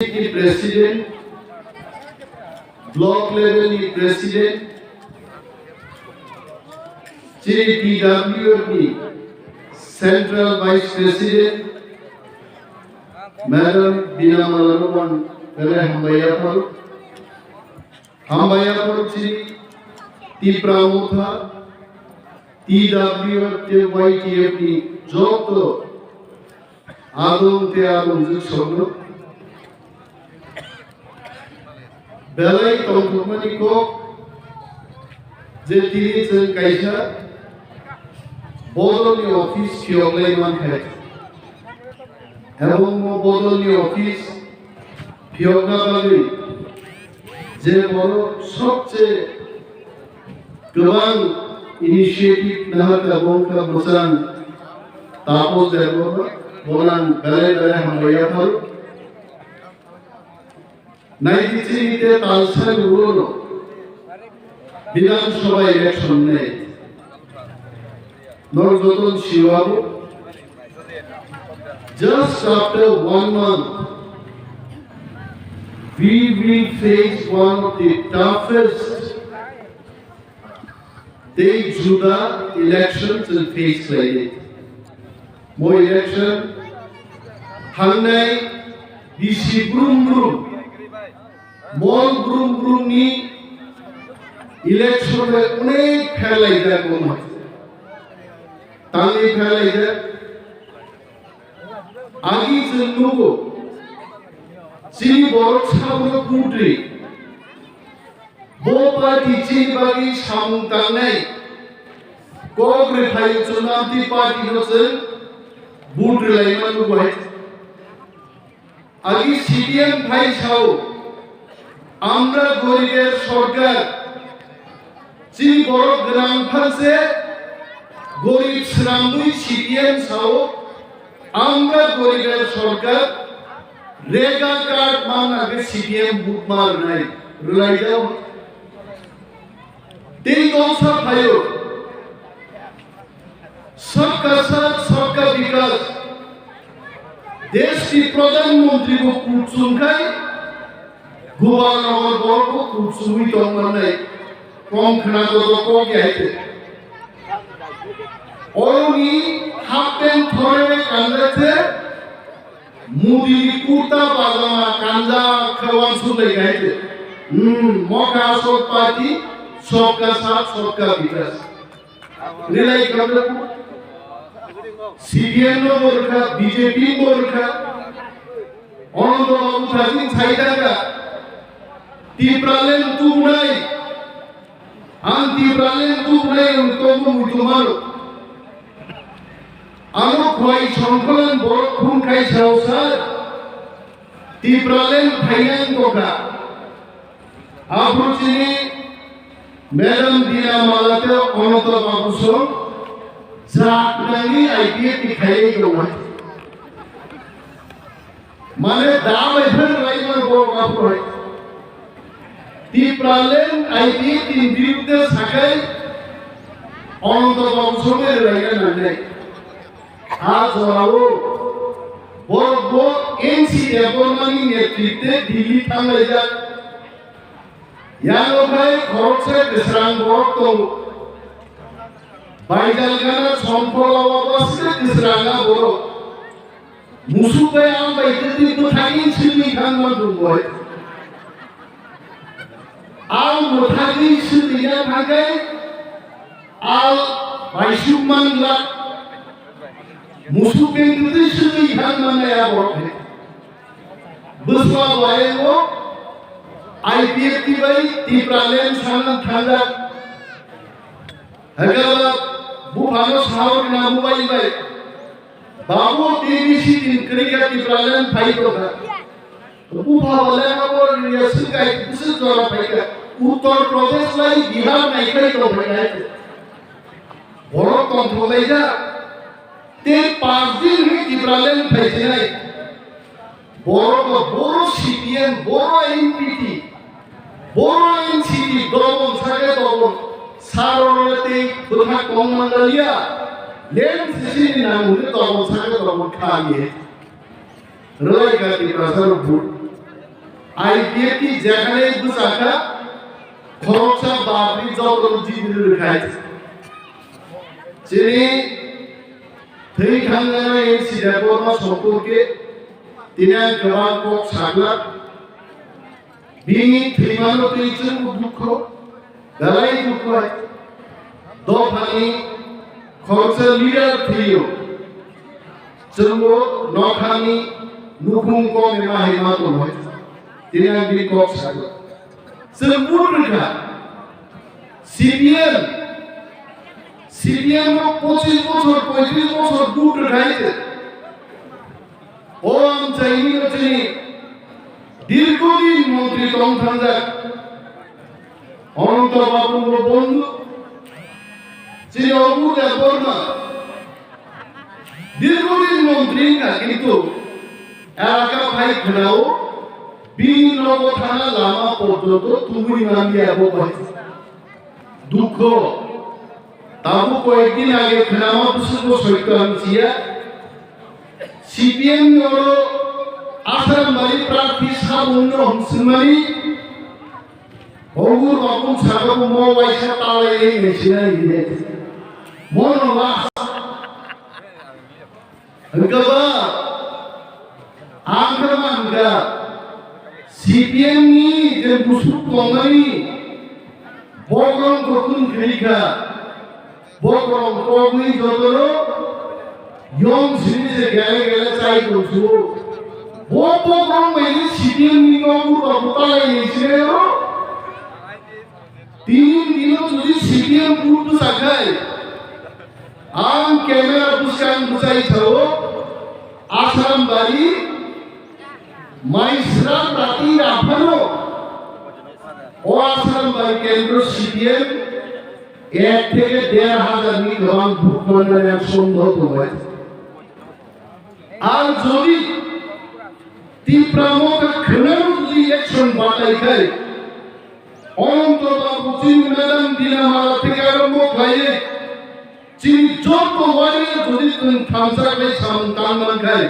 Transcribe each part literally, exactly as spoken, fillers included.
ni president, block level ni president, chini T W F ni central vice president, Madam Bina Mala no ang belai hambai yapharo. Hambai yapharo chini Tipra Motha, T W F tei Y T F ni joto adong tei adongjwk songno belai tongthokmani kok je tini chwng kaisa bodolni office phiyoklai mankha. Ebong o bodolni office phiyokna bagwi je borok sobse kwbang initiative naharkha, bo wngkha bwsang Taposh Debbarma, bono ang belai belai hambai yapharo. Naidi chini te talsani ulo no Bidhan Sabha election nei. Norok joto sio abo. Just after one month, we will face one of the toughest tei juda election chwng face khlainai. Bo election thangnai bisi brum brum, mol brum brum ni election bai onek pherlaijak bo ma. Tangwi pherlaijak. Agi chwng nugo, chini borok sabuno kudri. Bo party chini bagwi samung tangnai kok rwphaio chwng amtwi party no chwng vote rwlaima nugo hai. Agi C P M phai sao, "Amra goriber sorkar." Chini borok gwnang phanse gorib swnamwi C P M sao, "Amra goriber sorkar." Rega card manna khe C P M buk ma rwnai, rwlaijao. Tei kok sa phaio, "Sabka Saath, Sabka Vikas." Desh ni Pradhan Mantri bo kuchung khai, Governor borok bo kuchungwi tong mannai. Kom khna joto kok ya hai khe. Oroni half pant thorwi kanjak khe, Modi ni kurta pajama kanjak khe wansuk lai hai khe. Hmm, mokha aswk party, sabka saath, sabka vikas. Rwlai khamle C P M no bo rwkha, B J P bo rwkha. Ananto Babu thajin sai daga. Tipraland tubunai. Ang Tipraland tubunai ang tongmo muitu maro. Ano khwai songkholan borok phung khai sao sir. Tipraland phainang tongkha. Aphuru chini Madam Bina Mala tei Ananto Babu song jak nangni I P F T ni khailai tongo. Mane da bai phai lai man borok aphuru hai. Tipraland I P F T ni birudde sakai Ananto Babu song bai lai nangnai. A jorao borok bo N C Debbarmani netritwe Delhi thanglaijak. Yano khai khoroksa kwsrang borok tongo. Baidal gana Sompolawa bwswk kwsrang a borok. Musuk bai ang bai twi bwthagwi swtwi thangma dungoi. Ang bwthagwi swtwina thangkhe Al baisuk man glak. Musuk beng twi swtwi thang mannai a borok hai. Bwsla bayango I P F T bai Tipraland sanang thangjak. Hwnkhe buphano sao rwna mobile bai. Babu T V C tin kwrwi kha Tipraland phai tongkha. Bupha bo lengma bo rwya swngkai bwswk jora phaikha. Uttar Pradesh lai Bihar naikhai tongphai hai. Borok tongthok laijak. Tei panch din hwnwi Tipraland phaijinai. Borok bo Boro C P M, Boro N P P, Boro N C P dobon sakhe dobon. Saroro tei bwthak tong manliya. Leng sisini nang hwnwi dobon sakhe dobon kha ye. Rwlai kha Tiprasa rok vote. I P F T jekhane bwchakha, khoroksa bapri joto jibini rwkhai. Chini thwi thangjanai incident borma somporke tini ang kwbang kok sakla. Bini thwimano twi chwngno dukho, belai dukho hai. Dophani khoroksa leader thwiyo. Chwngbo nokhani nukhung kok ema hai ma tongwi. Tini ang bini kok sakla. Chwng vote rwkha. C P M, C P M no pochis bochor, poitris bochor vote rwkha hai se. O amchaini no chini dirghodin montri tong thangjak Ananta Babu bo bondhu, chini Anurag Debbarma dirghodin montri wngkha, kintu elaka phai khwnao bini nogo thana lama porjonto tubui manliya bo bai. Dukho. Tabuk koyekdin age khwnama bwswkbo soitto ang siya. C P M ni oro Asarambari prarthi sabungno hwnswkmani Hogur Bapun saka bo mo waisa talai ei nai sinai hine. Mono last. Hwnkhe ba, ang khe mankha, C P M ni je musuk tongmani, bokrok kokun khirikha, bokrok kogwi jotoro yong simi je gele gele chai tongsuo. Bo bokrok bai je C P M ni nogo ba butalai ni sinayo. Tini dino jodi C P M vote bwsakhai, ang camera bwskang bwsai sao, Asarambari, Maisra Rati Raphano, o Asarambari kendro C P M ek theke der hajar ni kwbang vote manmani ang sondeho tongo. Ar jodi Tipra Motha khwnano jodi action batai khai, Ananta Babu chini madam Dina Mala theke arombo khlaiwi chini joto warrior jodi chwng thansa khlai samung tang man khai,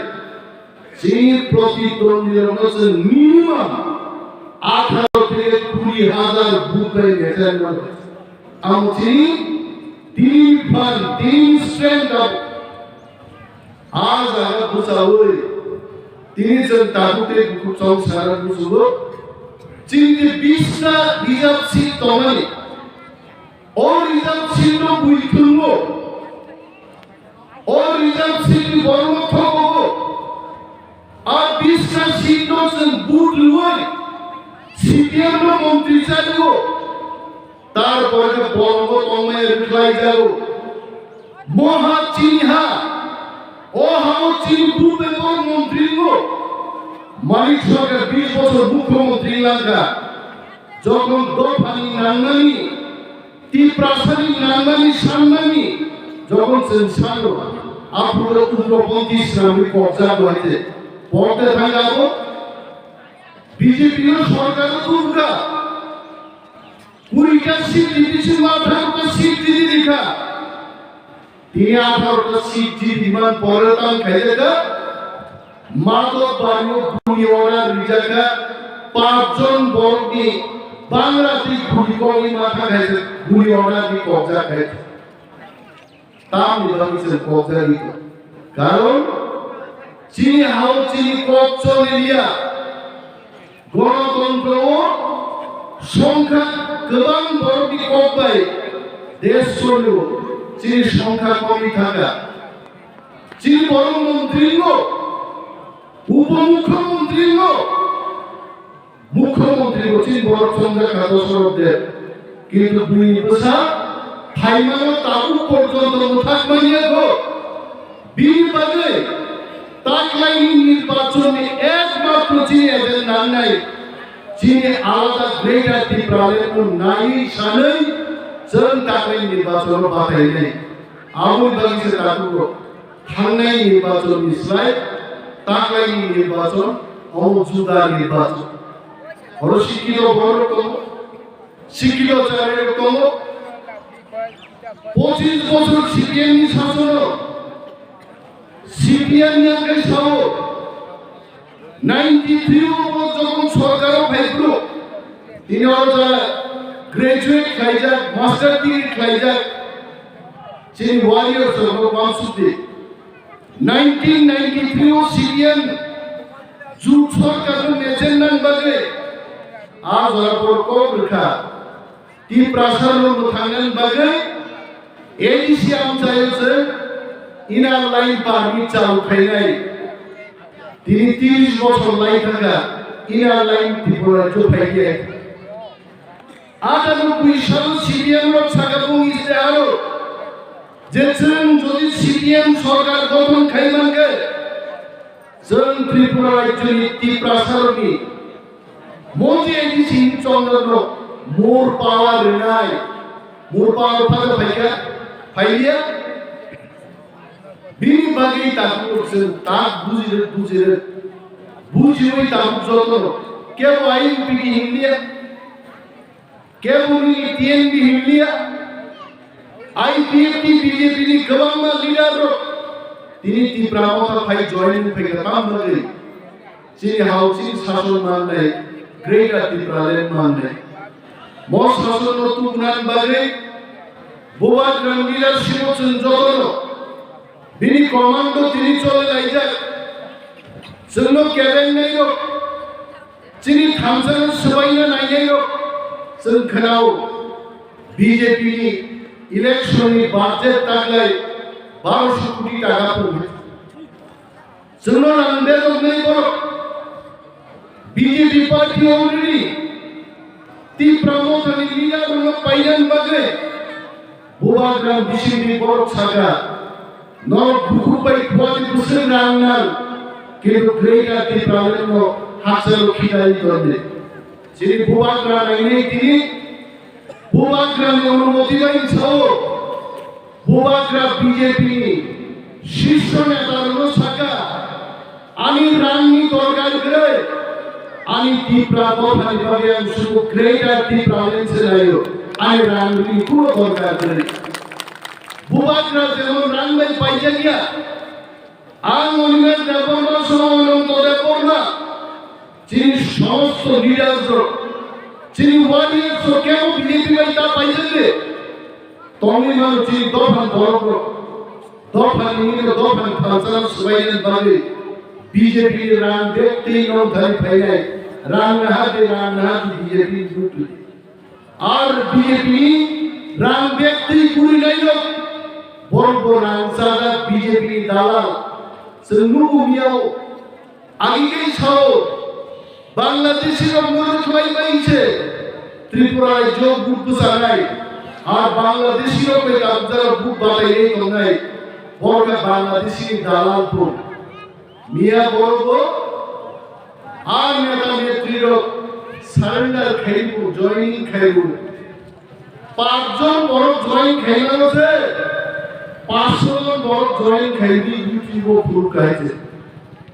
chini protidwandi rokno chwng minimum atharo theke kuri hajar vote bai mechaimano. Ang chini team fan, team strength abo. A jaga bwchaui tini chwng tabuk tei bukhuk chong sana buchugo. Chini bista reserve seat tongmani. O reserve seat no bui thwngmo. O reserve seat ni borokno thokogo. A bista seat no chwng vote rwui C P M no montri chario. Tarpore khe bolongo tongmaya rwkhlai jago. Moha chini ha, o hao chini bumbe bor montri wngo. Manik Sarkar bish bochor mukhyamantri wngkha. Jokhon dophani nangnani, Tiprasani nangnani sannani, jokhon chwng sano, aphuru ugroponthi swnamwi kokjak bai se. Pokte thangabo, B J P no sorkar tubukha. Kurita seat di bisingo atharota seat di di rikha. Tini atharota seat di diman pore tang khaijaka. Madhobari o guli order rijakha. Pachjon borokni bangra twi guli kogwi matha khaijak guli order ni kokjak khaijak. Tamni bagwi chwng kok jagwi tong? Karon chini hao chini kok choliya. Gonotontro o songkha kwbang borokni kok bai desh cholio, chini songkha komwi thangkha. Chini borok montri wngo, upomukhyamantri wngo. Mukhyamantri bo chini borok chongjak kha Dosarot Deb. Kintu bini bwsa phaimano tabuk porjonto mwthak manya kho. Bini bagwi taklaini nirbachonni ekmatro chini agenda nangnai. Chini alada Greater Tipraland no naiwi sanwi chwng taklaini nirbachono batainai. Aboni bagwi se tabuk thangnai nirbachon ni slai taklaini nirbachon, omo juda nirbachon. Oro sikito borok tongo, sikito chari rok tongo. Pochis bochor C P M ni sasono, C P M ni angkai sao, ninety three o bo jokhon sorkar Tini oro ja graduate khlaijak, master degree khlaijak, chini warriors rok wansukdi. Nineteen ninety-three o C P M jut sorkar no mejenna bagwi a jora poro kok rwkha. Tiprasa no mwthangna bagwi A D C amchaio se Inner Line Permit chalu khainai. Tini tris bochor lai thangkha Inner Line Tripura rajyo phaiya. Atanubui salo C P M rok sakha bung istiharo je chwng jodi C P M sorkar gothon khai mankhe, chwng Tripura rajyoni Tiprasarokni Mondi A D C hinwi chongjak no more power rwnai, more power phada phaikha, phaiya. Bini bagwi tabuk chwng tak bujirwk, bujirwk, bujiwi tabuk jotono kebo I N P T hinliya, kebo nini T N B hinliya, I P F T B J P ni kwbangma leader rok tini Tipra Motha phai join phaikha tamo bagwi. Chini hao chini sason mannai, Greater Tipraland mannai. Mo sasonno tubunani bagwi Bubagrani leadership o chwng jotono bini commando tini chole laijak. Chwngno kebengnai rok, chini thansano swbaina nainai rok, chwng khwnao B J P ni election ni budget taglai barosho koti taka pungwi. Chwngno rang bedoknai borok. B J P party already Tipra Mothani leader rokno painani bagwi Bubagrani bisingni borok sakha, norok bukhuk bai khuani bwswk rang nang, kintu Greater Tipraland no hakchalo khidai tongdi. Chini Bubagra nainai tini Bubagrani onumoti bai sao. Bubagra B J P ni shisho neta rokno sakha, ani rangni dorkar kwrwi, ani Tipra dophani bagwi ang sudu Greater Tipraland se naio, ani rangni kuno dorkar kwrwi. Bubagra jemon rang bai paijak ya, ang Animesh Debbarma song Ananto Debbarma, chini somosto leaders rok, chini warriors rok kebo B J P bai ta paijak de. Tongwi mano chini dophani borok rok. Dophani wngwi dophani phalsano swbainani bagwi B J P ni rang bek twi nong thani phainai. Rang naha de, rang naha de B J P ni butwi. Ar B J P ni rang bek twi kwrwinai rok. Borok bo rang chajak B J P ni dalal. Chwng nugo miyao. Agi khe sao, Bangladeshi rok muruk khlai bai se Tripura rajyo vote bwchanai, ar Bangladeshi rok bai kabjak vote batainai tongnai, borok khe Bangladeshi ni dalal bo. Miya borok bo, ar neta netri rok surrender khaibo, joining khaibo. Pachjon borok join khaimano se, pachsho jon borok join khaiwi YouTube o phuru kahai se.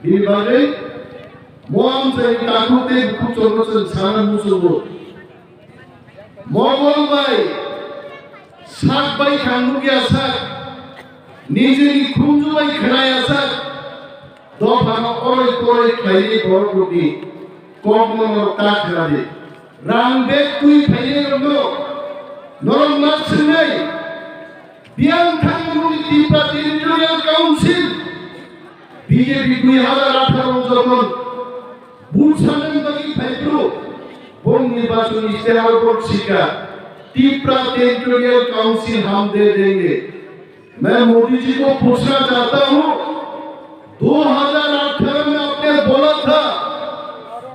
Bini bagwi mo amchaini takhuk tei bukhuk chwngno chwng sana muchungo. Mogol bai sak bai thang nukya sak, nijini khunju bai khwnaya sak, dophano oroi poroi khlaiwi borok rokni kokno norok ta khna di. Rang bag twi phainai rokno norok ma swngnai. Biyang thangmani Tipra Territorial Council B J P dui hazar atharo jokhon vote sanani bagwi phaiphuru, boni nirbachon istihar borok sikha, Tipra Territorial Council hum de denge. मैं मोदी जी को पूछना चाहता हूँ, दो हज़ार अठारह में आपने बोला था,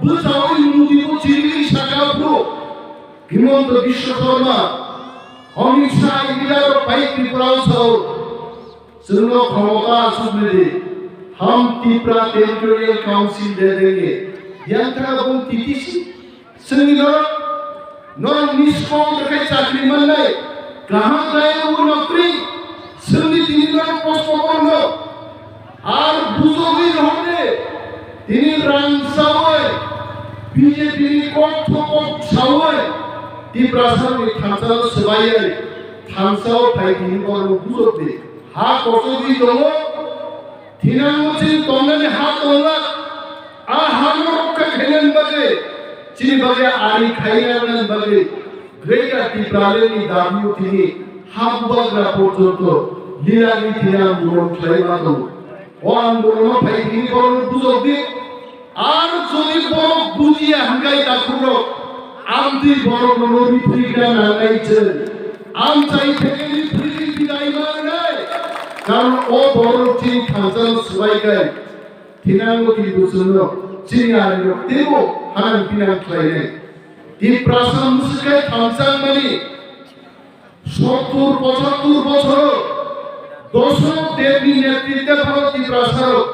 bwsao Modi bo chini sakha phuru, Himanta Biswa Sarma, Amit Shah, leader of five Tripura sao, chwngno khomota aswk rwdi, hum Tipra Territorial Council de denge. Yang thang bung T T C, chwngni norok, norok niskong rwkhai chakri mannai, kaham kaya o nokri, chwngni tini norok kosto korno. Ar bujogwi rohordi, tini rang sawi, B J P ni kok thokok sawi, Tiprasani thansa swbaiwi, thansa o phai tini borok bujogdi. Ha kochogwi tongo, thinango chini tongnani ha tonglak, a hano rokha khainani bagwi, Chini bagwi ari khaina bagwi Greater Tipraland ni dabi tini ha bubagra porjonto lilani thina murung khlai ma tongo. O ang borokno phai tini borokno bujok di. Ar jodi borok bujiya hwnkhe takhuk rok, amtwi borok no ripri gra nangnai chwng. Amchai theke ripri bidai mangnai. Karon o borok chini thangsano swbai kai. Thinango kintu chwngno chini arirok teibo hanang pinang khlainai. Tiprasa mwswk khe thamsang mani sottur pochattur bochoro Dosrok Debni netritwe phano Tiprasarok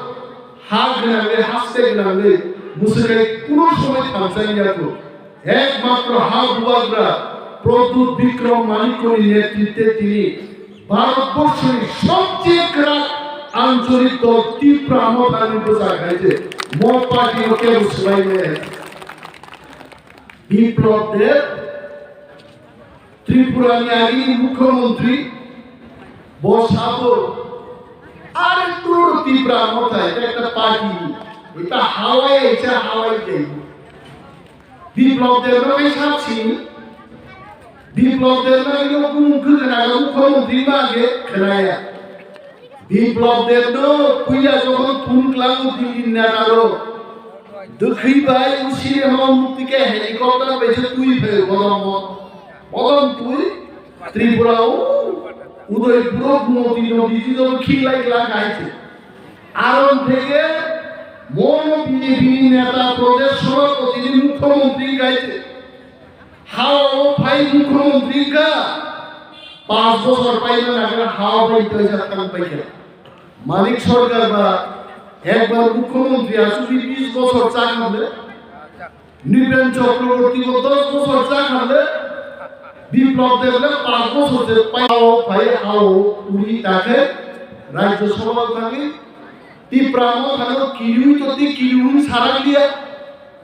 ha gwnangwi haste gwnangwi mwswk khe kuno somoi thamsang yago. Ekmatro ha bubagra Pradyut Bikram Manikyani netritwe tini Bharatborsoni sobcheye kwrak ancholik dol Tipra Mothani bwsa khaite mo party no kebo swbai maya. Biplab Deb Tripura ni agini mukhyamantri bo sabo are turu Tipra Motha ekta party eta hawai aisa hawai jai. Biplab Debno khe sap sini. Biplab Debno ino kumung khe khnaga mukhyamantri ma khe khnaya. Biplab Debno puila jokhon phone klango Dilli netarok. Dwkhwi bai usire ma mukti khe helicopter bai se twi phaio bodom bodom. Bodom twi Tripura o Udaipuro Gumoti nodi di dol khilai kla kaise. Aron theke mono B J P ni neta Pradesh Sabhapati ni mukhyamantri kaise. Hao phai mukhyamantri ka panch bochor paina nagra hao bai toisa thang paikha. Manik Sarkar ba ekbar mukhyamantri asugwi bis bochor cha khamle. Nipen Chakraborty bo dos bochor cha khamle. Biplab Deb le panch bochor je pai hao phai hao uri takhe Rajya Sabha thangwi Tipra Mothano kiriwi toti kiriwi sarak liya.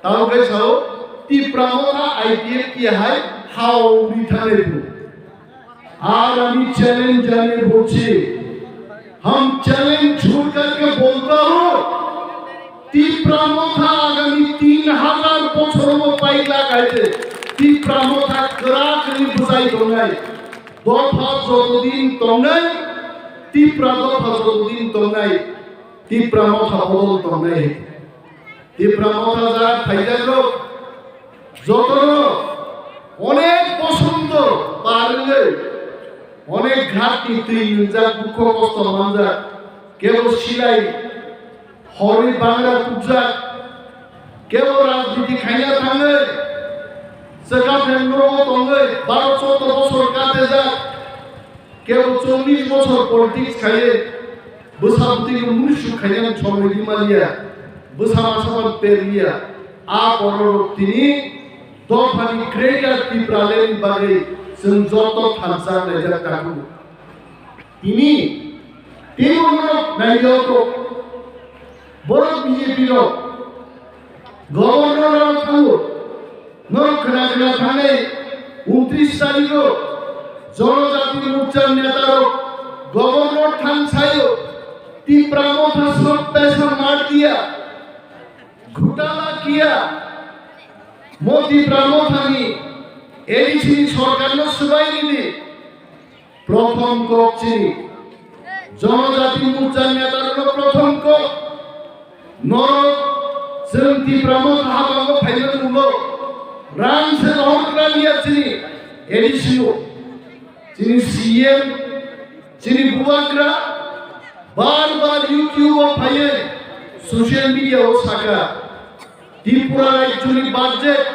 Tamo khe sao, Tipra Motha I P F T hai hao uri thangwi bu. আর আমি চ্যালেঞ্জ জানিয়ে বলছি, हम चैलेंज छोड़ करके बोलता हूँ, Tipra Motha আগামী তিন হাজার বছরও পাইলা গাইতে Tipra Motha kwrak ni bwsai tongnai. Dopha jotodin tongnai, Tipra dopha jotodin tongnai, Tipra Motha bodol tongnai. Tipra Motha ja phaijak rok jotono onek bosonto par wngwi onek ghatni twi nwngjak, dukho kosto manjak, kebo silai horwi bangra tukjak, kebo rajniti khaina thangwi chwkaphreng nogo tongwi baro choddo bosor katejak. Kebo chollish bochor politics khaiye, bwsa bwtwi no muisu khainani somoi rimaliya, bwsa masa ban perliya, a bororok tini dophani Greater Tipraland ni bagwi chwng joto thansa naijak tongo. Tini teibo norok naijak tongo. Borok B J P rok governor rok thango. Norok khna khna thangnai untris tarikh o Jonojati Morcha neta rok governor thang saio Tipra Motha sab paisa mar diya, ghotala kiya, mo Tipra Motha ni A D C ni sorkar no swbai ridi. Prothom kok chini Jonojati Morcha neta rokno prothom kok. Norok chwng Tipra Motha habango phaimani ulo rang se rohor khlaiya chini A D C o. Chini C M, chini bubagra bar bar YouTube o phaiwi social media o saka Tripura rajyoni budget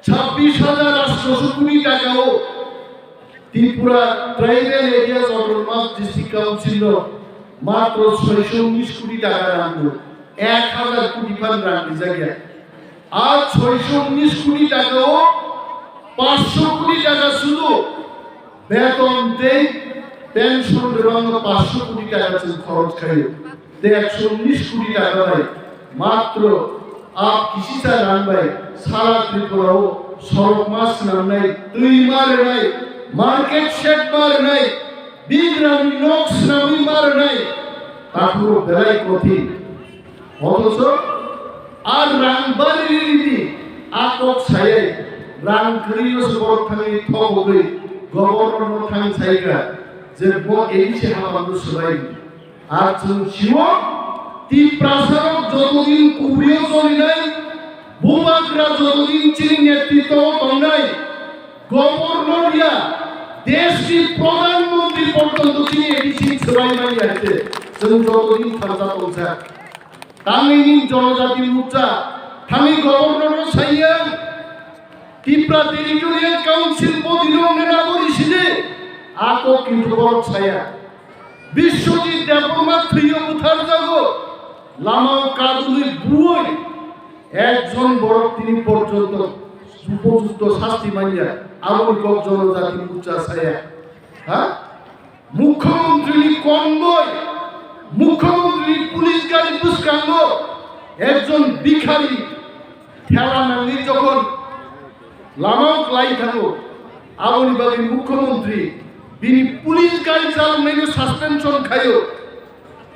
chabbish hajar atsho koti taka o Tripura Tribal Areas Autonomous District Council no matro soisho unis koti taka rang do, ek hajar koti phan rang rijak ya. Ar soisho unis koti taka o pansho koti taka sudu beton tei pension rwbangno pansho koti taka chwng khorok khaio. Tei ekso unis koti taka bai matro a kisisa rang bai sara Tripura o sorok ma swnamnai, twi ma rwnai, market shed ma rwnai, bigrani nok swnamwi ma rwnai, takhuk belai kothin. Othocho a rang bari ridi A kok sayai rang kwrwi no se borok thangwi thok hogwi governor no thang saikha je bo A D C hapang no swbai. Ar chwng sio Tiprasa rok jotodin kubrio cholinai, bubagra jotodin chini netritwo tongnai, governor ya desh ni pradhan mantri porjonto chini A D C swbai manya hai se chwng jotodin thansa tongsa. Tangwi ni jonojati mukcha, thangwi governor no saiya, Tipra Territorial Council body no wngnai nabo risidi, ako kintu borok saya. Biswajit Debbarma thwiyo butharjago, lamao kadulwi buoi, ekjon borok tini porjonto upojukto sasti manya, aboni kok jonojati mukcha saya. Ha? Mukhyamantri ni convoy, Mukhyamantri ni police gari bwskango ekjon bikhari thela nangwi jokhon lama o klai thango, aboni bagwi Mukhyamantri bini police gari chaloknaino suspension khaio.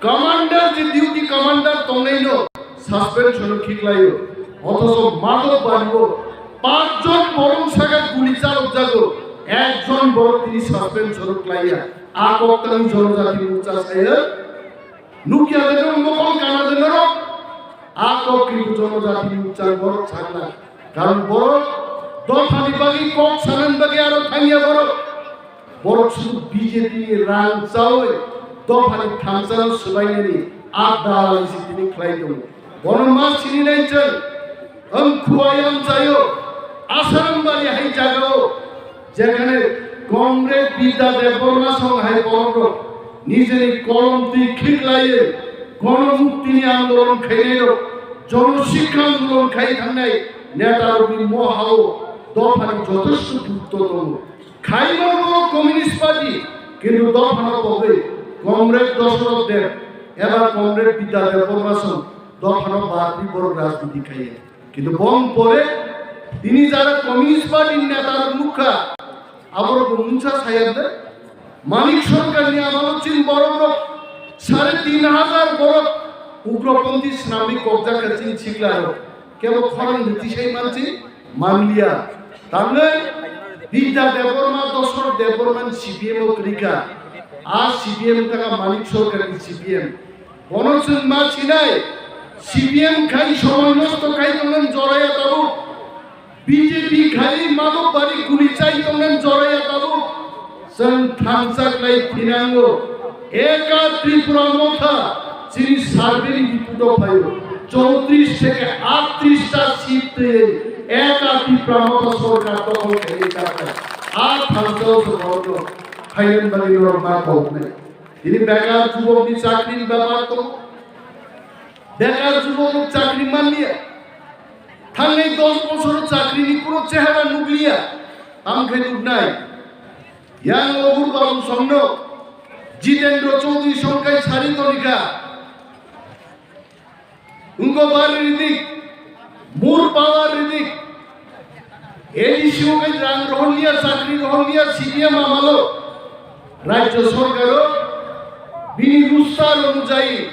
Commander je duty commander tongnaino suspension khiklaio. Othocho Madhobbario panchjon borok saka guli chalokjago, ekjon borok tini suspension klaiya. A kok tang jonojati mukcha saya. Nukya de norok mokol kana de norok. A kok kintu jonojati mukcha borok sakna. Karon borok dophani bagwi kok sanan bagwi aro thangya borok. Borok sudu B J P ni rang chawi dophani thansa no swbainani a dalal si tini khlai tongo. Bono ma sini nai chwng, ang khuai ang chayo, Asarambari hai jagao, jekhane Comrade Bidya Debbarma song hai borok rok nijeni kolom twi khiklaiwi gono mukti ni andolon khainai rok, jono sikha andolon khai thangnai neta rokni mohao dophani jotosto gurutto tongo. Khaimano Communist Party, kintu dophano pogwi Comrade Dosoroth Deb eba Comrade Bidya Debbarma song dophano barwi borok rajniti khaiya. Kintu bong pore tini jara Communist Party ni neta rok nukha, aborok bo mungsa sayar de. Manik Sarkar ni amalo chin borok rok sare tin hajar borok ugroponthi swnamwi kokjak kha chin sikla rok. Kebo khorang rwti sai mansi manliya. Tangwi Bidya Debbarma, Dosoroth Debbarma ni C P M o kwrwi kha. A C P M wngkha Manik Sarkar ni C P M. Bono chwng ma sinai, C P M khai somoi nosto khai tongnani joraya tabuk. B J P khai Madhobbario guli chai tongnani joraya tabuk. Chwng thansa khlai thinango. Eka Tripura Motha chini survey ni report o phaio. Chowtris theke aatris ta seat twi Eka Tripura Motha sorkar dokhol khainai chakha. A thansa o se borok no khainan bagwi norok ma kok nai. Tini bekar jubok ni chakri ni bepar tongo. Bekar jubok rok chakri manliya. Thangnai dos bosor o chakri ni kuro chehara nukliya. Tamo khe nuknai. Yang Ogur Babu songno Jitendra Chaudhary songkai sari tonika. Wngkok bari ridik, mur power ridik. A D C o kai rang rohorliya, chakri rohorliya, C P M amalo. Rajya sorkaro bini roster onujayi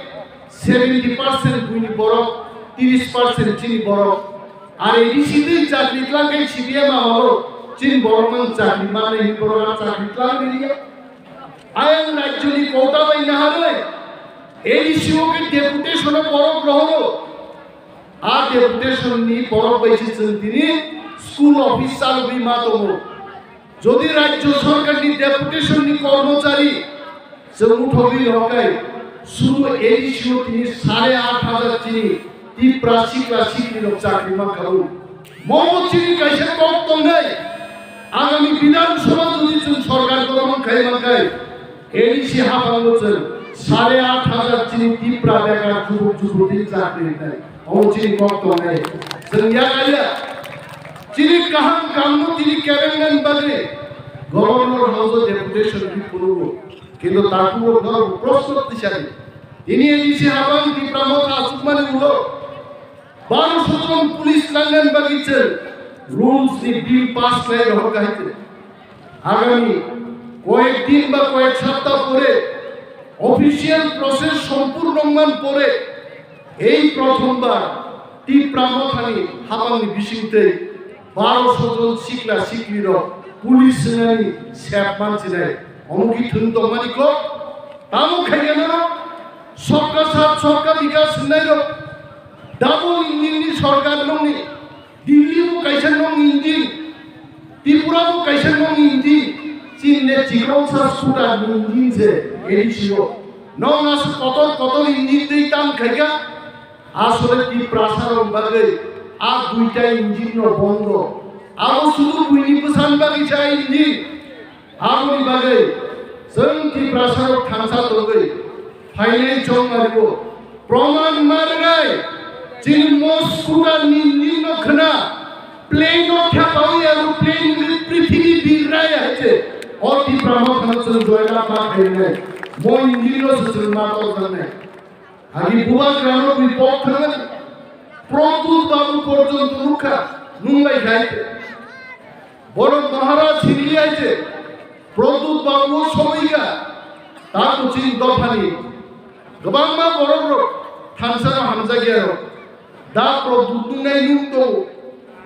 seventy percent buini borok, tris percent chini borok. Ar A D C twi chakri tlang kai C P M amalo chini borok mang chakri mannai hin borok ar chakri tlang riya. Ayang rajyoni kota bai naharwi A D C o khe deputation o borok rohoro. A deputation ni borok bai se chwng tini school office chalogwi ma tongo. Jodi rajya sarkar ni deputation ni kormochari chwng uthogwi rohor khai, sudu A D C o tini sare aat hajar chini Tipra sikla sikli rok chakri mankha. Momo chini kaisa kok tongnai. Agami Bidhan Sabha jodi chwng sorkar gothon khai mankhai, A D C hapang bo chwng sare aat hajar chini Tipra bekar jubuk jubuk tini chakri rinai. Omo chini kok tongnai. Chwng yakaya chini kaham kamno tini kebengnani bagwi Governor House o deputation ni phunukgo. Kintu takhuk rok norok proshno tisadi. Tini A D C hapang Tipra Motha achukmani ulo Baro sotron police langnani bagwi chwng rules ni bill pass khlai rohor kha hai chwng. Agami koyek din ba koyek sapta pore official process sompurno wngman pore ei prothombar Tipra Mothani hapangni bisingtwi baroso jon sikla siklirok police swngnani sep mansinai. Omo ki thwng tongmani kok? Tamo khaikhe no Sabka Saath Sabka Vikas hwnnairok double engine ni sorkar nongni. Delhi bo kaisa nong engine, Tripura bo kaisa nong engine, chini le chikonsa scooter ni engine se A D C o. Nong aswk kotor kotor engine tei tam khaikha, asole Tiprasa rok bagwi a duita engine no bondo. Abo sudu buini bwsani bagwi sa engine. Aboni bagwi chwng Tiprasarok thansa tongwi phainai chongmario. Proman ma rwnai chini Moscow ni nini no khna plane no thepawi aroplane ni prithibi birrai hai se o Tipra Mothano chwng joyla ma khainai. Mo nini no se chwng ma torjaknai. Agi bubagrano twi pok thangani. Pradyut Babu porjonto nukha, nunglai khai. Borok Maharaj hinli aije, Pradyut Babu somoiga, ta kuching dophani. Kwbangma borok rok thansa no hamjakya rok. Da Pradyut nungnai nung tongo,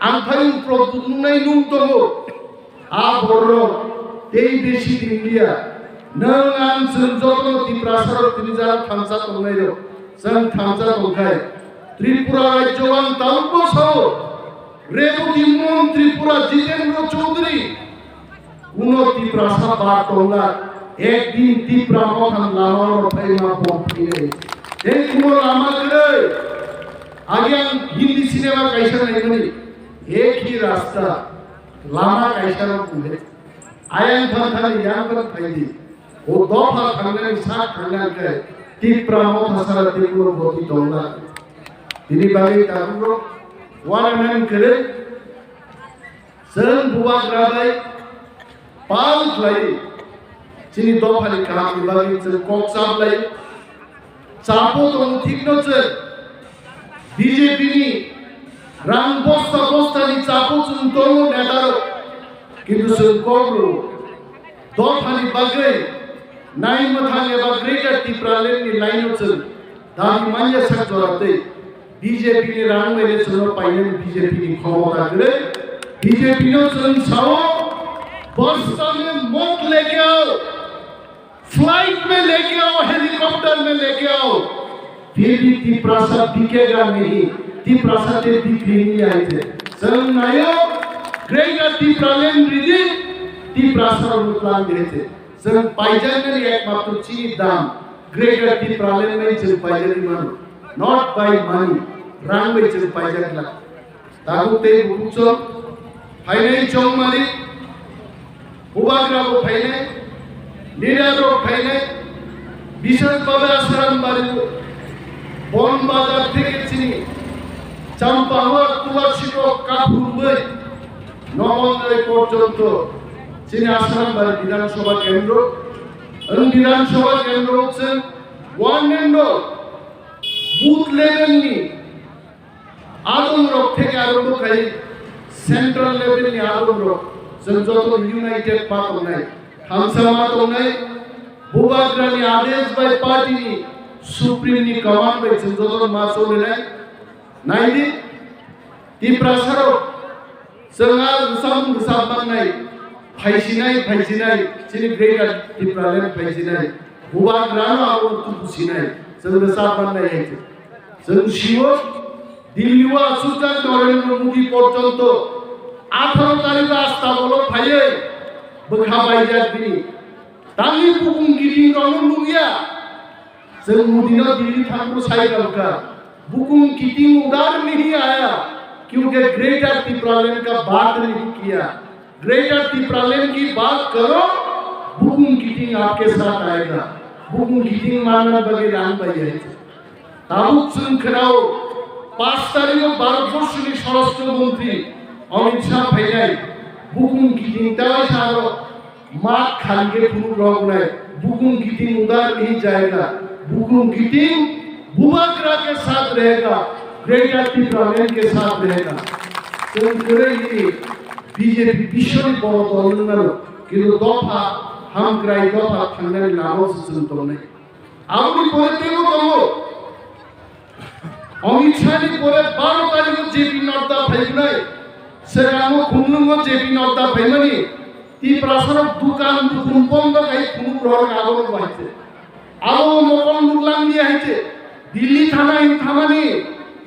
ang phai Pradyut nungnai nung tongo. A borok tei besi tinglia. Nwng ang chwng jotono Tiprasarok tini jara thansa tongnairok. Chwng thansa tongkhai. Tripura rajyo ang tabukbo sao. Reboti Mon Tripura Jitendra Chaudhary. Kuno Tiprasa ba tongla. Ekdin Tipra Mothani lama oro phaima bom phinai. Tei kuno lama kwrwi. Agi ang Hindi cinema kaisa naimani. Ek hi rasta. Lama kaisa rok bule. Ayang thang thang yang thang thang di. O dopha thangnani sak thangnani khe Tipra Motha sara Tipra boti tongla. Tini bagwi tabuk rok wana nang kere. Chwng bubagra bai pal khlai. Chini dophani kahamni bagwi chwng kok chap lai. Chapo tongo thikno chwng B J P ni rang bosta bosta ni chapo chwng tongo neta rok. Kintu chwng kok rw dophani bagwi nai mwthang eba Greater Tipraland ni line o chwng dabi manya sak jora tei B J P ni rang bai le chwng painani B J P ni khomota kwrwi. B J P no chwng sao bosta mein mot leke ao. Flight में लेके आओ, हेलीकॉप्टर में लेके आओ, फिर भी तिप्रासा बिकेगा नहीं, तिप्रासा ते बिक्री नहीं आए थे। Chwng nayo, Greater Tipraland ridi, Tiprasa rok lang de the. Chwng paijaknani ekmatro chini dam, Greater Tipraland bai chwng paijak mano, not by money, rang bai chwng paijak la. Tabuk tei bukuchok phainai chongmani, bubagra bo phainai, leader rok phainai, bisas babe Asaram bari o, Bon Bazar theke chini, Champahor, Tulasitok, Kaphurbai, Nomonjoi porjonto chini Asaram bari Bidhan Sabha kendro, ang Bidhan Sabha kendro chwng one and all booth level ni adong rok theke arombo khai central level ni adong rok chwng joto united ma tongnai, thansa ma tongnai, bubagra ni adesh bai party ni supreme ni command bai chwng joto ma cholinai. Naidi, Tiprasa rok chwng a rwchapmung rwchap mannai, phaisinai phaisinai chini Greater Tipraland phaisinai, bubagra no abo tubusinai chwng rwchap mannai hai. Chwng sio Delhi o achukjak Narendra Modi porjonto atharo tarikh o Astabolo phaiwi bwkha baijak bini. Tangwi bukung kiting rokno nukya. Chwng Modi no Delhi thangbo sai rokha. Bukung kiting udar nahi aaya, kyunki Greater Tipraland ka baat nahi kiya. Greater Tipraland ki baat karo, bukung kiting aapke saath aayega. Bukung kiting manna bagwi rang bai hai. Tabuk chwng khwnao, pash tarikh o Bharat borshoni Swarashtra Montri Amit Shah phainai, bukung kiting tei saro mat khalikhe phunuk rok nai, bukung kiting udar nahi jayega, bukung kiting bubagra ke saath rahega, Greater Tipraland ke saath rahega. Chwng kwrwi ni B J P bishoni boro dol wngmano, kintu dopha hamkrai dopha thangnani lama o se chwng tongnai. Aboni pore teibo tongo. Amit Shah ni pore baro tarikh o J P Nadda phaignai. Swkango Khumlwngo J P Nadda phaimani. Tiprasarok dukan dukun bondo khai khunuk rohor abono bahaise. Abo mokol nuklang ni haise. Delhi thana hin thamani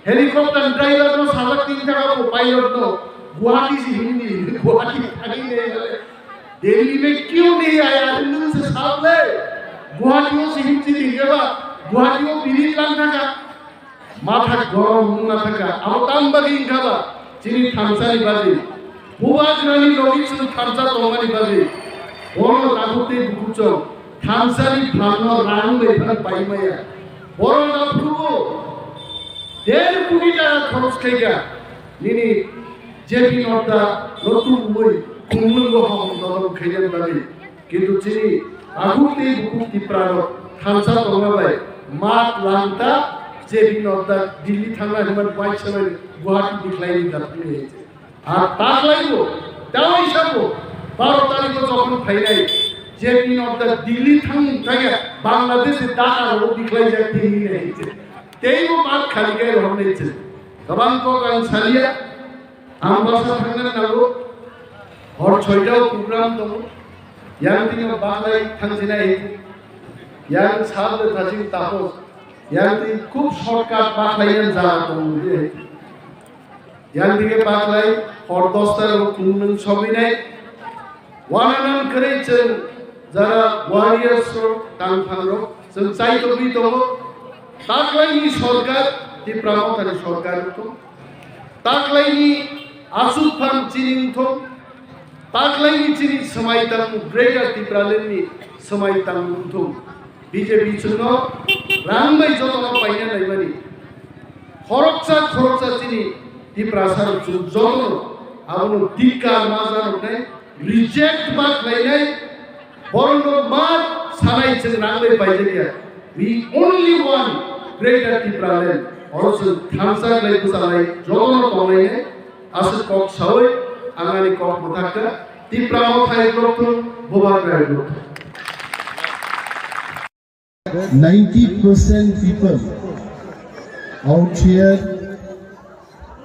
helicopter driver no sajak tin taka bo pilot no Guwahati si hindi Guwahati thani ne. Delhi mein kyun nahi aaya? Hindu se saab le Guwahati o se hindi hindi ba Guwahati o biri lang thaka. Matha gorom wngna thaka, abo tam bagwi wngkha ba? Chini thansa ni bagwi. Bubagrani logi chwng thansa tongmani bagwi. Bono takhuk tei bukhuk chwng thansa ni phalno rang bai phano pai maya. Bono takhuk der koti taka khoros khaikha. Nini J P Nadda no tubui Khumlwngo hom dolong khainani bagwi. Kintu chini takhuk tei bukhuk Tipra rok thansa tongma bai mat langta J P Nadda Delhi thangna hinmani bai samani Guwahati bikhlai ni dathani hai se. Ar taklai bo, tei sabo baro tarikh o jokhon phainai J P Nadda Delhi thang thangya Bangladesh ni Dhaka ro bikhlai jak thini hai se. Tei bo mat khali kai ro hai se. Gabang kok ang salia. Ambasa thangna nango, hor soita o program tongo, yang tini baklai thangsinai, yang sal de thajing tapos, yang tini khub shortcut baklai yang jaga tongo de, yang tini baklai hor dosta o kunung soginai, Wananan kwrwi chwng jara warriors rok, tangphang rok, chwng chai tongwi tongo. Taklaini sorkar, Tipra Mothani sorkar wngthung. Taklaini achukphang chini wngthung. Taklaini chini swmai tangmung Greater Tipraland ni swmai tangmung wngthung. B J P chwngno rang bai jotono paina naimani. Khoroksa khoroksa chini Tiprasa rok chwng jotono abono dhikar ma janoknai, reject ma khlainai, borokno ma sanai chwng rang bai paijakya. We only want Greater Tipraland. Oro chwng thansa khlai bwchalai jotono tonglainai. Aswk kok sawi ang ani kok mwthakha. Tipra Mothai rok thung, Bubagra rok thung. Ninety percent people out here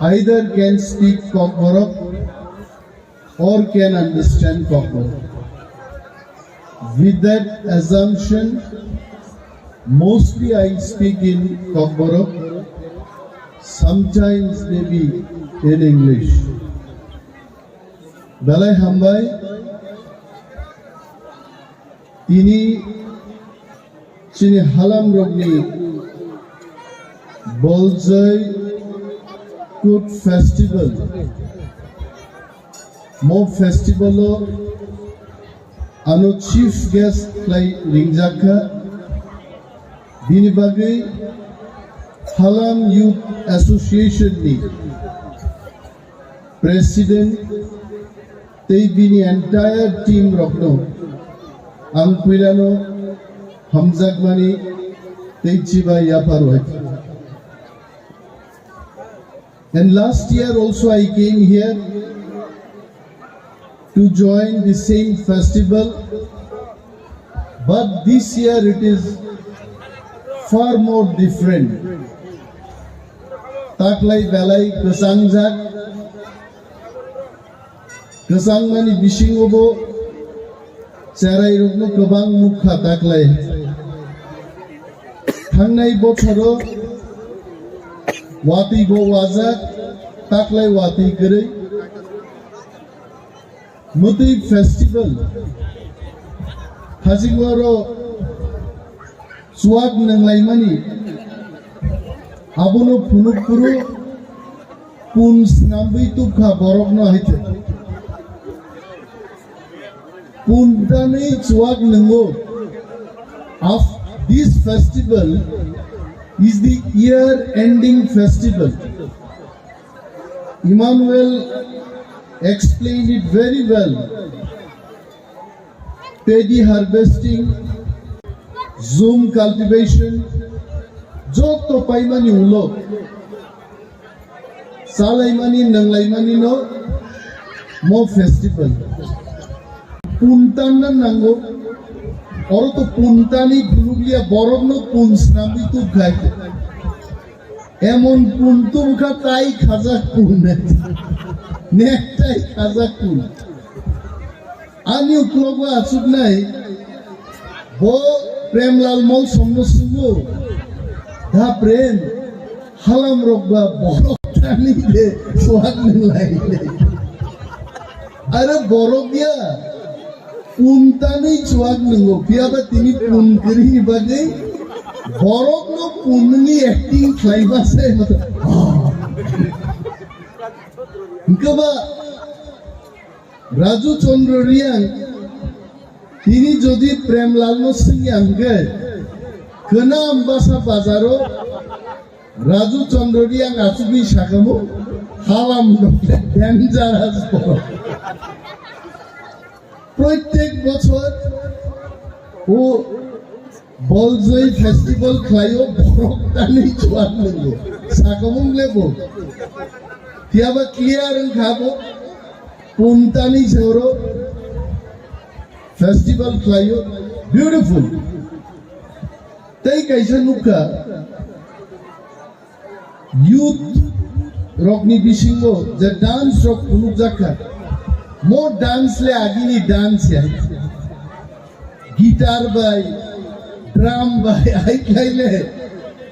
either can speak Kokborok or can understand Kokborok. With that assumption, mostly I speak in Kokborok, sometimes maybe in English. Belai hambai. Tini chini halam rokni Boljoi Kut Festival. Mo festival o ano chief guest khlai ringjakha. Bini bagwi Halam Youth Association ni President tei bini entire team rokno ang puilano hamjakmani tei chibai yaphar wai. And last year also I came here to join the same festival, but this year it is far more different. Taklai belai kwchangjak, kwchangmani bisingo bo cherai rokno kwbang nukha taklai. Thangnai bochoro watwi bo wajak, taklai watwi kwrwi. Mwtwi festival, hajikmaro chuak nanglaimani, abono phunuk phuru pun snamwi tubkha borokno haikhe. Puntani chuak nango. Of this festival is the year ending festival. Emmanuel explained it very well. Paddy harvesting, jhum cultivation, joto paimani ulo. Salaimani, nanglaimani no mo festival. Puntan na nango, oro to puntani phunukliya borok no pun snamwi tubkhai. Emon pun tubukha tai khajak pun. Nek tai khajak pun. Ani uklogo achuknai bo Premlal Molsomno swngwi, "Da Prem, halam rok ba borok tani de suak nang lai de." Are borok ya, pun tani chuak nungo, phiya ba tini pun kwrwini bagwi borokno punni acting khlaiba se mato. Hwnkhe ba Raju Chandra Reang tini jodi Premlalno swngya hwnkhe, Kwnam Basa bazaro Raju Chandra Reang achugwi sakamo, "Halam rok le dangerous borok." Proitek bochor o Boljoi festival khlaio, borok tani chuak nungo. Sakamo wng le bo. Phiya ba clear wngkha bo. Pun tani se oro festival khlaio. Beautiful. Tei kaisa nukha, youth rokni bisingo je dance rok phunukjak kha, mo dance le agini dance ya. Guitar bai, drum bai, hai khlai le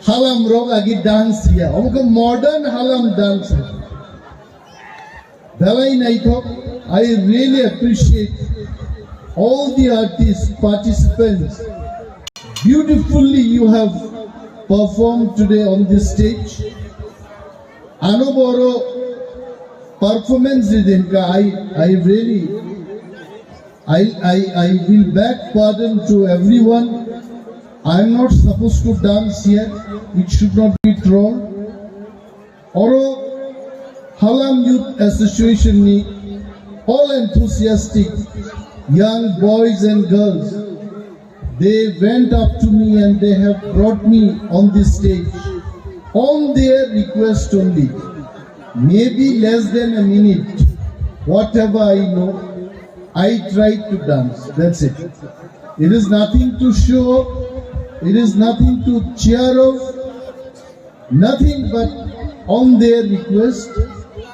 halam rok agi dance ya. Omo khe modern halam dance. Belai naithok, I really appreciate all the artists, participants. Beautifully you have performed today on this stage. Ano boro performance ridinka, I, I really, I, I, I will beg pardon to everyone. I am not supposed to dance here. It should not be trolled. Oro Halam Youth Association ni all enthusiastic young boys and girls, they went up to me and they have brought me on this stage on their request only. Maybe less than a minute, whatever I know, I tried to dance. That's it. It is nothing to show. It is nothing to cheer of. Nothing but on their request,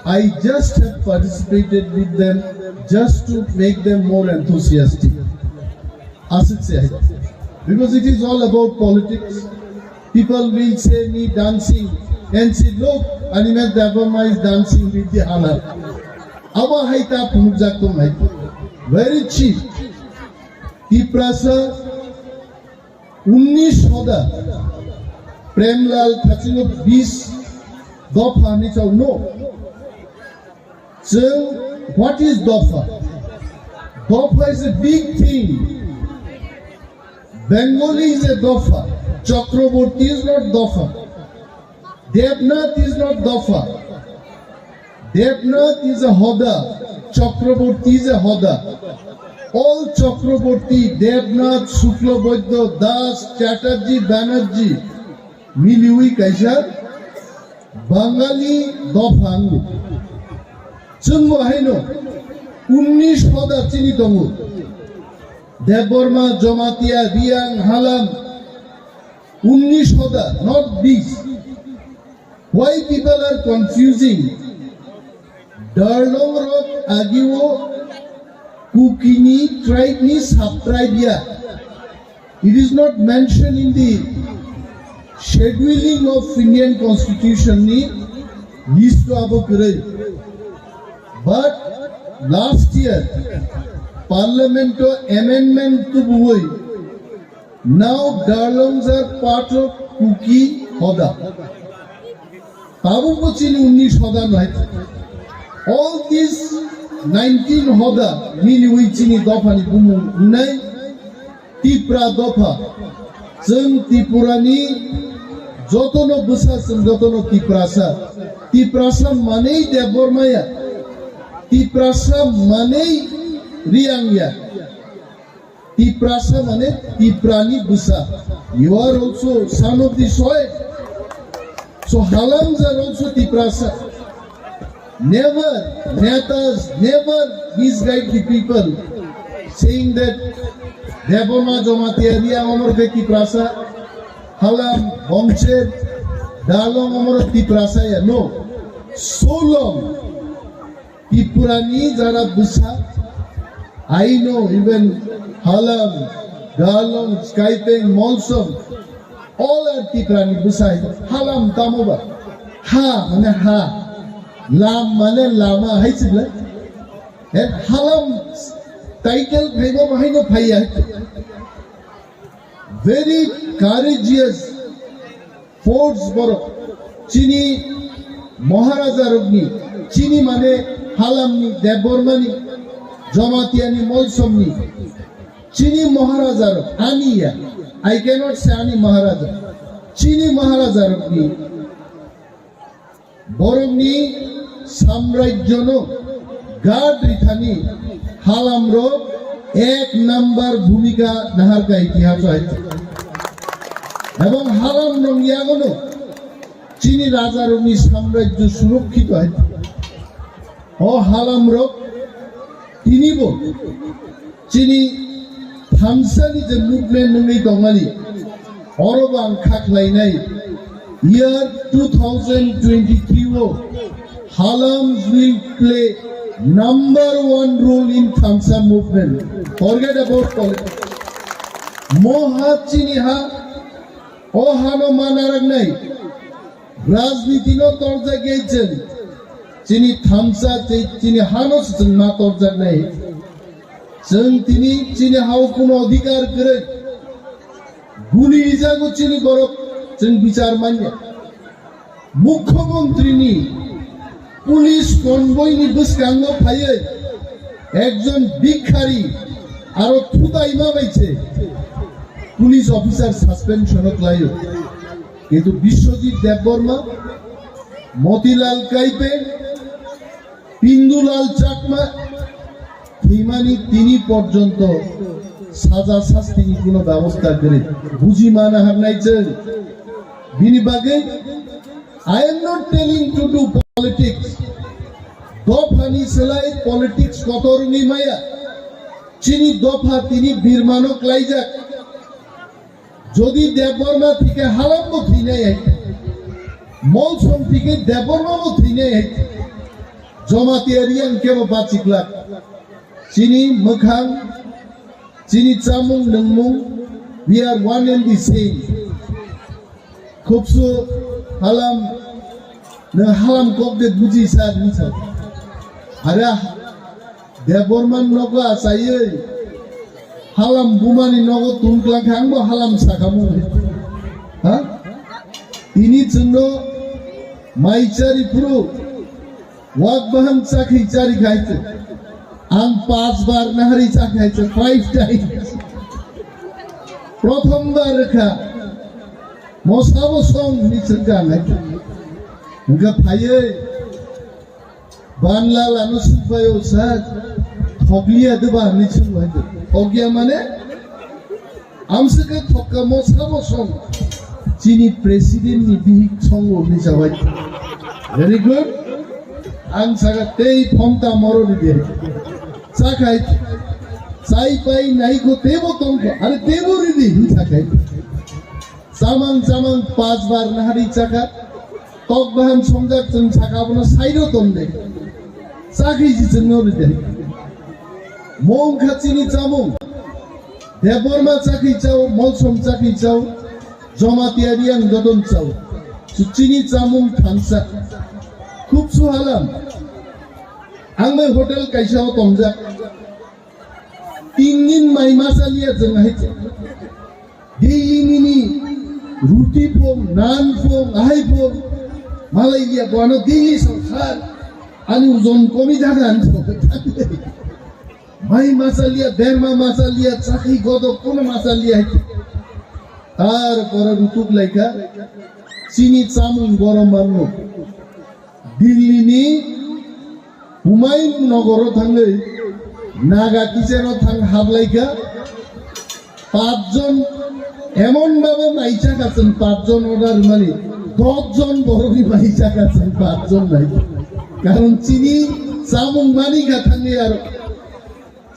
I just have participated with them just to make them more enthusiastic. Asik se hai. Because it is all about politics. People will say me dancing and say, "Look, Animesh Debbarma is dancing with the Halam." Abo hai ta phunukjak tong hai. Very cheap. Tiprasa Unnish hoda. Premlal Thachino bis dopha hinwi sao, no. Chwng, what is dopha? Dopha is a big thing. Bengali is a dopha. Chakraborty is not dopha. Debnath is not dopha. Debnath is a hoda. Chakraborty is a hoda. All Chakraborty, Debnath, Shukla Baidya, Das, Chatterjee, Banerjee, miliwi kaisa Bangali dopha wngo. Chwngbo haino unnish hoda chini tongo. Debbarma, Jamatia, Reang, Halam, unnish hoda, not bis. Why people are confusing? Darlong rok agio Kukini tribe ni sub-tribe ya. It is not mentioned in the scheduling of Indian Constitution ni list o abo kwrwi. But last year, Parliament o amendment tubuwi Now Darlongs are part of Kuki Hoda. Tabuk bo chini unnish hoda nai. All these nineteen hoda miliwi chini dopha ni bumung wngnai Tipra dopha. Chwng Tripura ni jotono bwsa, chwng jotono Tiprasa. Tiprasa manwi Debbarma ya. Tiprasa manwi Reang ya. Tiprasa mane Tiprani bwsa. You are also son of the soil. So Halamja are also Tiprasa. Never, netas, never misguide the people saying that Debbarma Jamatia Reang amor ke Tiprasa, Halam, Bongcher, Dalong amoro Tiprasa ya, no. Solong Tripurani jara bwsa, I know even Halam, Dalong, Skaipeng, Molsom, all are Tiprani bwsa. Halam tamo ba? Ha mane ha, lam mane lama hai sibla. And Halam title phaiba bahai no phaiya. Very courageous force borok. Chini Maharaja rokni, chini mane Halamni, Debbarmani, Jamatiani, Molsomni, chini Maharaja rok, ani ya, I cannot say ani Maharaja, chini Maharaja rokni, borokni samrajyono guard rithani Halamrok ek number bhumika naharkha itihaso hai. Ebong Halam rong yagono chini rajarokni samrajyo surokkhito hai. O Halamrok tinibo chini thamsani je movement nungwi tongmani, orobo ang kha khlainai. Year two thousand twenty-three o Halams will play number one role in Thamsa movement. Forget about politics. Mo ha chini ha, o hano ma naraknai. Rajniti no torjak ya chwng. Chini thamsa tei chini hano se chwng ma torjaknai. Chwng tini chini hao kuno adhikar kwrwi. Guni rijago chini borok chwng bichar manya. Mukhyamantri ni police convoy ni bwskango phaiwi ekjon bhikhari aro thutaima bai se police officer suspension o khlaio. Kintu Biswajit Debbarma, Motilal Kaipe, Pindulal Chakma thwimani tini porjonto saja sastini kuno bebosta kwrwi. Buji mana harnai chwng. Bini bagwi, I am not telling to do politics. Dophani swlai politics kotor wngwi maya. Chini dopha tini birmano klaijak. Jodi Debbarma thike Halambo thwinai hai, Molsom thike Debbarmabo thwinai hai, Jamatia Reang kebo bachiklak. Chini mwkhang, chini chamung nungmung, we are one and the same. Khubsu Halam, nwng Halam kok de buji sa hinsa. Ara Debbarman nogo achaiwi Halam bumani nogo tungklang khe angbo Halam sakhamu. Ha? Tini chwngno mai chari phuru wak baham chakhi chari khaite. Ang pas bar nahari chakhaite, five times. Prothom bar kha. Mosabo song ni chwngka nai. Hingkha phaiwi Banla lano sukbayo sa thokliya de ba hinwi sung hai de. Thokya mane amsaka thokka mo sabo song. Chini president ni bihik songo hinwi sabai. Very good. Ang saka tei phonta moro ni de. Sakai sai pai nai ko tebo tongko. Are tebo ri di hinwi sakai. Chamang chamang pas bar nahari chakha, tok bahan songjak chwng saka abono sairo tonde. Chakhi si chwngno ride. Mong kha chini chamung. Debbarma chakhi chao, Molsom chakhi chao, Jamatia Reang dodon chao. Su chini chamung thansa. Khub suhalam. Ang bai hotel kaisa o tongjak. Tin din mai masa liya chwng hai. Daily nini ruti phung, naan phung, ahai phung, malai ya bono daily sangsar, ani ojon komi jaga ani phung. Mai masa liya, derma masa liya, chakhi godo kono masa liya hai. Tar pore rutuk laika, chini chamung borom manno. Delhi ni Humayun Nogoro thangwi Naga kitchen o thang hablaikha. Pachjon emon bhabe mai chakha chwng, pachjon order mani, doshjon borokni mai chakha chwng, pachjon nai. Karon chini chamung mani kha thangwi aro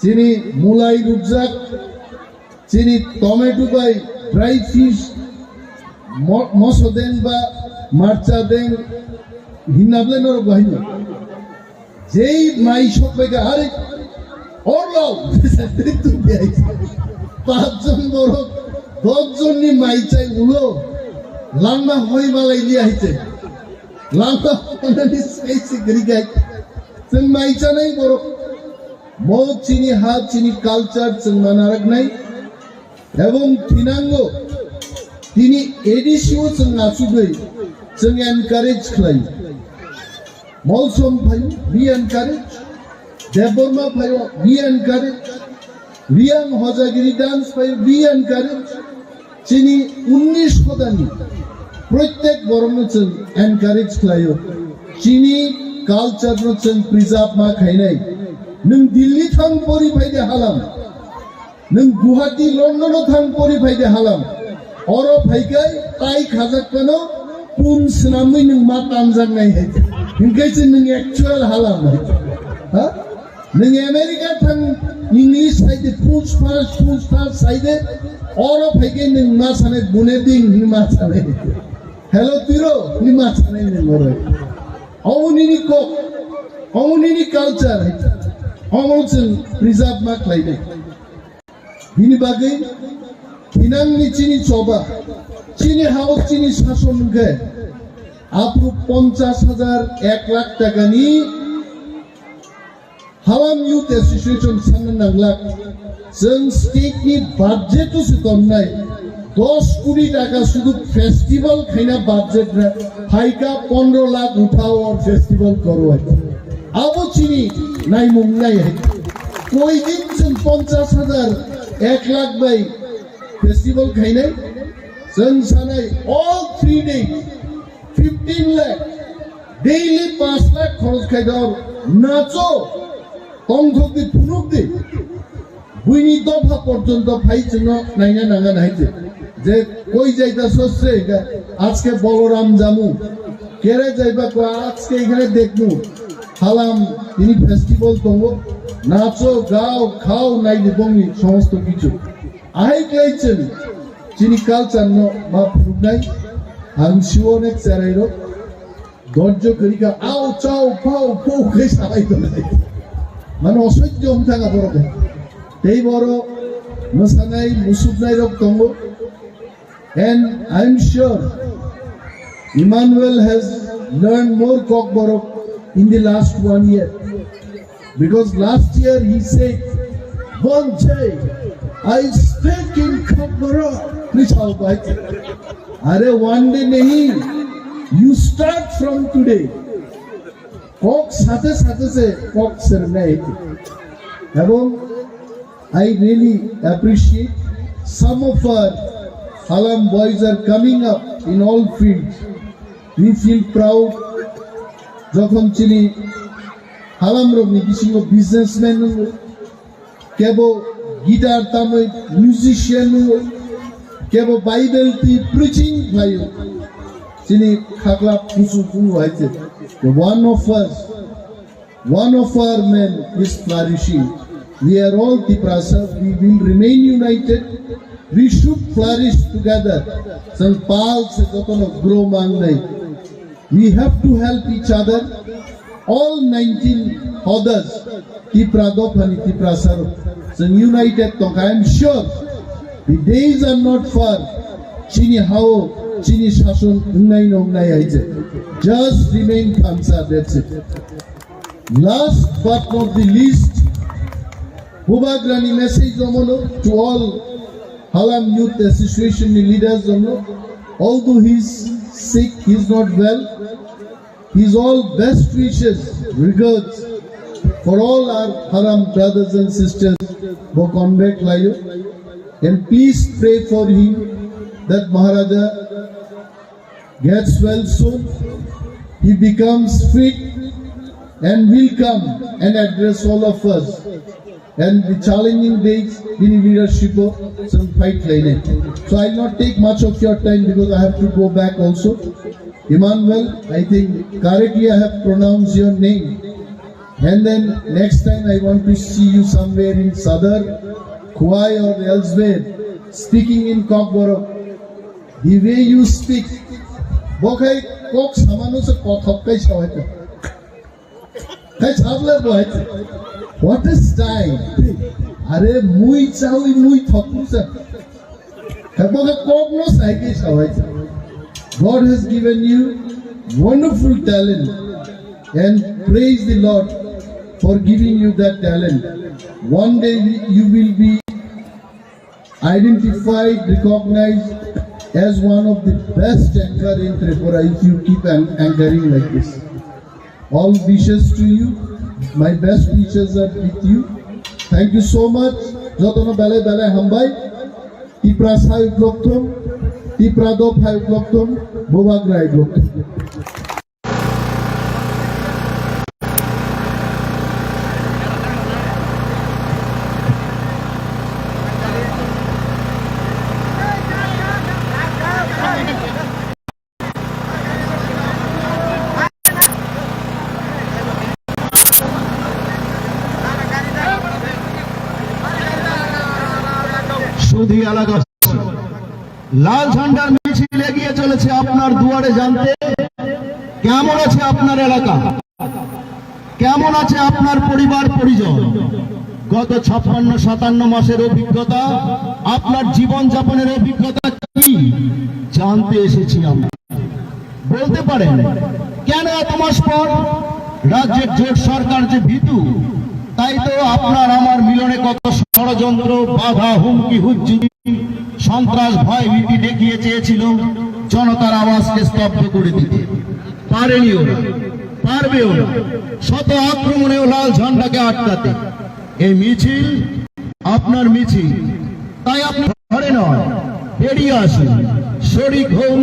chini mulai rukjak, chini tomato bai dry fish, Mo-, moso deng ba marcha deng hinna bole norok bahino. Jei mai sok bai ka, "Are, orlo!" Tei tu biya hai. Pachjon borok, dokjon ni mai chai ulo. Langma hoi malai liya hai chai. Langma honani sai se gri gai. Chwng mai chanai borok. Mo chini ha, chini culture chwng manaraknai. Ebong thinango tini A D C o chwng achugwi chwng encourage khlai. Molsom phaio, be encourage. Debbarma phaio, be encourage. Riyang Hojagiri dance phaio, be encourage. Chini unnish hodani prottek borokno chwng encourage khlaio. Chini culture no chwng preserve ma khainai. Nwng Delhi thang pori phai de halam. Nwng Guwahati, London o thang pori phai de halam. Oro phaikai tai khajak phano pun swnamwi nwng ma tanjak nai hai. Hinkhe se nwng actual halam hai. Ha? Nwng America thang English sai de, push pass, push pass sai de. Oro phaikai nwng ma sanai bune ding ni ma sanai. Hello tiro ni ma sanai nwng oro. Omo nini kok, omo nini culture hai. Omo chwng preserve ma khlai de. Bini bagwi thinangni chini choba, chini hao chini sason hwnkhe aphuru ponchas hajar ek lakh takani Halam Youth Association sanna nanglak. Chwng state ni budget o se tonnai dos koti taka sudu festival khaina budget na phaika pondro lakh uthao or festival korwai. Abo chini naimung nai hai. Koi din chwng ponchas hajar ek lakh bai festival khainai, chwng sanai all three days fifteen lakh, daily panch lakh khoros khai dor, nacho, tongthok di, phunuk di. Buini dopha porjonto phai chwngno naina nanga nai je. Je koi jaita sosre ga, ajke Boloram jamu, kere jaiba ko ajke ekhane dekmu, halam tini festival tongo, nacho, gao, khao, nai di bongni somosto kichu. Ahai khlai chwng chini culture no ma phunuknai, ang siwo onek cherai rok dorjo kwrwi kha, au, chau, pau, pau khe salai tongnai. Mane osojjo wng thang borok. Tei borok mwsanai, musuknai rok tongo. And I'm sure Emmanuel has learned more Kokborok in the last one year. Because last year he said, "Bonchai, I speak in Kokborok." Please, how about it? Are one day nahi, you start from today. Kok sate sate se kok sernai. Ebong I really appreciate some of our Halam boys are coming up in all fields. We feel proud jokhon chini Halam rokni bisingo businessman wngwi, kebo guitar tamwi musician wngwi, kebo Bible twi preaching khlaio. Chini khakla kusu kusu hai se. The one of us, one of our men is flourishing. We are all Tiprasa. We will remain united. We should flourish together. Chwng pal se jotono grow mangnai. We have to help each other. All nineteen Hodas, Tipra Dophani, Tiprasa rok, chwng united tongkha. I am sure the days are not far. Chini hao, chini sason wngnai no wngnai hai je. Just remain thansa, that's it. Last but not the least, Bubagrani message omono to all Halam Youth Association ni leaders omono, although he is sick, he is not well, his all best wishes, regards for all our Halam brothers and sisters bo convey khlaio. And please pray for him that Maharaja gets well soon, he becomes fit and will come and address all of us. And the challenging days in leadership of some fight lane. So I'll not take much of your time because I have to go back also. Emmanuel, I think correctly I have pronounced your name. And then next time I want to see you somewhere in Sadar, Khwai or elsewhere, speaking in Kokborok. The way you speak, bo khai kok samano se kothok kai sawai ta. Khai sabla bo hai. What a style. Are mui chawi mui thokru sa. Khai bo khai kok no sai kai sawai ta. God has given you wonderful talent, and praise the Lord for giving you that talent. One day you will be identified, recognized as one of the best anchor in Tripura if you keep an- anchoring like this. All wishes to you. My best wishes are with you. Thank you so much. Jotono belai belai hambai. Tipra sai utlokthum, Tipra do phai utlokthum, Bubagra utlokthum. সুধী এলাকাবাসী, লাল ঝান্ডার মিছিল এগিয়ে চলেছে আপনার দুয়ারে। জানতে কেমন আছে আপনার এলাকা, কেমন আছে আপনার পরিবার পরিজন? গত ছাপ্পান্ন সাতান্ন মাসের অভিজ্ঞতা, আপনার জীবন যাপনের অভিজ্ঞতা কি? জানতে এসেছি আমরা। বলতে পারেন, কেন এত মাস পর? রাজ্যের জোট সরকার যে ভীতু, তাই তো আপনার আমার মিলনে কত ষড়যন্ত্র, বাধা, হুমকি, হুজ্জুকি, সন্ত্রাস, ভয়, ভীতি দেখিয়ে চেয়েছিল জনতার আওয়াজকে স্তব্ধ করে দিতে। পারেনি ওরা, পারবেও না। শত আক্রমণেও লাল ঝান্ডাকে আটকাতে। এই মিছিল আপনার মিছিল, তাই আপনি ঘরে নয়, বেরিয়ে আসুন, শরিক হন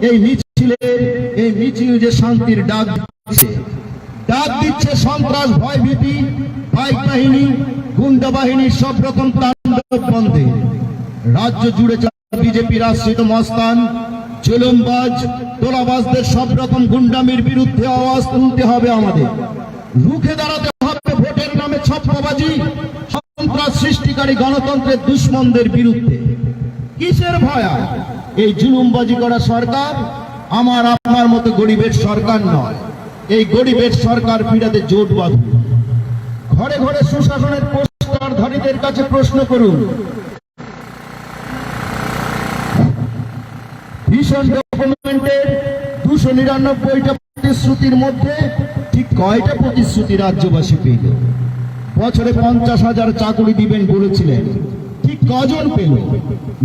এই মিছিলে। এই মিছিল যে শান্তির ডাক দিচ্ছে, ডাক দিচ্ছে সন্ত্রাস, ভয়ভীতি, পাইক বাহিনী, গুন্ডা বাহিনীর সব রকম তাণ্ডব বন্ধে। রাজ্য জুড়ে বিজেপির আশ্রিত মস্তান, জুলুমবাজ, তোলাবাজদের সব রকম গুন্ডামির বিরুদ্ধে আওয়াজ তুলতে হবে আমাদের। রুখে দাঁড়াতে হবে ভোটের নামে ছক্কাবাজি, সন্ত্রাস সৃষ্টিকারী গণতন্ত্রের দুশমনদের বিরুদ্ধে। কিসের ভয় আর? এই জুলুমবাজি করা সরকার আমার আপনার মতো গরিবের সরকার নয়। এই গরিবের সরকার ফিরাতে জোট বাঁধুন। ঘরে ঘরে সুশাসনের পোস্টারধারীদের কাছে প্রশ্ন করুন, ভিশন ডকুমেন্টের দুশো নিরানব্বইটা প্রতিশ্রুতির মধ্যে ঠিক কয়টা প্রতিশ্রুতি রাজ্যবাসী পেল? বছরে পঞ্চাশ হাজার চাকুরি দিবেন বলেছিলেন, ঠিক কজন পেল?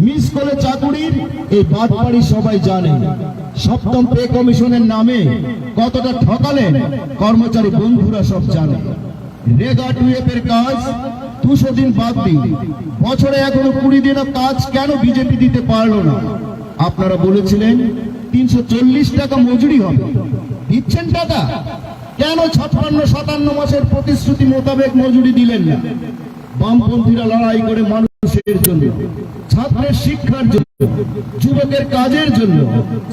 মিস কলে চাকুরির এই বাটপারি সবাই জানে। সপ্তম পে কমিশনের নামে কতটা ঠকালেন কর্মচারী বন্ধুরা সব জানে। রেগা টু এফ এর কাজ দুশো দিন বাদ দিন, বছরে এখনো কুড়ি দিনও কাজ কেন বিজেপি দিতে পারলো না? আপনারা বলেছিলেন তিনশো চল্লিশ টাকা মজুরি হবে, দিচ্ছেন টাকা? কেন ছাপ্পান্ন সাতান্ন মাসের প্রতিশ্রুতি মোতাবেক মজুরি দিলেন না? বামপন্থীরা লড়াই করে মানুষের জন্য, ছাত্রের শিক্ষার জন্য, যুবকের কাজের জন্য,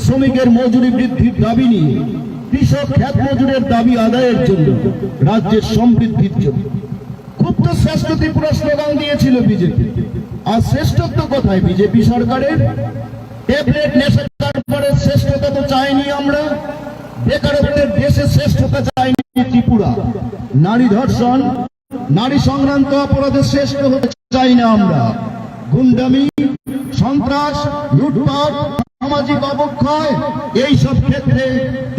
শ্রমিকের মজুরি বৃদ্ধির দাবি নিয়ে, কৃষক ক্ষেত মজুরের দাবি আদায়ের জন্য, রাজ্যের সমৃদ্ধির জন্য। খুব তো শ্রেষ্ঠ ত্রিপুরা স্লোগান দিয়েছিল বিজেপি। আর শ্রেষ্ঠত্ব কোথায় বিজেপি সরকারের? ট্যাবলেট নেশা কারবারের শ্রেষ্ঠতা তো চাইনি আমরা, বেকারত্বের দেশে শ্রেষ্ঠতা চাইনি ত্রিপুরা। নারী ধর্ষণ, নারী সংক্রান্ত অপরাধে শ্রেষ্ঠ হতে চাই না আমরা। গুন্ডামি, সন্ত্রাস, লুটপাট, সামাজিক অবক্ষয়, এই সব ক্ষেত্রে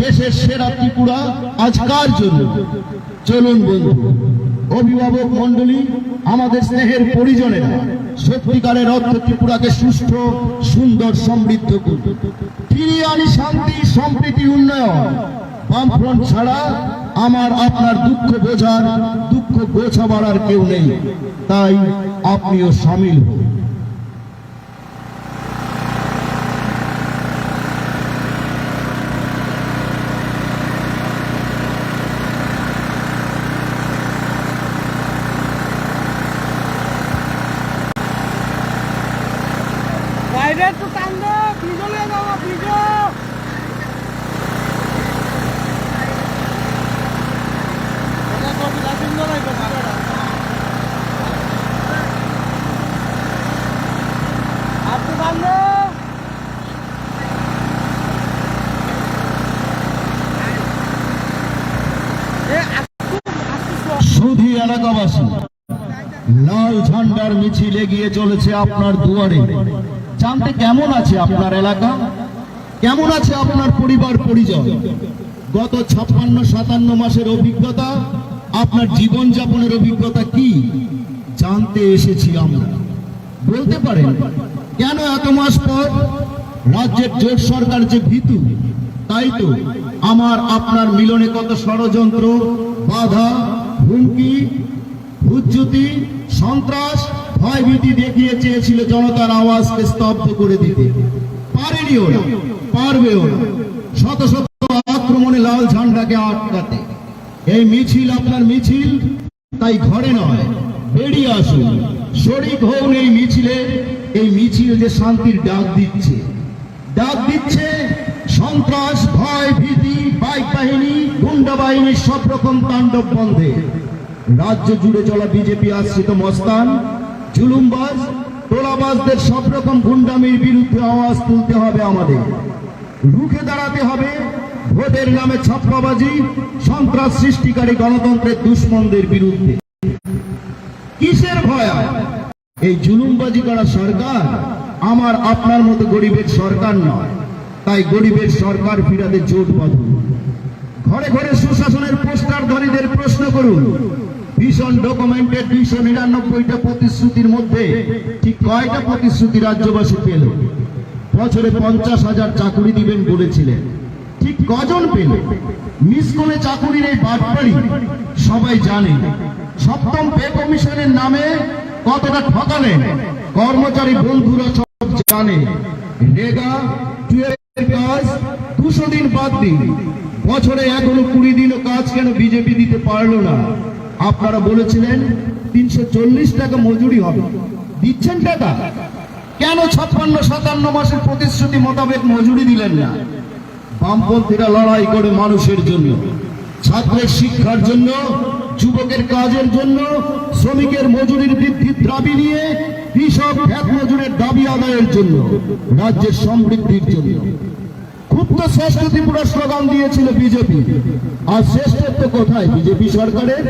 দেশের সেরা ত্রিপুরা আজ কার জন্য? চলুন বন্ধু, অভিভাবক মণ্ডলী, আমাদের স্নেহের পরিজনেরা, সত্যিকারের অর্থে ত্রিপুরাকে সুষ্ঠু, সুন্দর, সমৃদ্ধ করুন। ফিরিয়ে আনি শান্তি, সম্প্রীতি, উন্নয়ন। বামফ্রন্ট ছাড়া আমার আপনার দুঃখ বোঝার, দুঃখ গোছাবার আর কেউ নেই, তাই আপনিও সামিল হন। বাইরে তো টান দাও, ফ্রিজে নিয়ে যাও, ফ্রিজে। আর তো টান দাও। লাল ঝান্ডার মিছিল এগিয়ে চলেছে আপনার দুয়ারে। জানতে কেমন আছে আপনার এলাকা, কেমন আছে আপনার পরিবার পরিজন? গত ছাপ্পান্ন সাতান্ন মাসের অভিজ্ঞতা, আপনার জীবনযাপনের অভিজ্ঞতা কি জানতে এসেছি আমরা। বলতে পারেন, কেন এত মাস পর রাজ্যের জোট সরকার যে ভীতু? তাই তো, আমার আপনার মিলনে কত ষড়যন্ত্র, বাধা, হুমকি, হুজ্জুতি, সন্ত্রাস, ভয়ভীতি দেখিয়ে চেয়েছিল জনতার আওয়াজকে স্তব্ধ করে দিতে। পারেনি ওরা, পারবেও না। শত শত আক্রমণে লাল ঝান্ডাকে আটকাতে। এই মিছিল আপনার মিছিল, তাই ঘরে নয়, বেরিয়ে আসুন, শরিক হন এই মিছিলে। এই মিছিল যে শান্তির ডাক দিচ্ছে, ডাক দিচ্ছে সন্ত্রাস, ভয়, ভীতি, বাইক বাহিনী, গুন্ডা বাহিনীর সব রকম তাণ্ডব বন্ধে। রাজ্য জুড়ে চলা বিজেপি আশ্রিত মস্তান, জুলুমবাজ, তোলাবাজদের সব রকম গুন্ডামির বিরুদ্ধে আওয়াজ তুলতে হবে আমাদের। রুখে দাঁড়াতে হবে ভোটের নামে ছাপ্পাবাজি, সন্ত্রাস সৃষ্টিকারী গণতন্ত্রের দুশমনদের বিরুদ্ধে। কিসের ভয়? এই জুলুমবাজি করা সরকার আমার আপনার মতো গরিবের সরকার নয়। তাই গরিবের সরকার ফিরাতে জোট বাঁধুন। ঘরে ঘরে সুশাসনের পোস্টারধারীদের প্রশ্ন করুন, ভিশন ডকুমেন্টের দুইশো নিরানব্বইটা প্রতিশ্রুতির মধ্যে ঠিক কয়টা প্রতিশ্রুতি রাজ্যবাসী পেল? বছরে পঞ্চাশ হাজার চাকুরি দিবেন বলেছিলেন, ঠিক কজন পেল? মিস কলে চাকুরির এই বাটপারি সবাই জানে। সপ্তম পে কমিশনের নামে কতটা ঠকালেন কর্মচারী বন্ধুরা সব জানে। রেগা টুয়েলভ কাজ দুশো দিন বাদ দিন, বছরে এখনো কুড়ি দিনও কাজ কেন বিজেপি দিতে পারলো না? আপনারা বলেছিলেন তিনশো চল্লিশ টাকা মজুরি হবে, দিচ্ছেন টাকা? কেন ছাপ্পান্ন সাতান্ন মাসের প্রতিশ্রুতি মোতাবেক মজুরি দিলেন না? বামপন্থীরা লড়াই করে মানুষের জন্য, ছাত্রের শিক্ষার জন্য, যুবকের কাজের জন্য, শ্রমিকের মজুরির বৃদ্ধির দাবি নিয়ে, কৃষক ক্ষেত মজুরের দাবি আদায়ের জন্য, রাজ্যের সমৃদ্ধির জন্য। খুব তো শ্রেষ্ঠ ত্রিপুরা স্লোগান দিয়েছিল বিজেপি, আর শ্রেষ্ঠত্ব কোথায় বিজেপি সরকারের?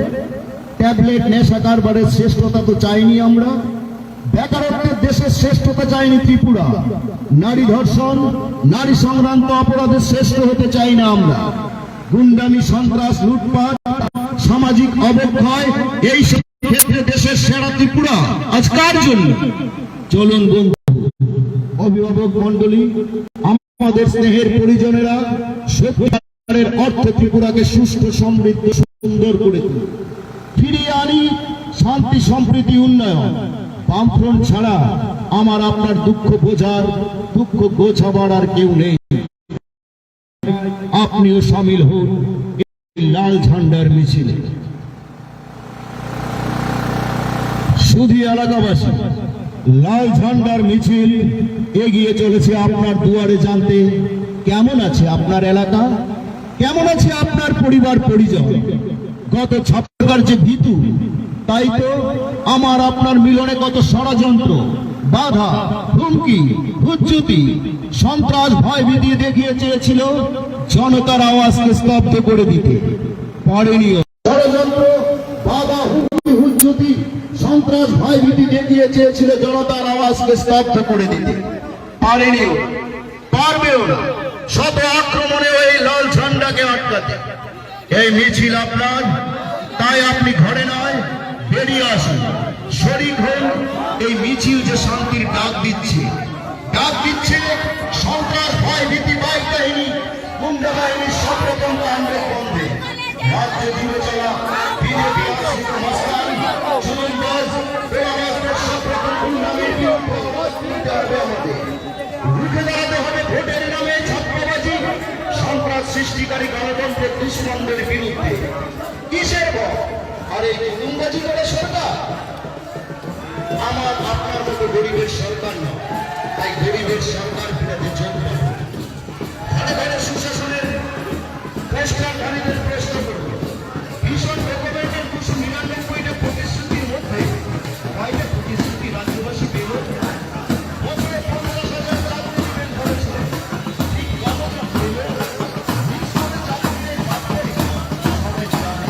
ট্যাবলেট নেশা কারবারের শ্রেষ্ঠতা তো চাইনি আমরা। বেকারত্বের দেশের শ্রেষ্ঠতা চাইনি ত্রিপুরা। নারী ধর্ষণ, নারী সংক্রান্ত অপরাধের শ্রেষ্ঠ হতে চাই না আমরা। গুন্ডামি, সন্ত্রাস, লুটপাট, সামাজিক অবক্ষয়, এই সব ক্ষেত্রে দেশের সেরা ত্রিপুরা আজ কার জন্য? চলুন বন্ধু, অভিভাবক মণ্ডলী, আমাদের স্নেহের পরিজনেরা, সত্যিকারের অর্থে ত্রিপুরাকে সুষ্ঠু, সমৃদ্ধ, সুন্দর করে তুলি। ফিরিয়ে আনি শান্তি, সম্প্রীতি, উন্নয়ন। বামফ্রন্ট ছাড়া আমার আপনার দুঃখ বোঝার, দুঃখ গোছাবার আর কেউ নেই। আপনিও সামিল হন এই লাল ঝান্ডার মিছিলে। সুধী এলাকাবাসী, লাল ঝান্ডার মিছিল এগিয়ে চলেছে আপনার দুয়ারে। জানতে কেমন আছে আপনার এলাকা, কেমন আছে আপনার পরিবার পরিজন? গত ছাপ্পান্ন যে ভীতু, তাই তো আমার আপনার মিলনে কত ষড়যন্ত্র, বাধা, হুমকি, হুজ্জুতি, সন্ত্রাস, ভয় ভীতি দেখিয়ে চেয়েছিল জনতার আওয়াজকে স্তব্ধ করে দিতে। পারেনিও। ষড়যন্ত্র, বাধা, হুমকি, হুজ্জুতি, সন্ত্রাস, ভয় ভীতি দেখিয়ে চেয়েছিল জনতার আওয়াজকে স্তব্ধ করে দিতে। পারেনিও, পারবেও না। শত আক্রমণেও এই লাল ঝান্ডাকে আটকাতে। এই মিছিল আপনার, তাই আপনি ঘরে নয়, বেরিয়ে আসুন, শরিক হন। এই মিছিল যে শান্তির ডাক দিচ্ছে, ডাক দিচ্ছে সন্ত্রাস, ভয় ভীতি, বাইক বাহিনী, গুন্ডা বাহিনীর সব রকম কাণ্ডের বন্ধে। রাজ্য জুড়ে চলা বিজেপি আশ্রিত মাস্তান, জুলুমবাজ, তোলাবাজদের সব রকম গুন্ডামির বিরুদ্ধে আওয়াজ তুলতে হবে আমাদের। রুখে দাঁড়াতে হবে ভোটের নামে ছাপ্পাবাজি, সন্ত্রাস সৃষ্টিকারী গণতন্ত্রের দুশমনদের বিরুদ্ধে। কিসের ভয়? আর এই জুলুমবাজি করে সরকার? আমার আপনার মতো গরিবের সরকার নয়, তাই গরিবের সরকার ফিরাতে জোট বাঁধুন। ঘরে ঘরে সুশাসনের পোস্টারধারীদের প্রশ্ন করুন, ভিশন ডকুমেন্টের দুশো নিরানব্বইটা প্রতিশ্রুতির মধ্যে কয়টা প্রতিশ্রুতি রাজ্যবাসী পেল? বছরে পঞ্চাশ হাজার চাকরি দিবেন বলেছিলেন, ঠিক কতটা পেল? মিস করে চাকরি নেই, বাদ পড়ে। সবাই জানে।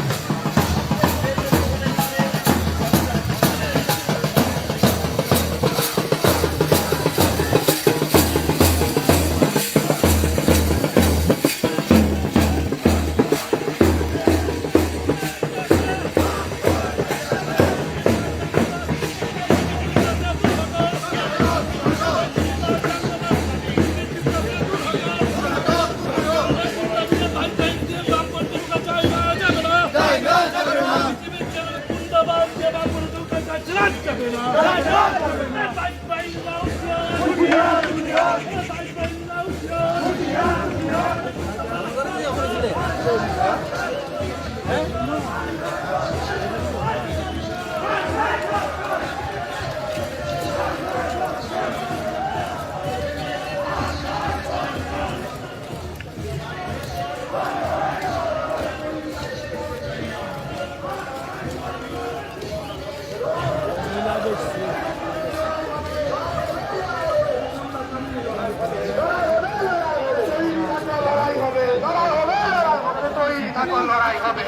লড়াই হবে, লড়াই হবে, লড়াই হবে, তৈরি থাকো, লড়াই হবে।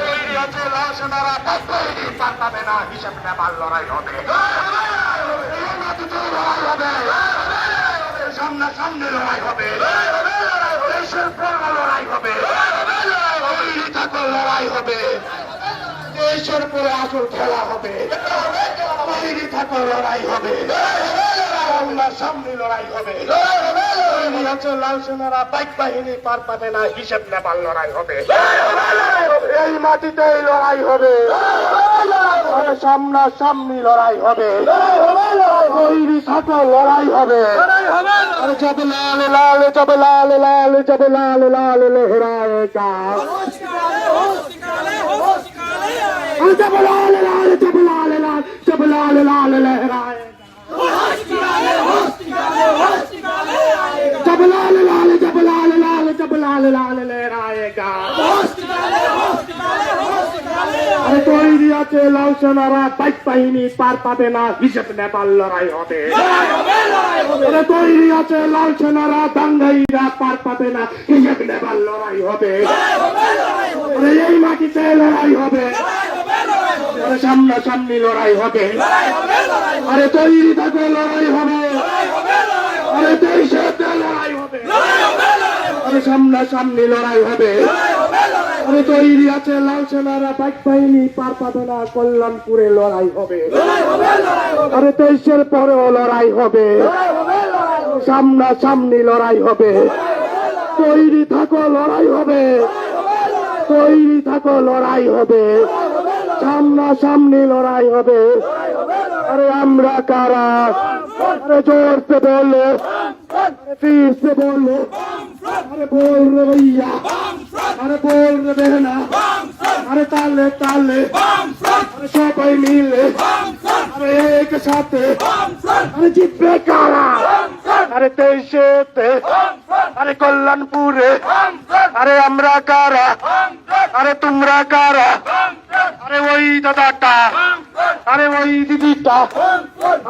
তৈরি আছে লাল সেনারা, থাকবে, পার পাবে না, হিসাব নেবার লড়াই হবে। এই মাটিতে লড়াই হবে, সামনাসামনি লড়াই হবে, দেশের পর লড়াই হবে, তৈরি থাকো, লড়াই হবে। দেশের পরে আসল খেলা হবে। তৈরি থাকো, লড়াই হবে। সামনাসামনি লড়াই হবে। তৈরি আছে লাল সেনারা, বাইক বাহিনী পার পাবে না, হিসেব নেবার লড়াই হবে। এই মাটিতেই লড়াই হবে। আরে সামনাসামনি লড়াই হবে। তৈরি থাকো, লড়াই হবে। আরে জব লাল লাল, জব লাল লাল, জব লাল লাল লহরায়েগা। अरे जब लाल लाल, जब लाल लाल, जब लाल लाल लहराए। जब लाल लाल, जब लाल लाल, जब लाल लाल लहराएगा। আরে তৈরি আছে লাল সেনারা, বাইক বাহিনী পার পাবে না, হিসেব নেবার লড়াই হবে। আরে তৈরি আছে লাল সেনারা, দাঙ্গাইরা পার পাবে না, হিসেব নেবার লড়াই হবে। আরে এই মাটিতে লড়াই হবে। আরে সামনাসামনি লড়াই হবে। আরে তৈরি থাকো, লড়াই হবে। আরে দেশেতে লড়াই হবে। আরে সামনাসামনি লড়াই হবে। আরে তৈরি আছে লাল সেনারা, বাইক বাহিনী পার পাবে না, কল্যাণপুরে লড়াই হবে। আরে তেইশের পরেও লড়াই হবে। সামনাসামনি লড়াই হবে। তৈরি থাকো, লড়াই হবে। তৈরি থাকো, লড়াই হবে। সামনাসামনি লড়াই হবে। আরে আমরা কারা? আরে জোরসে বলো। আরে ফিরসে বলো। আরে বল রে ভাইয়া। আরে বল রে বেহেনা। আরে তালে তালে। আরে সবাই মিলে। আরে একসাথে। আরে জিতবে কারা? আরে তেইশেতে। আরে কল্যাণপুরে। আরে আমরা কারা? আরে তোমরা কারা? আরে ওই দাদাটা। আরে ওই দিদিটা।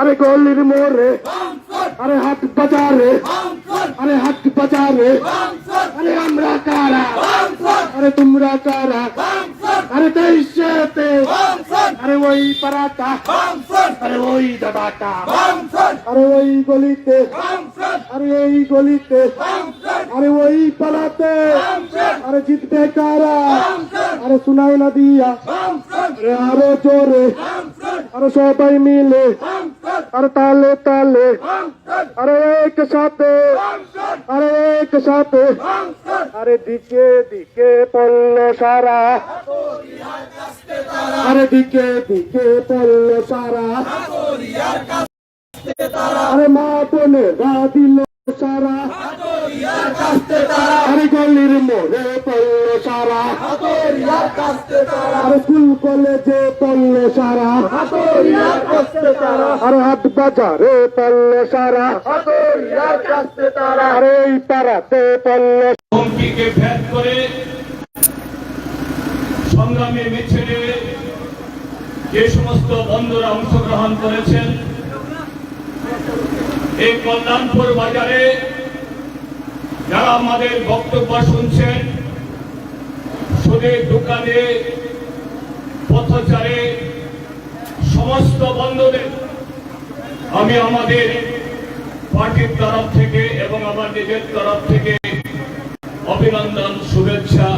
আরে গলির মোড়ে। আরে হাট বাজারে। আরে হাট বাজারে। আরে আমরা কারা? আরে তোমরা কারা? আরে তেইশেতে। আরে ওই পাড়াটা। আরে ওই দাদাটা। আরে ওই গলিতে। আরে এই গলিতে। আরে ওই পাড়াতে। আরে জিতবে কারা? আরে শোনাই না দিয়া। আরে আরো জোরে। আরে সবাই মিলে। আরে তালে তালে। আরে একসাথে। আরে একসাথে। আরে দিকে দিকে পড়লো সারা। আরে দিকে দিকে পড়লো সারা। আরে মা বোনেরা দিল সারা। আরে গলির মোড়ে পড়লো সারা। আরে স্কুল কলেজে পড়লো সারা। আরে হাট বাজারে পড়লো সারা। আরে এই পাড়াতে পড়লো। হুমকিকে ভেদ করে সংগ্রামী মিছিলে যে সমস্ত বন্ধুরা অংশগ্রহণ করেছেন, এই কল্যাণপুর বাজারে যারা আমাদের বক্তব্য শুনছেন, সুদীর দোকানে, পথচারে, সমস্ত বন্ধুদের আমি আমাদের পার্টির তরফ থেকে এবং আমার নিজের তরফ থেকে অভিনন্দন, শুভেচ্ছা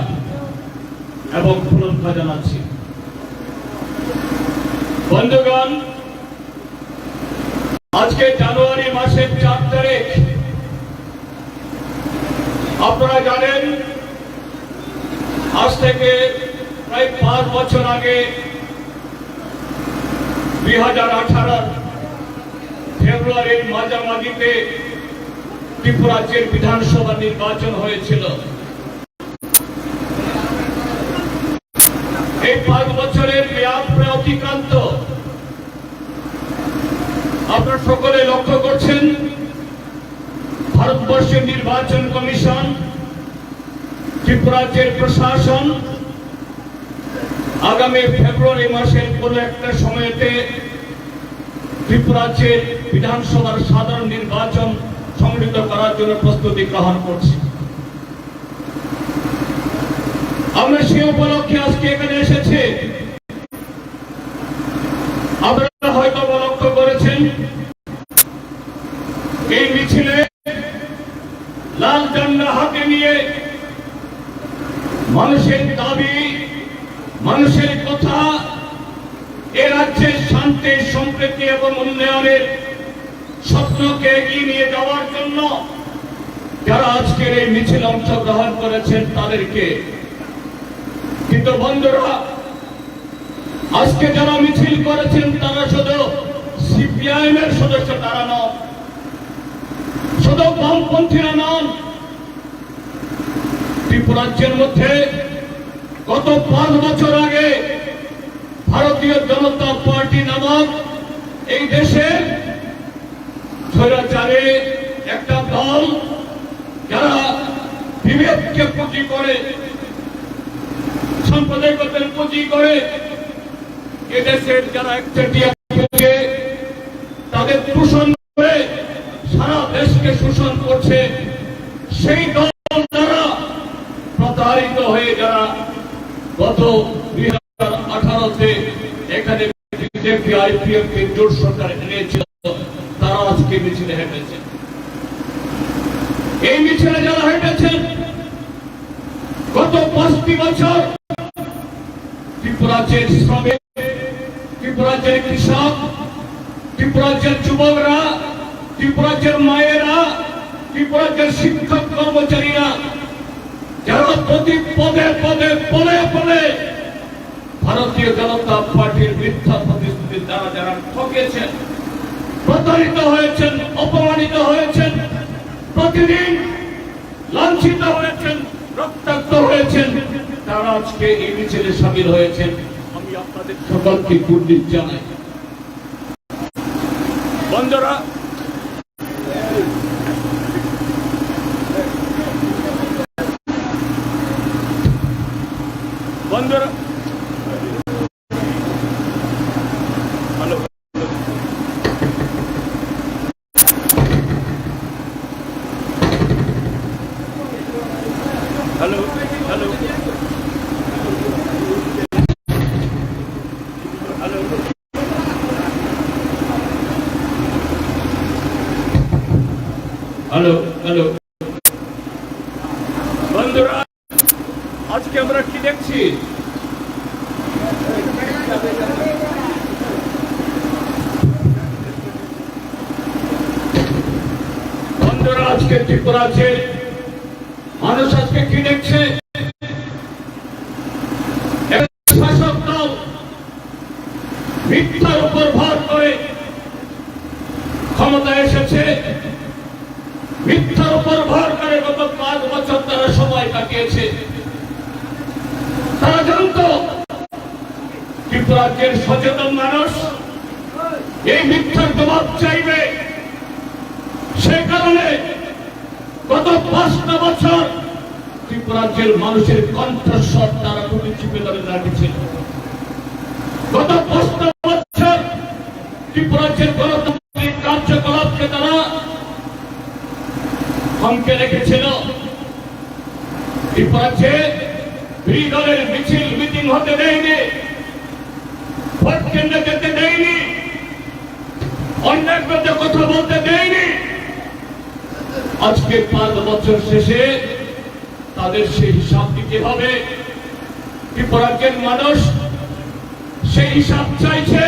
এবং প্রণাম জানাচ্ছি। বন্ধুগণ, আজকে জানুয়ারি মাসের চার তারিখ, আপনারা জানেন, আজ থেকে প্রায় পাঁচ বছর আগে দুই হাজার আঠারো ফেব্রুয়ারির মাঝামাঝিতে ত্রিপুরাজ্যের বিধানসভা নির্বাচন হয়েছিল। এই পাঁচ বছরের মেয়াদ প্রায় অতিক্রান্ত। আপনারা সকলে লক্ষ্য করছেন, ভারতবর্ষের নির্বাচন কমিশন, ত্রিপুরাজ্যের প্রশাসন আগামী ফেব্রুয়ারি মাসের কোনো একটা সময়তে ত্রিপুরাজ্যের বিধানসভার সাধারণ নির্বাচন সংগঠিত করার জন্য প্রস্তুতি গ্রহণ করছে। আমরা সে উপলক্ষে আজকে এখানে এসেছি। আপনারা হয়তো বা লক্ষ্য করেছেন, এই মিছিলে লাল ঝান্ডা হাতে নিয়ে মানুষের দাবি, মানুষের কথা, এ রাজ্যের শান্তি, সম্প্রীতি এবং উন্নয়নের স্বপ্নকে এগিয়ে নিয়ে যাওয়ার জন্য যারা আজকের এই মিছিল অংশগ্রহণ করেছেন তাদেরকে। কিন্তু বন্ধুরা, আজকে যারা মিছিল করেছেন তারা শুধু সিপিআইএম এর সদস্য তারা নন, শুধু বামপন্থীরা নন। ত্রিপুরাজ্যের মধ্যে গত পাঁচ বছর আগে ভারতীয় জনতা পার্টি নামক এই দেশের স্বৈরাচারী একটা দল, যারা বিভেদকে পুঁজি করে, সাম্প্রদায়িকতার পুঁজি করে, এদেশের যারা একচেটিয়া থেকে তাদের দূষণ করে সারা দেশকে শোষণ করছে, সেই দল দ্বারা প্রতারিত হয়ে যারা গত দুই হাজার আঠারোতে এখানে বিজেপি আইপিএফ কে জোট সরকার এনেছিল, তারা আজকে মিছিলে হেঁটেছে। এই মিছিলে যারা হেঁটেছেন, গত পাঁচটি বছর ত্রিপুরাজ্যের শ্রমিক, ত্রিপুরাজ্যের কৃষক, ত্রিপুরাজ্যের যুবকরা, ত্রিপুরাজ্যের মায়েরা, ত্রিপুরাজ্যের শিক্ষক কর্মচারীরা, যারা প্রতি পদে পদে, পদে পদে ভারতীয় জনতা পার্টির মিথ্যা প্রতিশ্রুতির দ্বারা যারা ঠকেছেন, প্রতারিত হয়েছেন, অপমানিত হয়েছেন, প্রতিদিন লাঞ্ছিত হয়েছেন, রক্তাক্ত হয়েছেন, তারা আজকে এই মিছিলে সামিল হয়েছেন। আমি আপনাদের সকলকে গুড নিউজ জানাই। বন্ধুরা, বন্ধুরা, hello. Hello, hello. Hello. Hello, hello. বন্ধুরা, আজকে আমরা কি দেখছি? বন্ধুরা, আজকে ত্রিপুরাতে মানুষ আজকে কি দেখছে? একটা শাসক দল মিথ্যার উপর ভর করে ক্ষমতায় এসেছে, মিথ্যার উপর ভর করে গত পাঁচ বছর তারা সময় কাটিয়েছে। তারা জানতো ত্রিপুরাজ্যের সচেতন মানুষ এই মিথ্যার জবাব চাইবে। সে কারণে গত পাঁচটা বছর ত্রিপুরাজ্যের মানুষের কণ্ঠস্বর তারা টুটি চিপে ধরে রেখেছিল। গত পাঁচটা বছর ত্রিপুরাজ্যের গণতান্ত্রিক কার্যকলাপকে তারা থমকে রেখেছিল। ত্রিপুরাজ্যে বিরোধী দলের মিছিল মিটিং হতে দেয়নি, ভোট কেন্দ্রে যেতে দেয়নি, অন্যায়ের বিরুদ্ধে কথা বলতে দেয়নি। আজকে পাঁচ বছর শেষে তাদের সেই হিসাব দিতে হবে। ত্রিপুরাজ্যের মানুষ সেই হিসাব চাইছে,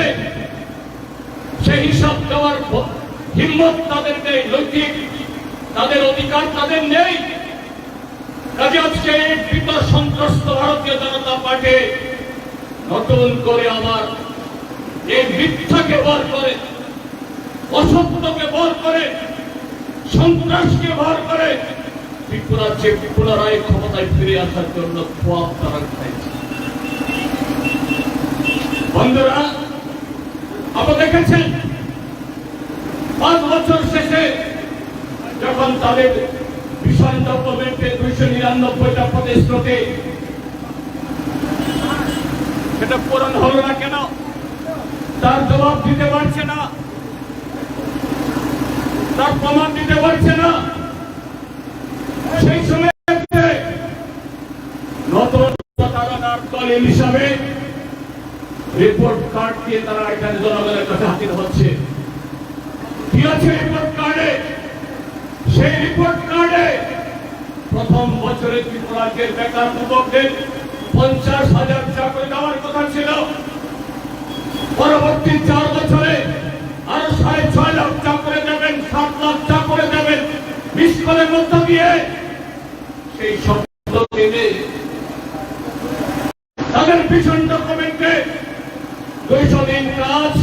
সেই হিসাব দেওয়ার ব-, হিম্মত তাদের নেই, নৈতিক তাদের অধিকার তাদের নেই। কাজে আজকে এই ভীত সন্ত্রস্ত ভারতীয় জনতা পার্টি নতুন করে আবার এই মিথ্যাকে ভর করে, অসত্যকে ভর করে, সন্ত্রাসকে ভর করে ত্রিপুরাকে পুনরায় ক্ষমতায় ফিরে আসার জন্য খোয়াব তারা খাইছে। বন্ধুরা, আপনারা দেখেছেন, পাঁচ বছর শেষে যখন তাদের মিশন ডকুমেন্টে দুইশো নিরানব্বইটা প্রতিশ্রুতি, সেটা পূরণ হলো না কেন? তার জবাব দিতে পারছে না, তার প্রমাণ দিতে পারছে না। সেই সময় নতুন তারা তার দলিল হিসাবে রিপোর্ট কার্ড দিয়ে তারা এখানে জনগণের কাছে হাজির হচ্ছে। কি আছে রিপোর্ট কার্ডে? সেই রিপোর্ট কার্ডে প্রথম বছরে ত্রিপুরাকে বেকার যুবকদের পঞ্চাশ হাজার চাকরি দেওয়ার কথা ছিল। পরবর্তী চার বছরে আরো সাড়ে ছয় লাখ চাকরি দেবেন, সাত লাখ চাকরি দেবেন। মিস কলের মধ্য দিয়ে সেই শব্দ পেলে তাদের মিশন ডকুমেন্টে দুইশো দিন কাজ,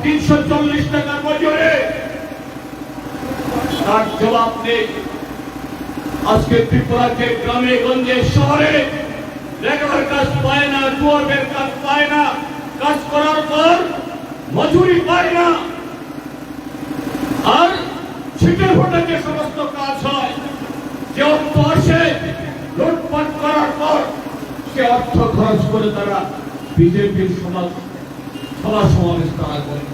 তিনশো চল্লিশ টাকার মজুরি, তার জবাব নেই। আজকে ত্রিপুরাকে গ্রামে গঞ্জে শহরে লেখার কাজ পায় না, ডুয়ার্ফের কাজ পায় না, কাজ করার পর মজুরি পায় না। আর ছিটে ফোটে যে সমস্ত কাজ হয়, যে অর্থ আসে, লুটপাট করার পর সে অর্থ খরচ করে তারা বিজেপির সমাজ, সভা সমাবেশ তারা করে।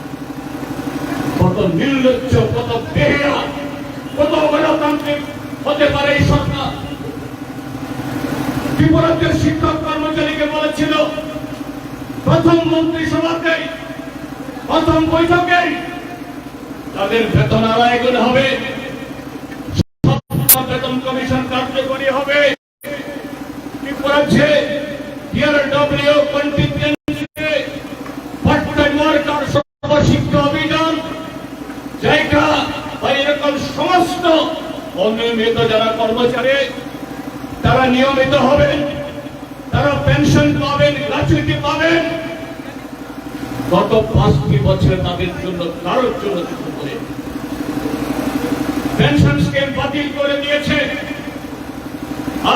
কত নির্লজ্জ, কত বেহায়া, কত অগণতান্ত্রিক হতে পারে এই সরকার? ত্রিপুরাজ্যের শিক্ষক কর্মচারীকে বলেছিল, প্রথম মন্ত্রিসভাতেই, প্রথম বৈঠকেই তাদের বেতন আড়াই গুণ হবে, সপ্তম বেতন কমিশন কার্যকরী হবে। ত্রিপুরার যে টিআরডব্লিউ contingency, part time worker, Sarva Shiksha Abhiyan, জাইকা বা এরকম সমস্ত অনিয়মিত যারা কর্মচারী, তারা নিয়মিত হবেন, তারা পেনশন পাবেন, গ্র্যাচুইটি পাবেন। গত পাঁচটি বছরে তাদের জন্য, কারোর জন্য কিছু করে পেনশন স্কিম বাতিল করে দিয়েছে।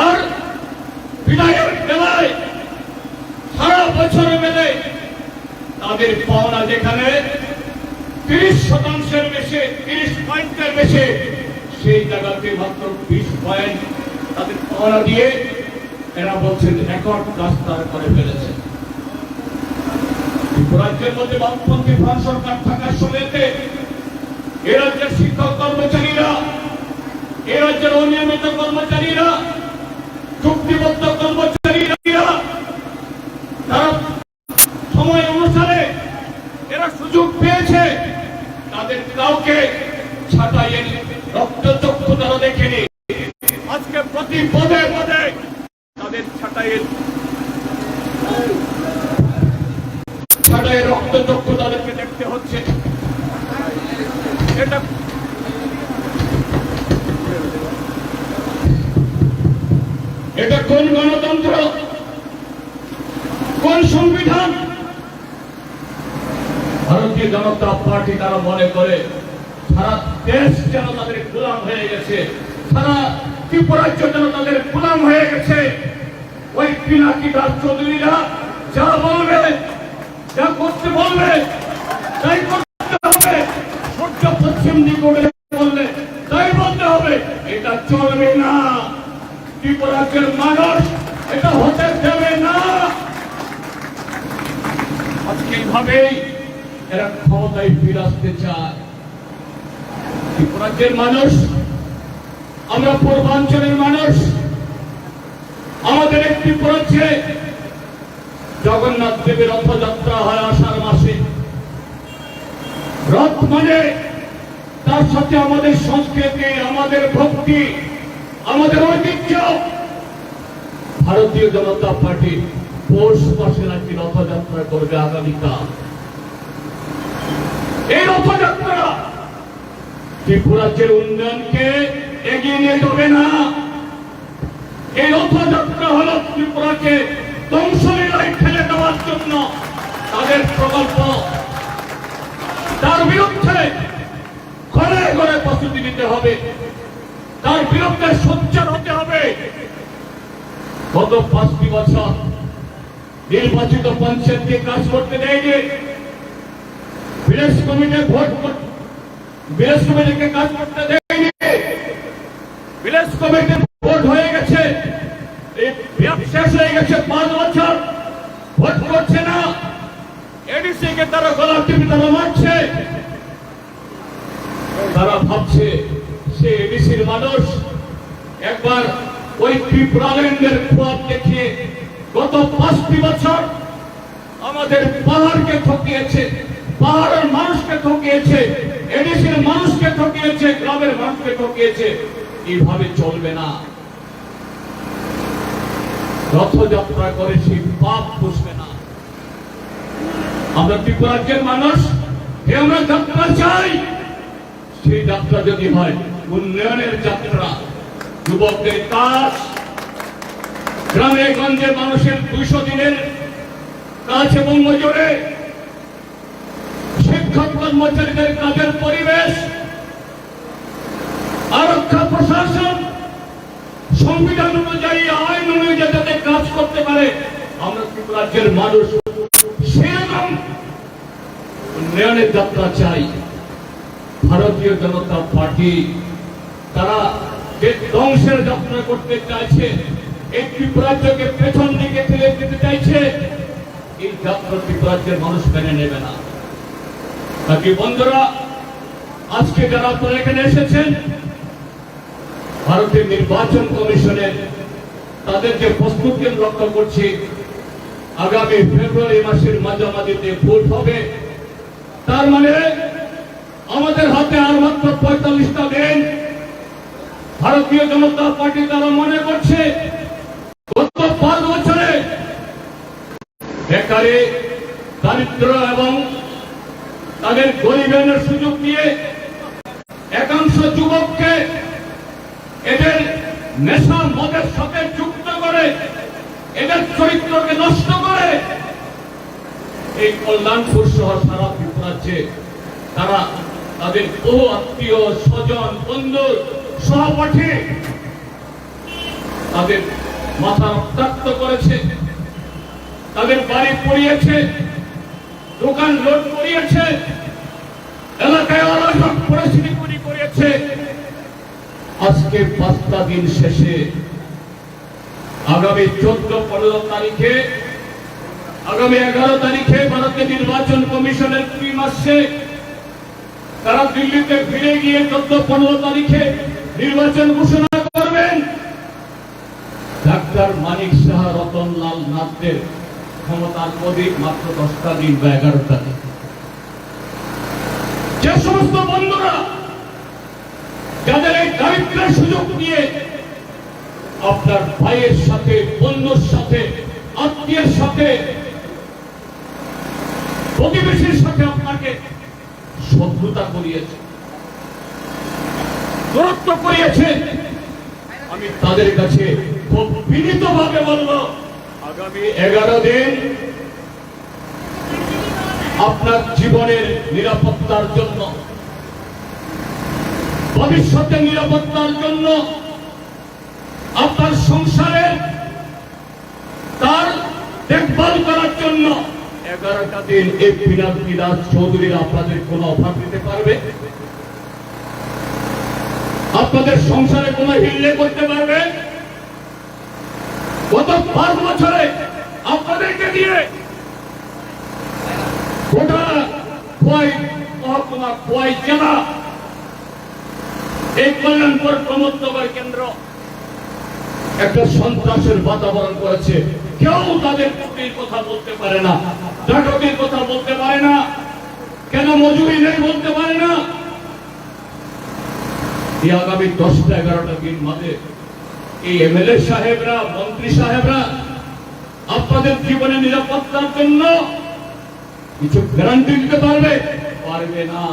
আর বিদায়ের বেলায় সারা বছরে মিলে তাদের পাওনা যেখানে তিরিশ শতাংশের বেশি, তিরিশ পয়েন্টের বেশি, সেই জায়গাতে মাত্র বিশ পয়েন্ট তাদের পাওনা দিয়ে এরা বলছেন রেকর্ড কাজ তারা করে ফেলেছে। ত্রিপুরাজ্যের মধ্যে বামপন্থী ফ্রন্ট সরকার থাকার সময়তে এ রাজ্যের শিক্ষক কর্মচারীরা, এ রাজ্যের অনিয়মিত কর্মচারীরা, চুক্তিবদ্ধ কর্মচারীরা, তারা সময় অনুসারে এরা সুযোগ পেয়েছে, তাদের কাউকে ছাটাইয়ের রক্তচক্ষু তারা দেখেনি। আজকে প্রতি পদে পদে তাদের ছাটাইয়ের, ছাটাইয়ের রক্তচক্ষু তাদেরকে দেখতে হচ্ছে। এটা, এটা কোন গণতন্ত্র, কোন সংবিধান? ভারতীয় জনতা পার্টি তারা মনে করে সারা দেশ যেন তাদের গোলাম হয়ে গেছে, সারা ত্রিপুরাজ্য যেন তাদের গোলাম হয়ে গেছে। ওই পিনাকি দাস চৌধুরীরা যা বলবে, যা করতে বলবে, তাই করতে হবে। সূর্য পশ্চিম দিকে উঠে বললে তাই বলতে হবে, এটা চলবে না। ত্রিপুরাজ্যের মানুষ এটা হতে দেবে না। আজকে এইভাবেই এরা ক্ষমতায় ফিরে আসতে চায়। ত্রিপুরাজ্যের মানুষ, আমরা পূর্বাঞ্চলের মানুষ, আমাদের এই ত্রিপুরাজ্যে জগন্নাথ দেবের রথযাত্রা হয় আষাঢ় মাসে। রথ মানে তার সাথে আমাদের সংস্কৃতি, আমাদের ভক্তি, আমাদের ঐতিহ্য। ভারতীয় জনতা পার্টি পৌষ মাসে নাকি রথযাত্রা করবে আগামীকাল। এই রথযাত্রা ত্রিপুরাজ্যের উন্নয়নকে এগিয়ে নিয়ে যাবে না। এই রথযাত্রা হলো ত্রিপুরাকে ধ্বংসলীলায় ঠেলে দেওয়ার জন্য তাদের প্রকল্প। প্রতিশ্রুতি দিতে হবে, তার বিরুদ্ধে সোচ্চার হতে হবে। গত পাঁচটি বছর নির্বাচিত পঞ্চায়েতকে কাজ করতে দেয়নি, ভিলেজ কমিটির ভোট কর-, ভিলেজ কমিটিকে কাজ করতে দেয়নি। ভিলেজ কমিটির ভোট হয়ে গেছে, এই মেয়াদ শেষ হয়ে গেছে, পাঁচ বছর ভোট করছে না। এডিসি কে তারা গলা টিপে তারা মারছে। তারা ভাবছে সে এডিসির মানুষ। একবার ওই ত্রিপুরাল্যান্ডের খোয়াব দেখিয়ে গত পাঁচটি বছর আমাদের পাহাড়কে ঠকিয়েছে, পাহাড়ের মানুষকে ঠকিয়েছে, এডিসির মানুষকে ঠকিয়েছে, গ্রামের মানুষকে ঠকিয়েছে। এইভাবে চলবে না। রথযাত্রা করে সেই পাপ পুষবে না। আমরা ত্রিপুরাজ্যের মানুষ, হে আমরা যাত্রা চাই। সেই যাত্রা যদি হয় উন্নয়নের যাত্রা, যুবকদের কাজ, গ্রামে গঞ্জে মানুষের দুইশো দিনের কাজ এবং মজুরি, শিক্ষক কর্মচারীদের কাজের পরিবেশ, আরক্ষা প্রশাসন, সংবিধান অনুযায়ী, আইন অনুযায়ী যাতে কাজ করতে পারে, আমরা ত্রিপুরাজ্যের মানুষ সেরকম উন্নয়নের যাত্রা চাই। ভারতীয় জনতা পার্টি তারা যে ধ্বংসের যাত্রা করতে চাইছে, এই ত্রিপুরাজ্যকে পেছন দিকে ঠেলে দিতে চাইছে, এই যাত্রা ত্রিপুরাজ্যের মানুষ মেনে নেবে না। তাই বন্ধুরা, আজকে যারা আপনারা এখানে এসেছেন, ভারতের নির্বাচন কমিশনের তাদের যে প্রস্তুতি আমি লক্ষ্য করছি, আগামী ফেব্রুয়ারি মাসের মাঝামাঝিতে ভোট হবে। তার মানে আমাদের হাতে আর মাত্র পঁয়তাল্লিশটা দিন। ভারতীয় জনতা পার্টি তারা মনে করছে গত পাঁচ বছরে বেকারি, দারিদ্র এবং তাদের গরিবের সুযোগ দিয়ে একাংশ যুবককে এদের নেশা মদের সাথে যুক্ত করে এদের চরিত্রকে নষ্ট করে এই কল্যাণপুর সহ সারা ত্রিপুরাজ্যে তারা তাদের বহু আত্মীয় স্বজন বন্ধু সহপাঠী তাদের মাথা রক্তাক্ত করেছে, তাদের বাড়ি পুড়িয়েছে, দোকান লুট করিয়েছে, এলাকায় অরাজক পরিস্থিতি তৈরি করেছে। আজকে পাঁচটা দিন শেষে আগামী চোদ্দ পনেরো তারিখে, আগামী এগারো তারিখে ভারতের নির্বাচন কমিশনের টিম আসছে। তারা দিল্লিতে ফিরে গিয়ে চোদ্দ পনেরো তারিখে নির্বাচন ঘোষণা করবেন। ডাক্তার মানিক সাহা, রতনলাল নাথদের ক্ষমতার অধিক মাত্র দশটা দিন বা এগারোটা দিন। যে সমস্ত বন্ধুরা যাদের এই দারিদ্রের সুযোগ নিয়ে আপনার ভাইয়ের সাথে, বন্ধুর সাথে, আত্মীয়ের সাথে, প্রতিবেশীর সাথে আপনাকে শত্রুতা করিয়েছে, দূরত্ব করিয়েছে, আমি তাদের কাছে খুব বিনীতভাবে বলব, আগামী এগারো দিন আপনার জীবনের নিরাপত্তার জন্য, ভবিষ্যতের নিরাপত্তার জন্য, আপনার সংসারের তার দেখভাল করার জন্য এগারোটা দিন এই পিনাকি দাস চৌধুরীরা আপনাদের কোনো অফার দিতে পারবে? আপনাদের সংসারে কোনো হিল্লে করতে পারবে? গত পাঁচ বছরে আপনাদেরকে দিয়ে গোটা খোয়াই মহকুমা, খোয়াই জেলা, এই কল্যাণপুর প্রমোদ নগর কেন্দ্র একটা সন্ত্রাসের বাতাবরণ করেছে। কেউ তাদের চুরির কথা বলতে পারে না, ডাকাতির কথা বলতে পারে না, কেন মজুরি নেই বলতে পারে না। এই আগামী দশটা এগারোটা দিন বাদে এই এমএলএ সাহেবরা, মন্ত্রী সাহেবরা আপনাদের জীবনের নিরাপত্তার জন্য কিছু গ্যারান্টি দিতে পারবে? পারবে না।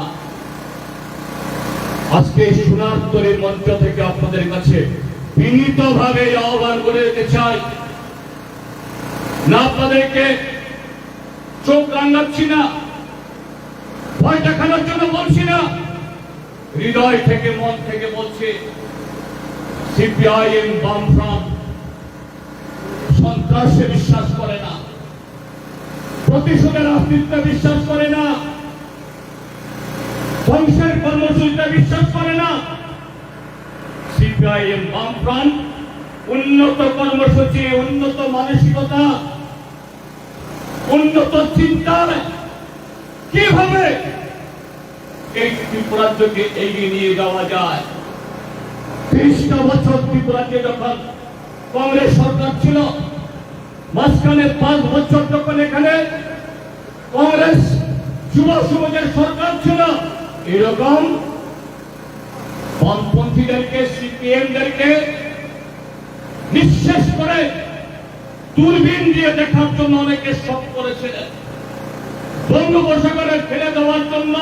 আজকে এই সোনার তরীর মঞ্চ থেকে আপনাদের কাছে বিনীতভাবে এই আহ্বান করে যেতে চাই, না আপনাদেরকে চোখ রাঙাচ্ছি না, ভয় দেখানোর জন্য বলছি না। হৃদয় থেকে, মন থেকে বলছি, সিপিআইএম, বামফ্রন্ট সন্ত্রাসে বিশ্বাস করে না, প্রতিশোধের রাজনীতিতে বিশ্বাস করে না, ধ্বংসের কর্মসূচিতে বিশ্বাস করে না। সিপিআইএম, বামফ্রন্ট উন্নত কর্মসূচি, উন্নত মানসিকতা, উন্নত চিন্তায় কিভাবে এই ত্রিপুরা রাজ্যকে এগিয়ে নিয়ে যাওয়া যায়। তিরিশটা বছর ত্রিপুরা রাজ্যে যখন কংগ্রেস সরকার ছিল, মাঝখানে পাঁচ বছর যখন এখানে কংগ্রেস যুব সমাজের সরকার ছিল, এরকম বামপন্থীদেরকে, সিপিএমদেরকে নিঃশেষ করে দূরবীন দিয়ে দেখার জন্য অনেকে শখ করেছিলেন, বঙ্গোপসাগরে ফেলে দেওয়ার জন্য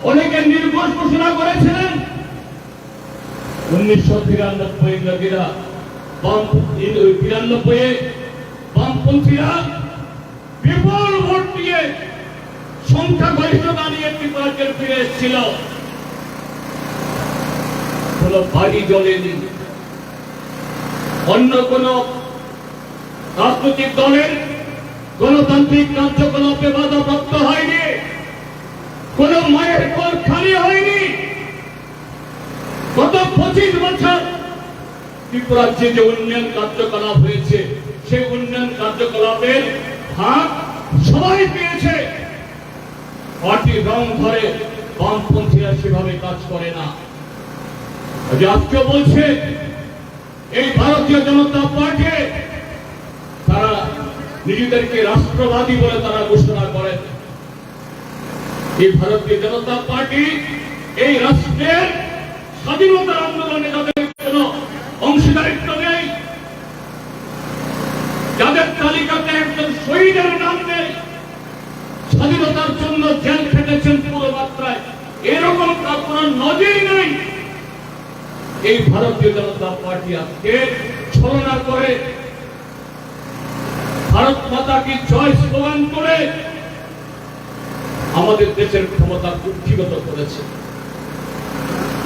অনেকে নির্ঘোষ ঘোষণা করেছিলেন। উনিশশো তিরানব্বই ইংরেজিরা বাম, তিরানব্বই বামপন্থীরা বিপুল ভোট দিয়ে সংখ্যাগরিষ্ঠতা নিয়ে ত্রিপুরাকে ফিরে এসেছিল। কোনো বাড়ি জ্বলেনি, অন্য কোনো রাজনৈতিক দলের গণতান্ত্রিক কার্যকলাপে বাধাপ্রাপ্ত হয়নি, কোনো মায়ের কোল খালি হয়নি। গত পঁচিশ বছর ত্রিপুরার যে যে উন্নয়ন কার্যকলাপ হয়েছে, সেই উন্নয়ন কার্যকলাপের ভাগ সবাই পেয়েছে। পার্টির রং ধরে বামপন্থীরা সেভাবে কাজ করে না। আজ আজকে বলছে, এই ভারতীয় জনতা পার্টি, তারা নিজেদেরকে রাষ্ট্রবাদী বলে তারা ঘোষণা করেন। এই ভারতীয় জনতা পার্টি এই রাষ্ট্রের স্বাধীনতার আন্দোলনে যাদের কোনো অংশীদারিত্ব নেই, যাদের তালিকাতে একজন শহীদের নাম নেই, স্বাধীনতার জন্য জেল খেটেছেন পুরো মাত্রায়, এরকম কারো নজির নেই। এই ভারতীয় জনতা পার্টি আজকে ছলনা করে, ভারত মাতা কি জয় স্লোগান করে আমাদের দেশের ক্ষমতা কুক্ষিগত করেছে।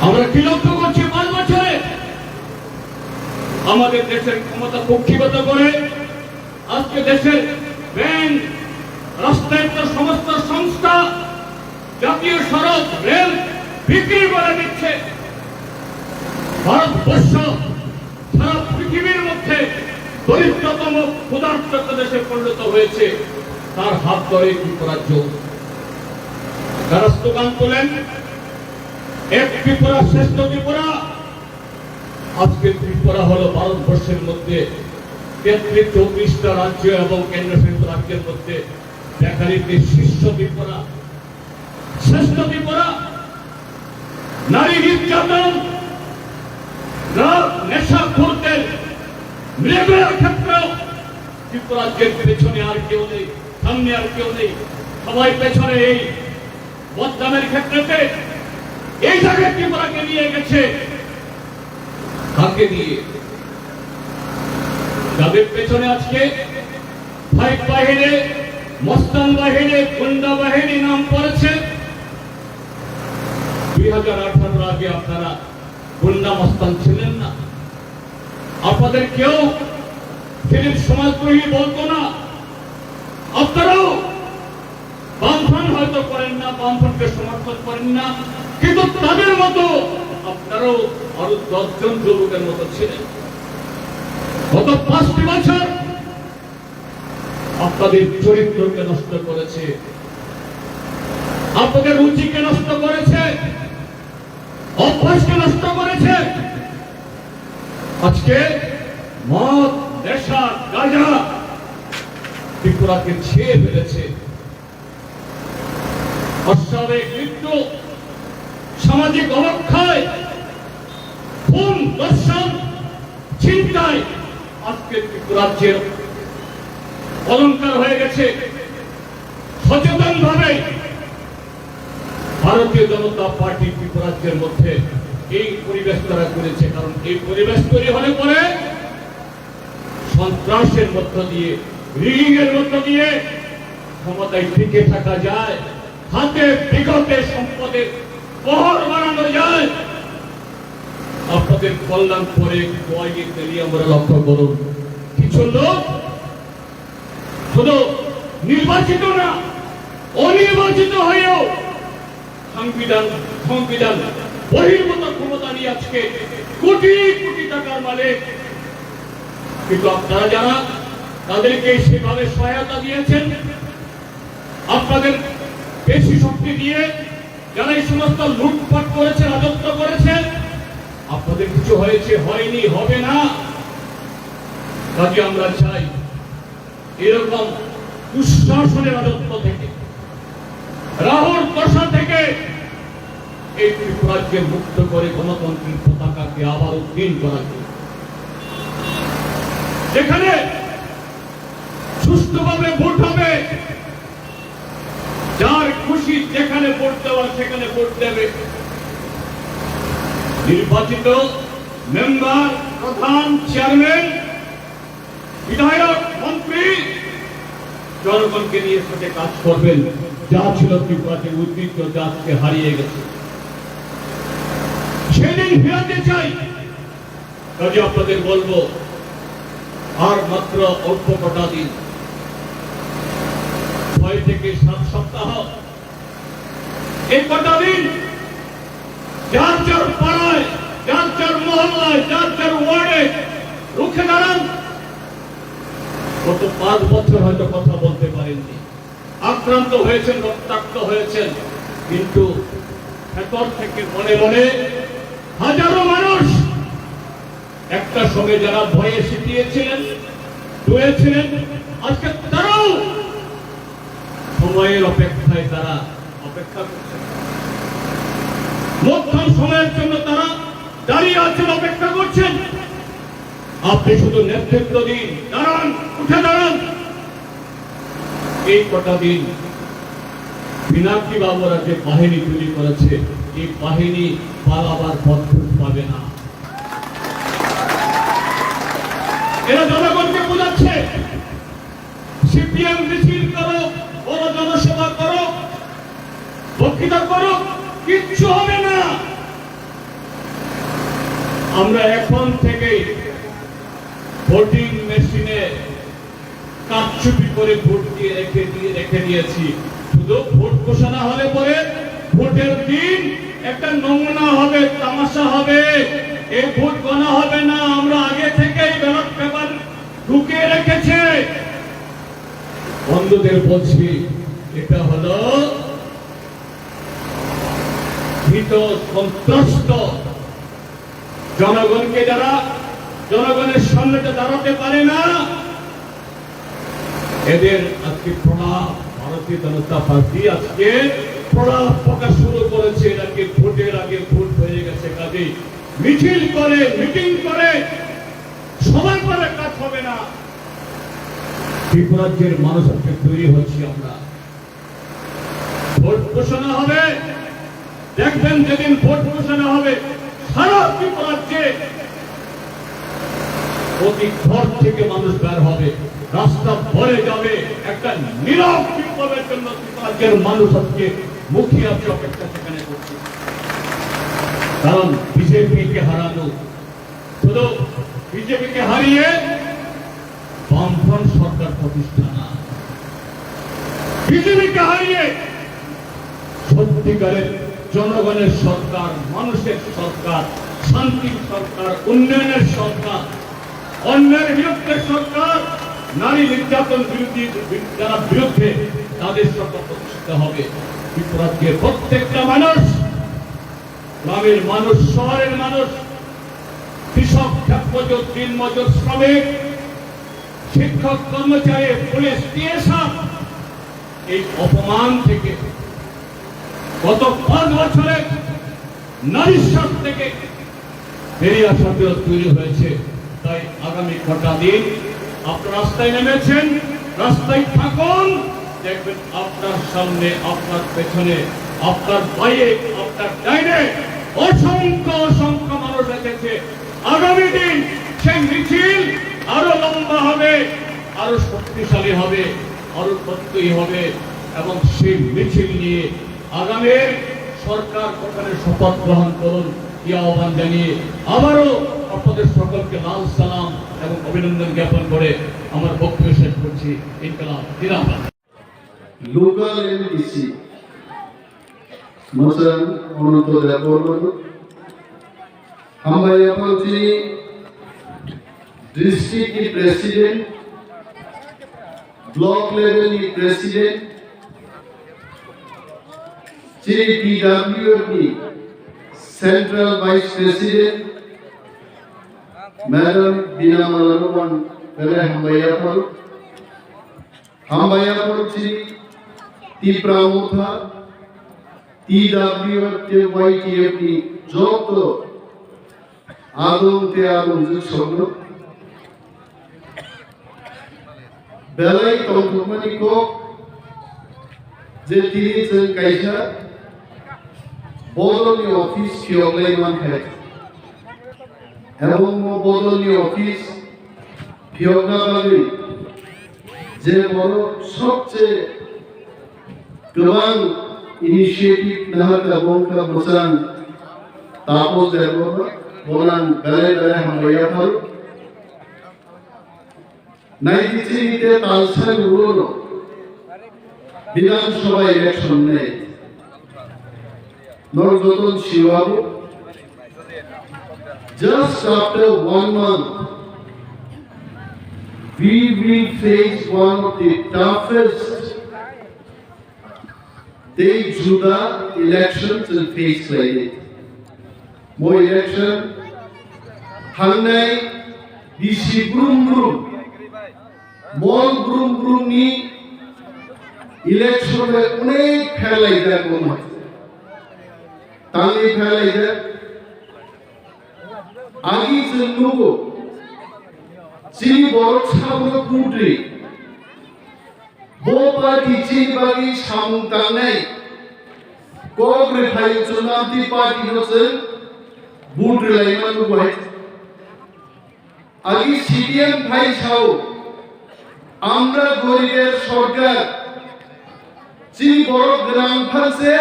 আমরা কি লক্ষ্য করছি পাঁচ বছরে? আমাদের দেশের ক্ষমতা কুক্ষিগত করে আজকে দেশের ব্যাংক, রাষ্ট্রায়ত্ত সমস্ত সংস্থা, জাতীয় সড়ক, রেল বিক্রি করে দিচ্ছে। ভারতবর্ষ সারা পৃথিবীর মধ্যে দরিদ্রতম ক্ষুধার্ত দেশে পরিণত হয়েছে, তার হাত ধরে ত্রিপুরা রাজ্য। তারা স্লোগান তোলেন, "এক ত্রিপুরা, শ্রেষ্ঠ ত্রিপুরা।" আজকে ত্রিপুরা হলো ভারতবর্ষের মধ্যে তেত্রিশ চৌত্রিশটা রাজ্য এবং কেন্দ্রশাসিত রাজ্যের মধ্যে বেকারিতে শীর্ষ ত্রিপুরা, শ্রেষ্ঠ ত্রিপুরা। নারী নির্যাতন, ড্রাগ, নেশাখোরদের, মৃগয়ার ক্ষেত্রেও ত্রিপুরা রাজ্যের পেছনে আর কেউ নেই, সামনে আর কেউ নেই, সবাই পেছনে। এই বদনামের ক্ষেত্রেতে এই জায়গায় ত্রিপুরাকে নিয়ে গেছে। কাকে দিয়ে? যাদের পেছনে আজকে ফাইভ বাহিনী, মস্তান বাহিনী, গুন্ডা বাহিনী নাম পড়েছে। দুই হাজার আঠারোর আগে আপনারা গুন্ডা মস্তান ছিলেন না। আপনাদের কেউ সেদিন সমাজদ্রোহী বলতো না। আপনারাও বামফ্রন্ট হয়তো করেন না, বামফ্রন্টকে সমর্থন করেন না, কিন্তু তাদের মতো আপনারাও আরো দশজন যুবকের মতো ছিলেন। গত পাঁচটি বছর আপনাদের চরিত্রকে নষ্ট করেছে, আপনাদের রুচিকে নষ্ট করেছে, অভ্যাসকে নষ্ট করেছে। আজকে মদ, নেশা, গাঁজা ত্রিপুরাকে ছেয়ে ফেলেছে। অস্বাভাবিক মৃত্যু, সামাজিক অবক্ষয়, খুন, ধর্ষণ, ছিনতাই আজকে ত্রিপুরা রাজ্যের অলংকার হয়ে গেছে। সচেতনভাবে ভারতীয় জনতা পার্টি ত্রিপুরা রাজ্যের মধ্যে এই পরিবেশ তারা করেছে, কারণ এই পরিবেশ তৈরি হলে পরে সন্ত্রাসের মধ্য দিয়ে, রিগিং এর মধ্য দিয়ে ক্ষমতায় টিকে থাকা যায়। হাতে বিগতে সম্পদের শহর বানানো যায়, আপনাদের কল্যাণ করে গোয়াইয়ে তেলিয়ামুড়া লক্ষ্য করুন। কিছু লোক শুধু নির্বাচিত না, অনির্বাচিত হয়েও সংবিধান, সংবিধান বহির্ভূত ক্ষমতা নিয়ে আজকে কোটি কোটি টাকার মালিক। কিন্তু আপনারা যারা তাদেরকে সেভাবে সহায়তা দিয়েছেন, আপনাদের পেশি শক্তি দিয়ে যারা এই সমস্ত লুটপাট করেছে, রাজত্ব করেছে, আপনাদের কিছু হয়েছে, হয়নি, হবে না। কাজে আমরা চাই এরকম দুঃশাসনের রাজত্ব থেকে, রাহুর দশা থেকে এই ত্রিপুরাকে মুক্ত করে গণতন্ত্রের পতাকাকে আবার উড্ডীন করা যায়। যেখানে সুষ্ঠুভাবে ভোট হবে, যার খুশি যেখানে ভোট দেওয়ার সেখানে ভোট দেবে। নির্বাচিত মেম্বার, প্রধান, চেয়ারম্যান, বিধায়ক, মন্ত্রী জনগণকে নিয়ে সাথে কাজ করবেন। যা ছিল ত্রিপুরাতে ঐতিহ্য, যা আজকে হারিয়ে গেছে, সেদিন ফিরাতে চাই। কাজে আপনাদের বলবো, আর মাত্র অল্প কটা দিন, ছয় থেকে সাত সপ্তাহ, এই কটা দিন যার যার পাড়ায়, যার যার মহল্লায়, যার যার ওয়ার্ডে রুখে দাঁড়ান। গত পাঁচ বছর হয়তো কথা বলতে পারেননি, আক্রান্ত হয়েছেন, রক্তাক্ত হয়েছেন, কিন্তু ভেতর থেকে মনে মনে হাজারো মানুষ একটা সময় যারা ভয়ে সিটিয়েছিলেন, ডুয়েছিলেন, আজকে তারাও সময়ের অপেক্ষায় তারা অপেক্ষা করছেন। মধ্যম সময়ের জন্য তারা দাঁড়িয়ে আছেন, অপেক্ষা করছেন। আপনি শুধু নেতৃত্ব দিন, দাঁড়ান, উঠে দাঁড়ান। এই কটা দিন পিনাকি বাবুরা যে বাহিনী তৈরি করেছে, এই বাহিনী পালাবার পথ খুঁজে পাবে না। এরা জনগণকে বোঝাচ্ছে, সিপিএম মিছিল করো, বড় জনসভা করো, বক্তৃতা করো, কিচ্ছু হবে না। আমরা এখন থেকেই ভোটিং মেশিনে কারচুপি করে ভোট দিয়ে রেখে দিয়ে, রেখে দিয়েছি। শুধু ভোট ঘোষণা হলে পরে ভোটের দিন একটা নমুনা হবে, তামাশা হবে। এই ভোট গণা হবে না, আমরা আগে থেকেই ব্যালট পেপার ঢুকিয়ে রেখেছে। বন্ধুদের বলছি, এটা হলো ভীত সন্ত্রস্ত জনগণকে, যারা জনগণের সামনে দাঁড়াতে পারে না, এদের আজকে প্রলাপ। ভারতীয় জনতা পার্টি আজকে প্রলাপ প্রকাশ শুরু করেছে, নাকি ভোটের আগে ভোট হয়ে গেছে, কাজেই মিছিল করে, মিটিং করে সবাই বলে কাজ হবে না। ত্রিপুরাজ্যের মানুষ আজকে তৈরি হচ্ছি আমরা। ভোট ঘোষণা হবে, দেখবেন যেদিন ভোট ঘোষণা হবে, সারা ত্রিপুরাজ্যে প্রতি ঘর থেকে মানুষ বের হবে, রাস্তা ভরে যাবে। একটা নীরব বিপ্লবের জন্য ত্রিপুরাজ্যের মানুষ আজকে মুখিয়ে আছে, অপেক্ষা সেখানে করছে। কারণ বিজেপিকে হারানো শুধু বিজেপিকে হারিয়ে বামফ্রন্ট সরকার প্রতিষ্ঠা না, বিজেপিকে হারিয়ে সত্যিকারের জনগণের সরকার, মানুষের সরকার, শান্তির সরকার, উন্নয়নের সরকার, অন্যায়ের বিরুদ্ধে সরকার, নারী নির্যাতন বিরোধী বি-, যারা বিরুদ্ধে, তাদের সরকার প্রতিষ্ঠিত হবে। ত্রিপুরাজ্যের প্রত্যেকটা মানুষ, গ্রামের মানুষ, শহরের মানুষ, কৃষক, ক্ষেতমজুর, দিনমজুর, শ্রমিক, শিক্ষক, কর্মচারী, পুলিশ, টিএসআর, এই অপমান থেকে গত পাঁচ বছরের নারীর স্বার্থ থেকে বেরিয়ে আসার বিরোধ তৈরি হয়েছে। তাই আগামী কটা দিন আপনারা রাস্তায় নেমেছেন, রাস্তায় থাকুন, দেখবেন আপনার সামনে, আপনার পেছনে, আপনার বাইরে, আপনার ডাইনে অসংখ্য অসংখ্য মানুষ এসেছে। আগামী দিন সেই মিছিল আরো লম্বা হবে, আরো শক্তিশালী হবে, আরো প্রত্যয়ী হবে এবং সেই মিছিল নিয়ে আগামী সরকার গঠনের শপথ গ্রহণ করুন, এই আহ্বান জানিয়ে আবারও আপনাদের সকলকে লাল সালাম এবং অভিনন্দন জ্ঞাপন করে আমার বক্তব্য শেষ করছি। ইনকলাব জিন্দাবাদ। Local M D C, Mwchang Ananto Debbarma no hambai yaphang chini district ni president, block level ni president, chini T W F ni central vice president, Madam Bina Mala no ang belai hambai yaphang. Hambai yaphang chini Tipra Motha, T W F tei Y T F ni joto adong tei adongjwk songno. Belai tongthokmani kok je tini chwng kaisa bodolni office phiyoklai mankha. Ebong o bodolni office phiyokna bagwi je borok sobse kwbang initiative naharkha, bo wngkha Mwchang Taposh Debbarma, bono ang belai belai hambai yapharo. Naidi chini te talsani ulo no Bidhan Sabha election nei. Norok joto sio abo. Just after one month, we will face one of the toughest tei juda election chwng face khlainai. Bo election thangnai bisi brum brum, mol brum brum ni election bai onek pherlaijak bo ma. Tangwi pherlaijak. Agi chwng nugo, chini borok sabuno kudri. Bo party chini bagwi samung tangnai kok rwphai chwng amtwi party no chwng vote rwlaima nugo hai. Agi C P M phai sao, "Amra goriber sorkar." Chini borok gwnang phanse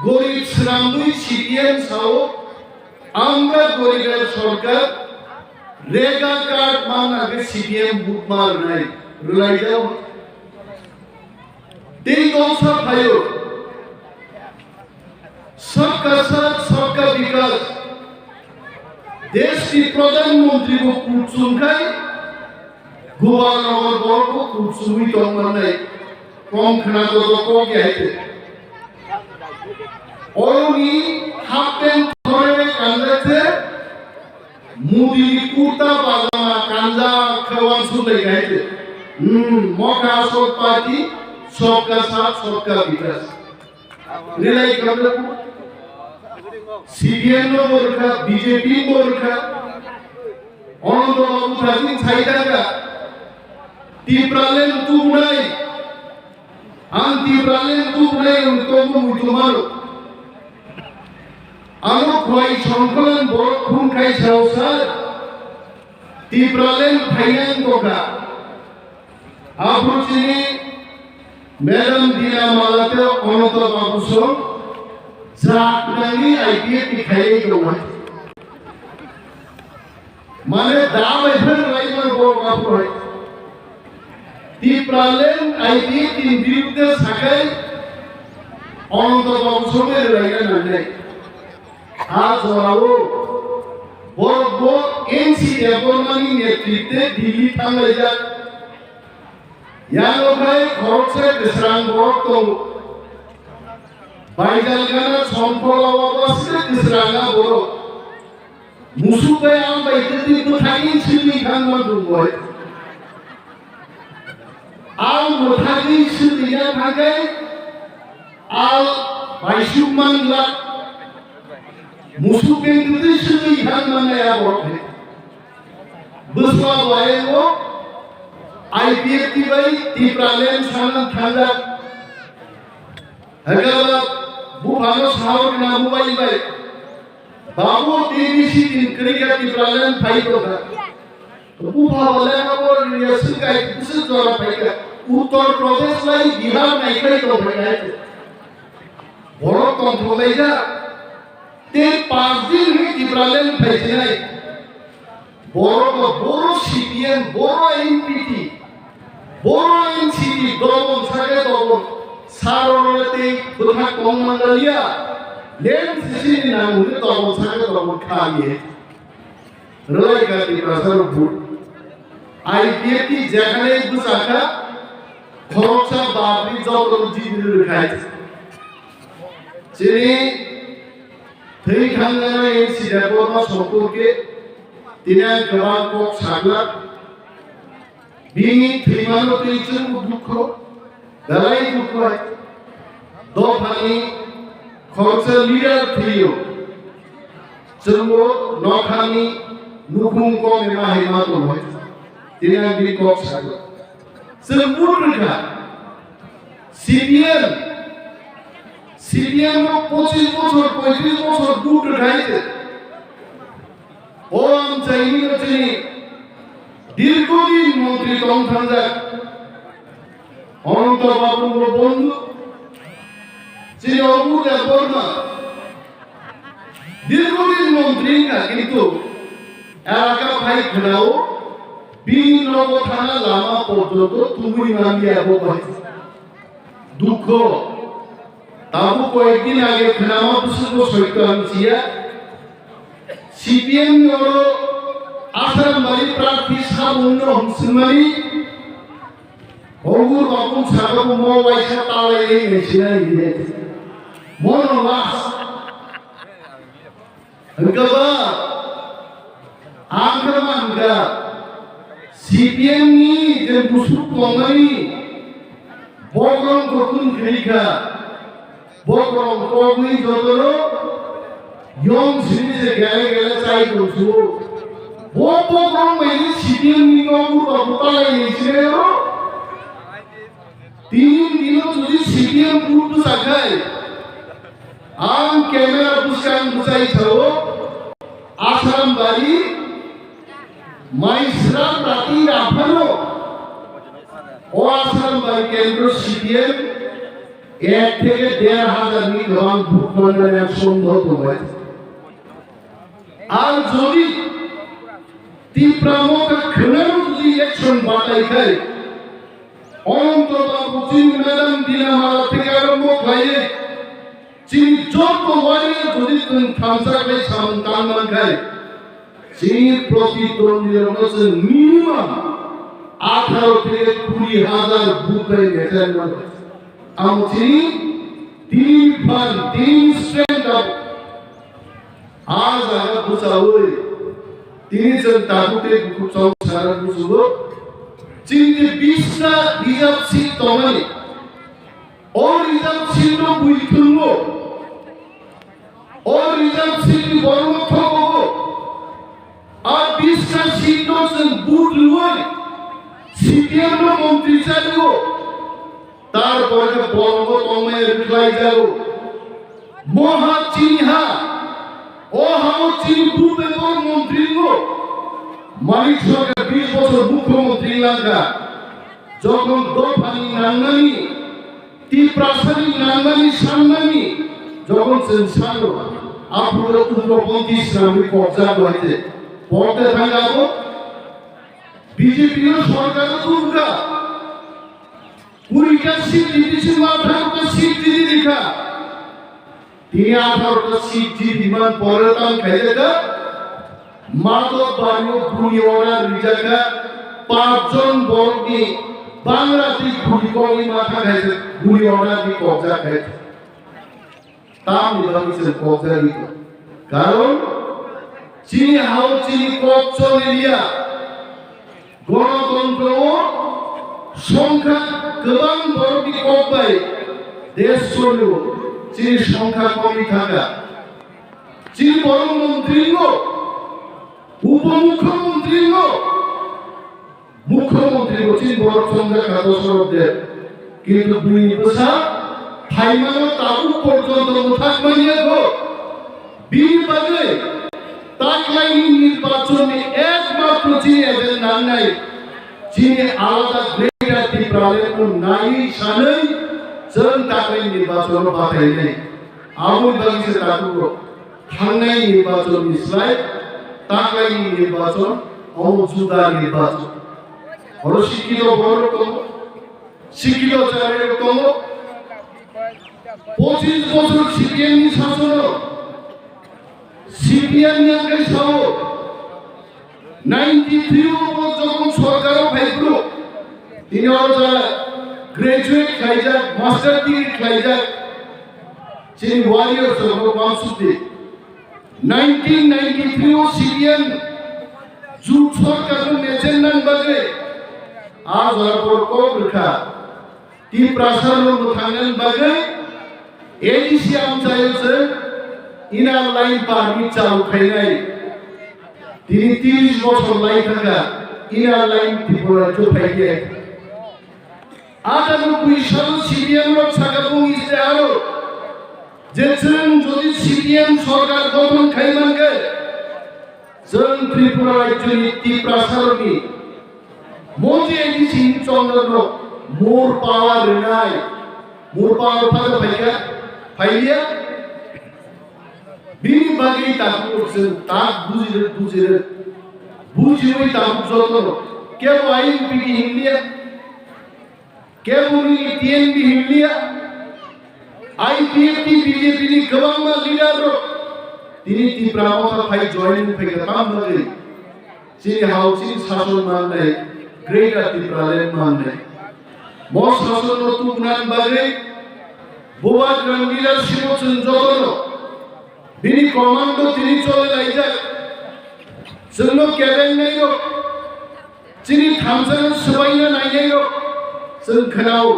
gorib swnamwi C P M sao, "Amra goriber sorkar." Rega card manna khe C P M butma rwnai, rwlaijao. Tei kongsa phaio, Sabka Saath, Sabka Vikas. Deshni Pradhan Mantri bo kuchung khai, Gopal Nagar borok bo kuchungwi tongmannai. Kom khna joto kok ya hai khe. Oroni half pant thore kanjak khe, Modi ni kurta pajama kanjak khe wansuk lai hai khe. Hmm, mokha asol party, Sabka Saath, Sabka Vikas. Rwlai khamle C P M no bo rwkha, B J P bo rwkha. Ananto Babu thajin sai daga. Tipraland tubunai. Ang Tipraland tubunai ang tongbo muitumaro. Ano khwai songkholan borok khum khai sao sir. Tipraland phainang kokha. Aphuru chini Madam Dina Mala tei Ananto Babu song jak nangni I P F ni khailai tongo. Mane da bai phai lai man bo aphuru hai. Tipraland I P F ni birudde sakai Ananto Babu song lai nangnai. A jorao borok bo N C Debbarmani netritwe Delhi thanglaijak. Yano khai khoroksa kwsrang borok tongo. Baijal gana sompholo o bwswk kwsrang a borok. Musuk bai ang bai kwtwi bwthagwi swtwi thangma dungoi. Ang bwthagwi swtwi ya thangkhe Al baisuk mangla. Musuk beng twi swi thang mangya borok hai. Bwsla bayango I P F T bai Tipraland sanang thangjak. Hagala buphano sahor na mobile bai. Babu T V C tin krikya Tipraland phai tongkha. Bupha bole abo riya swngkai bwswk jora phaikha. Uttar Pradesh lai Bihar naikhai tongphai hai. Borok tongthok laijak. Tei panch din hwnwi Tipraland phaijinai. Borok no Boro C P M, Boro N P T, Boro N C T, dobon sakhe dobon, saroro tei bwthak tong manliya, land sisini nang hwnwi dobon sakhe dobon kha ye. Rwlai kha Tiprasa rok vote. I P F T jekhane bwsakha, khoroksa bapri joto jibri rwkhai. Chini thwi thangjanai N C Debbarma somporke tini ang kwbang kok saglak. Bini thwimano twi chwngbo dukho, belai dukho hai. Dophani khoroksa leader thwiyo, chwngbo nokhani nukhung kok ema hai ma tongo hai. Tini ang bini kok sago. Chwng vote rwkha. C P M, C P M no pochis bochor, poitris bochor vote rwkha hai. O amchaini no chini dirghodin montri tong thangjak Ananta Babu bo bondhu, chini Abu Debbarma dirghodin montri wngkha, kintu elaka phai khwnao bini nogo thana lama porjonto tubui manliya bo bai. Dukho. Tabuk koyekdin age khwnama bwswkbo soito ang siya. C P M ni oro Asarambari prarthi sabungno hwnswkmani Ogur Babung saka bo mo waisa talai nai sinai hine. Mono last. Hwnkhe ba, ang khe ma hwnkha, C P M ni je musuk tongmani bokrong kokun khiri kha, bokrong kogwi jotoro yong simi je gele gele chai tongsu. Bo bokrong bai ni C P M ni nogo ba butalai ni sire ro. Tini dino jodi C P M vote bwsa khai, ang camera bwskang bwsai sao, Asarambari, Maisra, Tati, Raphano, o Asarambari kendro C P M ek theke der hajar ni kwbang vote manmani ang sondeho tongo. Ar jodi Tipra Motha khwnano jodi election batai khai, Ananta Babu chini madam Dina Mala theke arombo khlaiwi chini joto warrior jodi chwng thansa khlai samung tang man khai, chini protidwandi rokno chwng minimum atharo theke kuri hajar vote bai metai mano. Amo chini tini phan, tini strength of A jaga bwchaui tini chwng tabuk tei bukhuk chong sana buchugo. Chini je bisna reserve seat tongmani, o reserve seat no bui thwngmo, o reserve seat ni borokno thokogo. A bisna seat no chwng vote rwui C P M no montri chario. Tarpore khe bolongo tongmaya rwkhlai jago. Moha chini ha, o hao chini buphe borok montri wngo. Manik Sarkar bish bochor mukhyamantri wngkha. Jokhon dophani nangnani, Tiprasani nangnani, sannani, jokhon chwng sano, aphuru ugroponthi swnamwi kokjak bai se. Potte thangabo B J P no sorkar tubukha. Kurita seat didi si ma atharo ta seat didi dikha. Tini atharo ta seat didi man pore tang khaijaka. Mato bario guli order rijaka. Pachjon borokni bangra twi guli kongni matha khaijak guli order ni kokjak khaijak. Tamni bagwi chwng kok jagwi tong? Karon chini hao chini kok choli liya. Gonotontro o songkha kwbang borokni kok bai desh choli o. Chini songkha komwi thangkha. Chini borok montri wngo, upomukhyamantri wngo. Mukhyamantri bo chini borok chongjak kha Dosarab Deb. Kintu bini bwsa phaimano tabuk porjonto mwthak manya kho. Bini bagwi taklaini nirbachonni ekmatro chini agenda nangnai. Chini alada Greater Tipraland no naiwi sanwi chwng taklaini nirbachon no batainai. Aboni bagwi se takhuk rok thangnai nirbachon ni slai taklaini nirbachon, omo juda nirbachon. Oro sikito borok tongo, sikito chari rok tongo. Pochis bochor C P M ni sasono, C P M ni angkai sao, ninety three o bo jokhon sorkar o phai phuru, tini oro jara graduate khlaijak, master degree khlaijak, chini warriors rok no wansuk di. Nineteen ninety three o C P M jut sorkar no mechen nang bagwi a jora bor kok rwkha. Tiprasa no mwthangna bagwi A D C amchaio se Inner Line Permit chalu khainai. Tini tris bochor lai thangkha Inner Line Tripura rajyo phaiya. Atharo bui salo C P M rok sakha bung istiharo je chwng jodi C P M sorkar gothon khai mankhe, chwng Tripura rajyoni Tiprasarokni Mondi A D C Chandra no more power rwnai, more power phaga phaikha, phaiya. Bini bagwi takhuk chwng tak bujirwk bujirwk bujiwi takhuk jotono kebo I N P T hinliya, kebo nini T N V hinliya, I P F T B J P ni kwbangma leader rok tini Tipra Motha phai join wngphaikha tamo bagwi. Chini hao chini sason mangnai, Greater Tipraland mangnai. Mo sason no tubunani bagwi Bubagra ni leadership o chwng jotono bini commando tini chole laijak. Chwngno kebengnai rok, chini thamsano swbaina nainai rok, chwng khwnao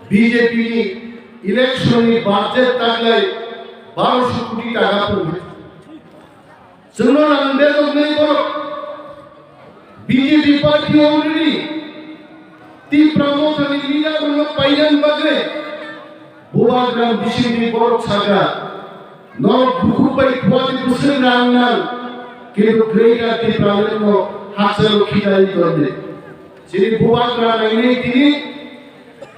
B J P ni election ni budget taklai barosho koti taka pungkha. Chwngno rang bedoknai borok B J P party already Tipra Mothani leader rokno painani bagwi Bubagra bisingni borok sakha, norok bukhuk bai khuani bwswk rang nang, kintu Greater Tipraland no hakchalo khitari tonde. Chini Bubagra nainai tini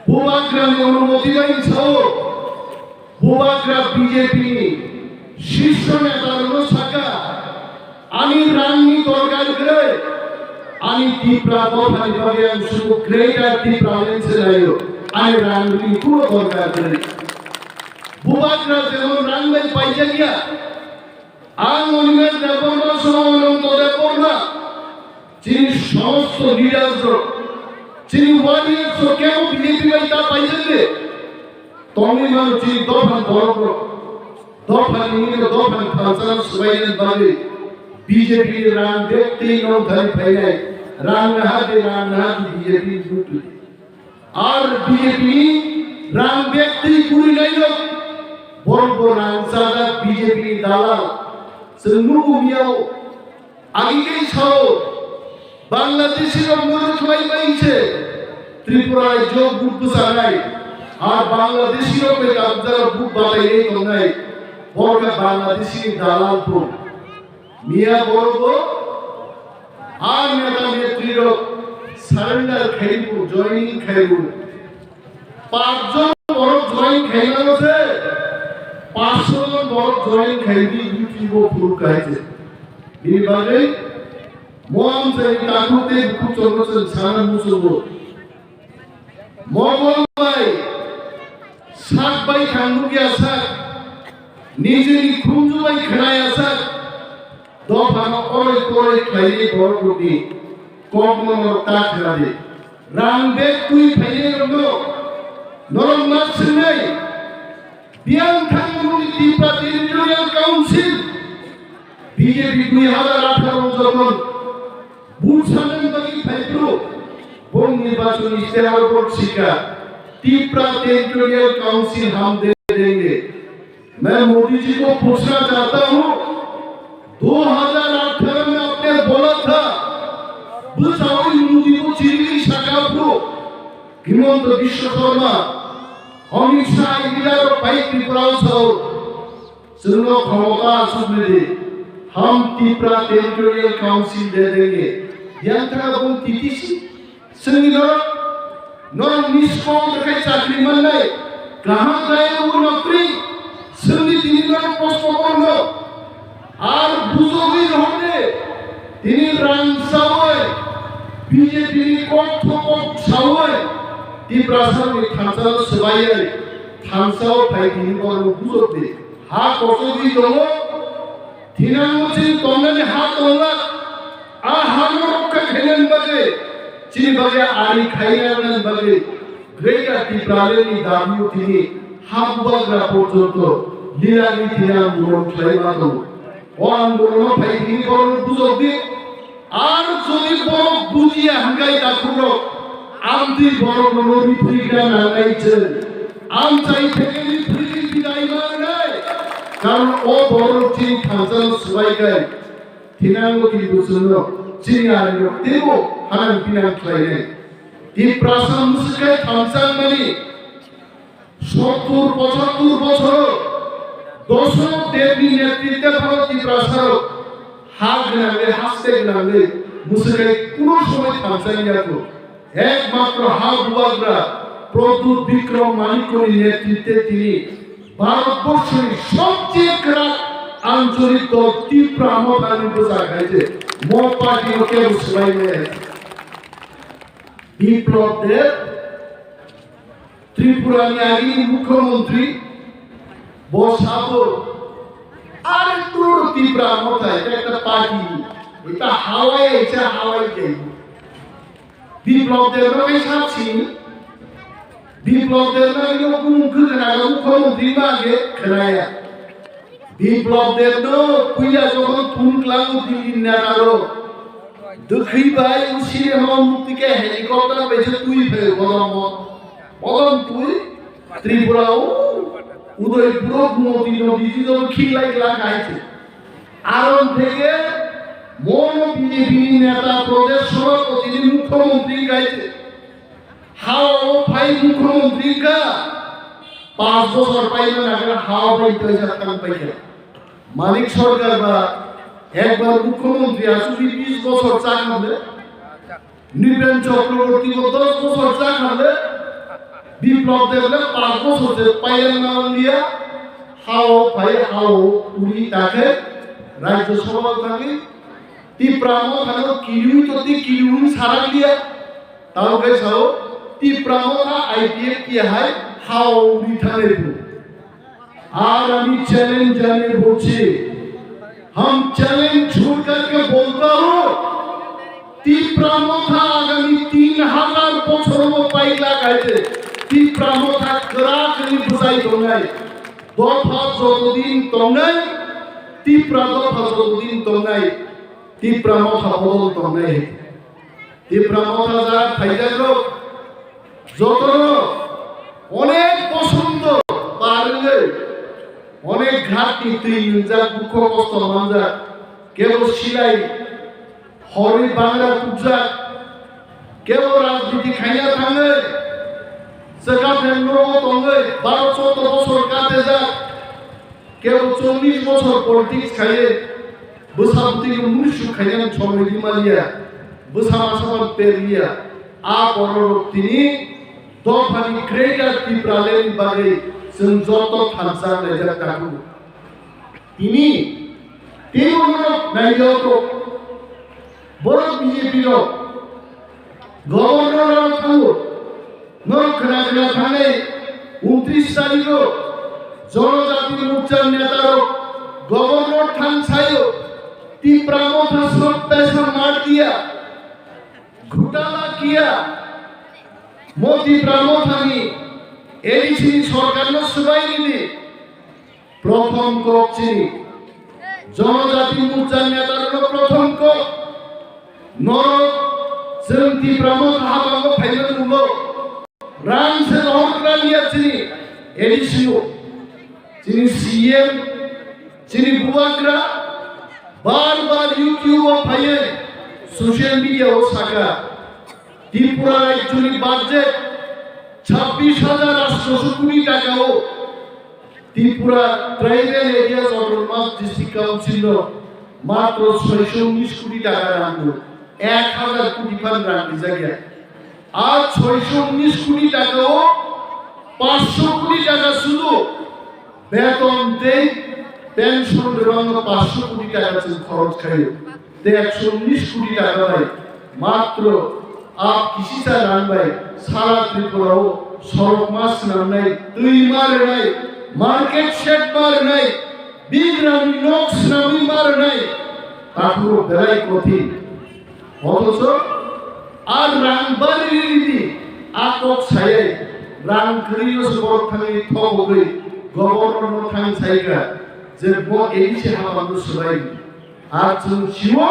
Bubagra ni onumoti bai sao. Bubagra B J P ni shisho neta rokno sakha, ani rang ni dorkar kwrwi, ani Tipra dophani bagwi ang sudu Greater Tipraland se laio, ani rang ni kuno dorkar kwrwi. Bubagra jemon rang bai paijak ya, ang Animesh Debbarma, Somonto Debbarma, chini somosto leaders rok, chini warriors rok kebo B J P bai ta paijak de. Tongwi mano chini dophan borok rok. Dophan ni mungwi dophan thalsa swbaina bagwi B J P ni rang bag twi nongthani phainai. Rang naha de, rang naha de B J P ni buktwi. Ar B J P ni rang bag twi kwrwinai rok. Borok bo rang chajak B J P ni dalal. Chwng nugo miyao. Agi khe sao, Bangladeshi rok muruk khlai bai se Tripura rajyo buk bwchanai, ar Bangladeshi rok bai kabjak buk batai tongnai, borok Bangladeshi ni dalal bo. Miya borok bo, ar neta netri rok surrender khai bo, joining khai bo. Panchjon borok join khaimano se, panchsho jon borok join khaiwi YouTube o phuru khaise. Bini bagwi mo amchaini takhuk tei bukhuk chorno chwng sana muchungo. Mogol bai sak bai thang nukya sak, nijini khumju bai khwnaya sak, dophano oroi poroi khlaiwi borok rokni kokno norok ta khna di. Rang bag twi phainai rokno norok ma swngnai. Biyang thangmani Tipra Territorial Council B J P dui hazar atharo jokhon vote sanani bagwi phaiphuru bong nirbachon istihar borok sikha Tipra Territorial Council hum de denge. मैं मोदी जी को पूछना चाहता हूँ, दो हज़ार अठारह में आपने बोला था, bwsao Modi bo chirigwi saka phuru, Himanta Biswa Sarma, Amit Shah, Indira rok pai Tripura o sao, chwngno khomota achuknwi di, hum Tipra Territorial Council de denge, yang thang bong T T C. Chwngni norok, norok ni swkang rwkhai chakri mannai, kaham kaya o nokri, rang sawi, B J P ni kok thokok sawi, Tiprasa ni thansa swbaiwi thansa o phai tini borok bujok di. Ha kosogwi tongo, thinango chini tongnani ha tonglak. A hano rokha khainani bagwi, chini bagwi ari khainani bagwi, Greater Tipraland ni dabi o tini ha bubagra porjonto lilani tini ang buron khlai ma tongo. O ang buron phai tini borok bujok di. Ar jodi borok bujiya hwnkhe dakhurok, amtwi borok no ripri gra nangnai chwng. Amchai theke ripri bidai mangnai. Karon o borok chini thansa no swbai kai. Thinango tini bwswkno chini arirok teibo hanang pinang khlainai. Tiprasa mwswk khe thansa wngmani sottur pochattur bochoro Dosok Debni netritwe phano Tiprasarok ha gwnangwi haste gwnangwi mwswk khe kuno somoi thansa wngya kho. Ekmatro ha bubagra Pradyut Bikram Manikyani netritwe tini Bharatborsoni sobcheye kwrak ancholik dol Tipra Mothani bwsa khai se mo party no kebo swbai maya hai se. Biplab Deb, Tripura ni agini mukhyamantri, bo sabo, are tur Tipra Motha, eta ekta party, eta hawai, eta hawai jai. Biplab Deb no kai sab sini. Biplab Deb no ino bumung khe khna ga mukhyamantri ma ge khnaya. Biplab Deb no puila jokhon phone klango Delhi ni neta rok. Dwkhwi bai usire ma mukti khe helicopter bai se twi phe bodom mo. Bodom twi Tripura o Udaipur o Gumoti no digital khiklai kla kai se. Aron theke mono B J P ni neta Pradesh Sabhapati ni mukhyamantri kai se. Hao phai mukhyamantri ka, panch bochor paina nagra hao bai toisa thang paikha. Manik Sarkar ba ekbar mukhyamantri aswk bis bochor cha khamle, Nripen Chakraborty bo dos bochor cha khamle, Biplab Deb le panch bochor je paina nanglia, hao phai hao uri takhe, Rajya Sabha thangwi, Tipra Mothano kiriwi toti kiriwi saraklia, Tamo khe sao, Tipra Motha I P F T hai hao uri thangnai bo. Aur ami challenge jane bolchi, hum challenge chhod karke bolta hu, Tipra Motha agami tin hazar bochor mo paila kaite, Tipra Motha kwrak ni bwsai tongnai, dopha jotodin tongnai, Tipra dopha jotodin tongnai, Tipra Motha bodol tongnai. Tipra Motha jaga phaijak rok jotono onek bosondo par wngwi onek ghat ni twi nwngjak, dukho kosto manjak, kebo silai horwi bangra tukjak, kebo rajniti khaina thangwi chwkaphem nogo tongwi baro choudo bosor katejak. Kebo chollish bochor politics khaiye, bwsa bwtwi no muisu khainani chomwi di maliya, bwsa masa ban perliya, a bororok tini dophani Greater Tipraland ni bagwi chwng joto thansa naijak takhuk. Tini teibo norok naijak kok, borok B J P rok, Governor rok thango, norok khna khna thangnai, untris tarikh o Jonojati Morcha neta rok Governor thang sayo, Tipra Motha sab paisa mar diya, ghotala kiya, mo Tipra Motha ni A D C ni sorkar no swbai ridi. Prothom kok chini Jonojati Morcha netarokno prothom kok, norok chwng Tipra Motha habango phaimani ulo rang se rohor kaliya chini A D C o, chini C M, chini bubagra bar bar YouTube o phaiwi social media o saka Tripura rajyoni budget chabbish hajar atsho koti taka o Tripura Tribal Areas Autonomous District Council no matro soisho unis koti taka rang do, ek hajar koti phan rang rijak ya. Ar soisho unis koti taka o pansho koti taka sudu beton tei pension rwbangno pansho koti taka chwng khorok khaio. Tei ekso unnish koti taka bai matro a kisisa rang bai sara Tripura o sorok ma swnamnai, twi ma rwnai, market shed ma rwnai, bigrani nok swnamwi ma rwnai, takhuk belai kothin. Othocho a rang bari rini a kok sayai rang kwrwino se borok thangwi thok wgwi governor no thang saikha je bo A D C hapang no swbai. Ar chwng sio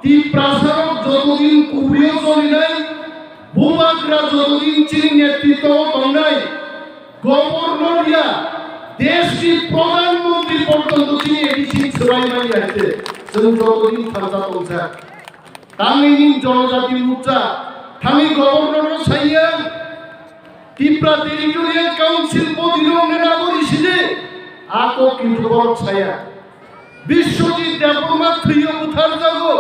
Tiprasarok jotodin kubrio cholinai, bubagra jotodin chini netritwo tongnai, governor ya deshni pradhan mantri porjonto chini A D C swbai manya hai se chwng jotodin thansa tongsa. Tangwi ni Jonojati Morcha thangwi governor no saiya, Tipra Territorial Council body rok nena bo risidi, ako kintu borok saya. Biswajit Debbarma thwiyo butharjago,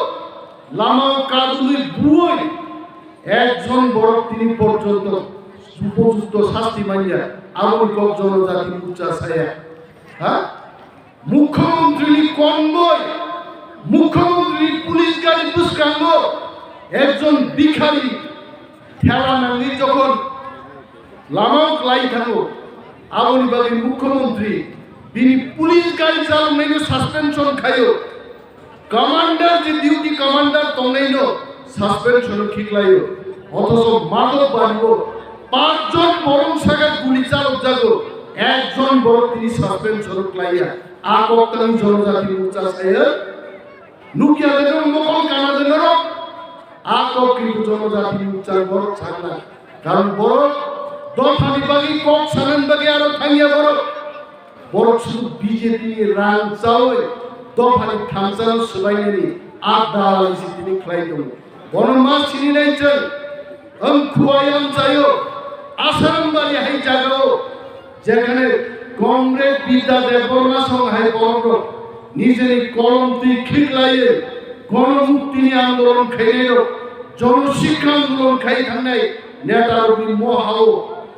lamao kadulwi buoi ekjon borok tini porjonto upojukto sasti manya, aboni kok Jonojati Morcha saya. Ha? Mukhyamantrini convoy, Mukhyamantrini police gari bwskango ekjon bikhari thela nangwi jokhon lamao klai thango, aboni bagwi Mukhyamantri bini police gari chaloknaino suspension khaio. Commander je duty commander tongnaino suspension khiklaio. Othocho Madhobbario panchjon borok saka guli chalokjago, ekjon borok tini suspension klaiya. A kok tang Jonojati Morcha saya. Nukya de norok, mokol kana de norok. A kok kintu Jonojati Morcha borok sakna. Karon borok dophani bagwi kok sanani bagwi aro thangya borok. Borok sudu B J P ni rang chawi dophani thansano swbainani a dalal si tini khlai tongo. Bono ma sini nai chwng, ang khuai ang chayo, Asarambari hai jagao, jekhane Comrade Bidya Debbarma song hai borok rok nijeni kolom twi khiklaiwi gono muktini andolon khainai rok, jono sikha andolon khai thangnai neta rokni mohao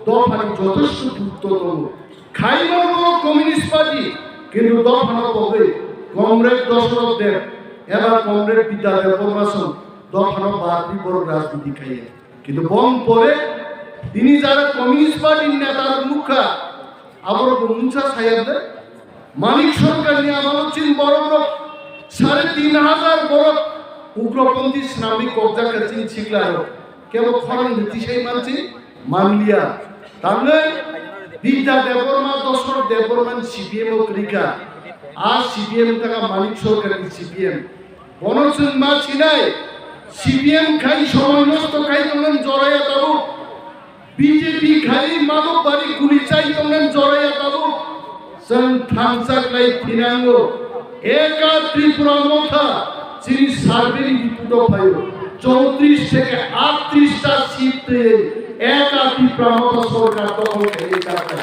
dophani jotosto gurutto tongo. Khaimano Communist Party, kintu dophano pogwi Comrade Dosoroth Deb eba Comrade Bidya Debbarma song dophano bagwi borok rajniti khaiya. Kintu bong pore tini jara Communist Party ni neta rok nukha, aborok bo mungsa sayar de. Manik Sarkar ni amalo chin borok rok sare tin hajar borok ugroponthi swnamwi kokjak kha chin sikla rok. Kebo khorang ni tisai mansi manliya. Tangwi Bidya Debbarma, Dosoroth Debbarma ni C P M o kwrwi kha. A C P M wngkha Manik Sarkar ni C P M. Bono chwng ma sinai, C P M khai somoi nosto khai tongmani joraya tabuk. B J P khai Madhobbario guli chai tongmani joraya tabuk. Chwng thansa khlai thinango. Eka Tipra Motha chini survey ni report o phaio. Chowtrish theke atrish ta seat twi Eka Tipra Motha sorkar dokhol khainai chakha.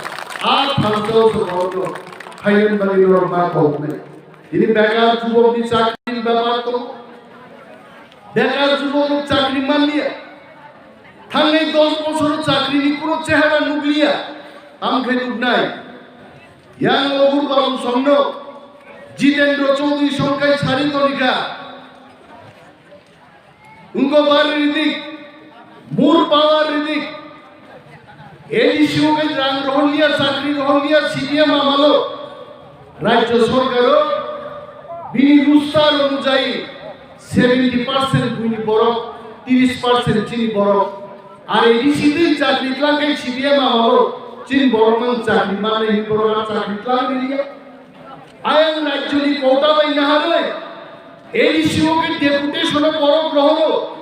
A thansa o se bono khainani bagwi norok ma kok nai. Tini bekar jubok ni chakri ni bepar tongo. Bekar jubok rok chakri manliya. Thangnai dos bosor chakri ni kuno chehara nukliya. Tamo khe nuknai. Yang Ogur Babu songno Jitendra Chaudhary songkai sari tonika. Wngkha bari ridik, mur power ridik. A D C o khe rang rohorliya, chakri rohorliya, C P M amalo. Rajya sorkaro bini roster onujayi seventy percent buini borok, tris percent chini borok. Ar A D C twi chakri tlang khe C P M amalo chini borok mang chakri manwi borok ar chakri tlang liya. Ayang rajyoni kota bai naharwi A D C o khe deputation o borok rohoro.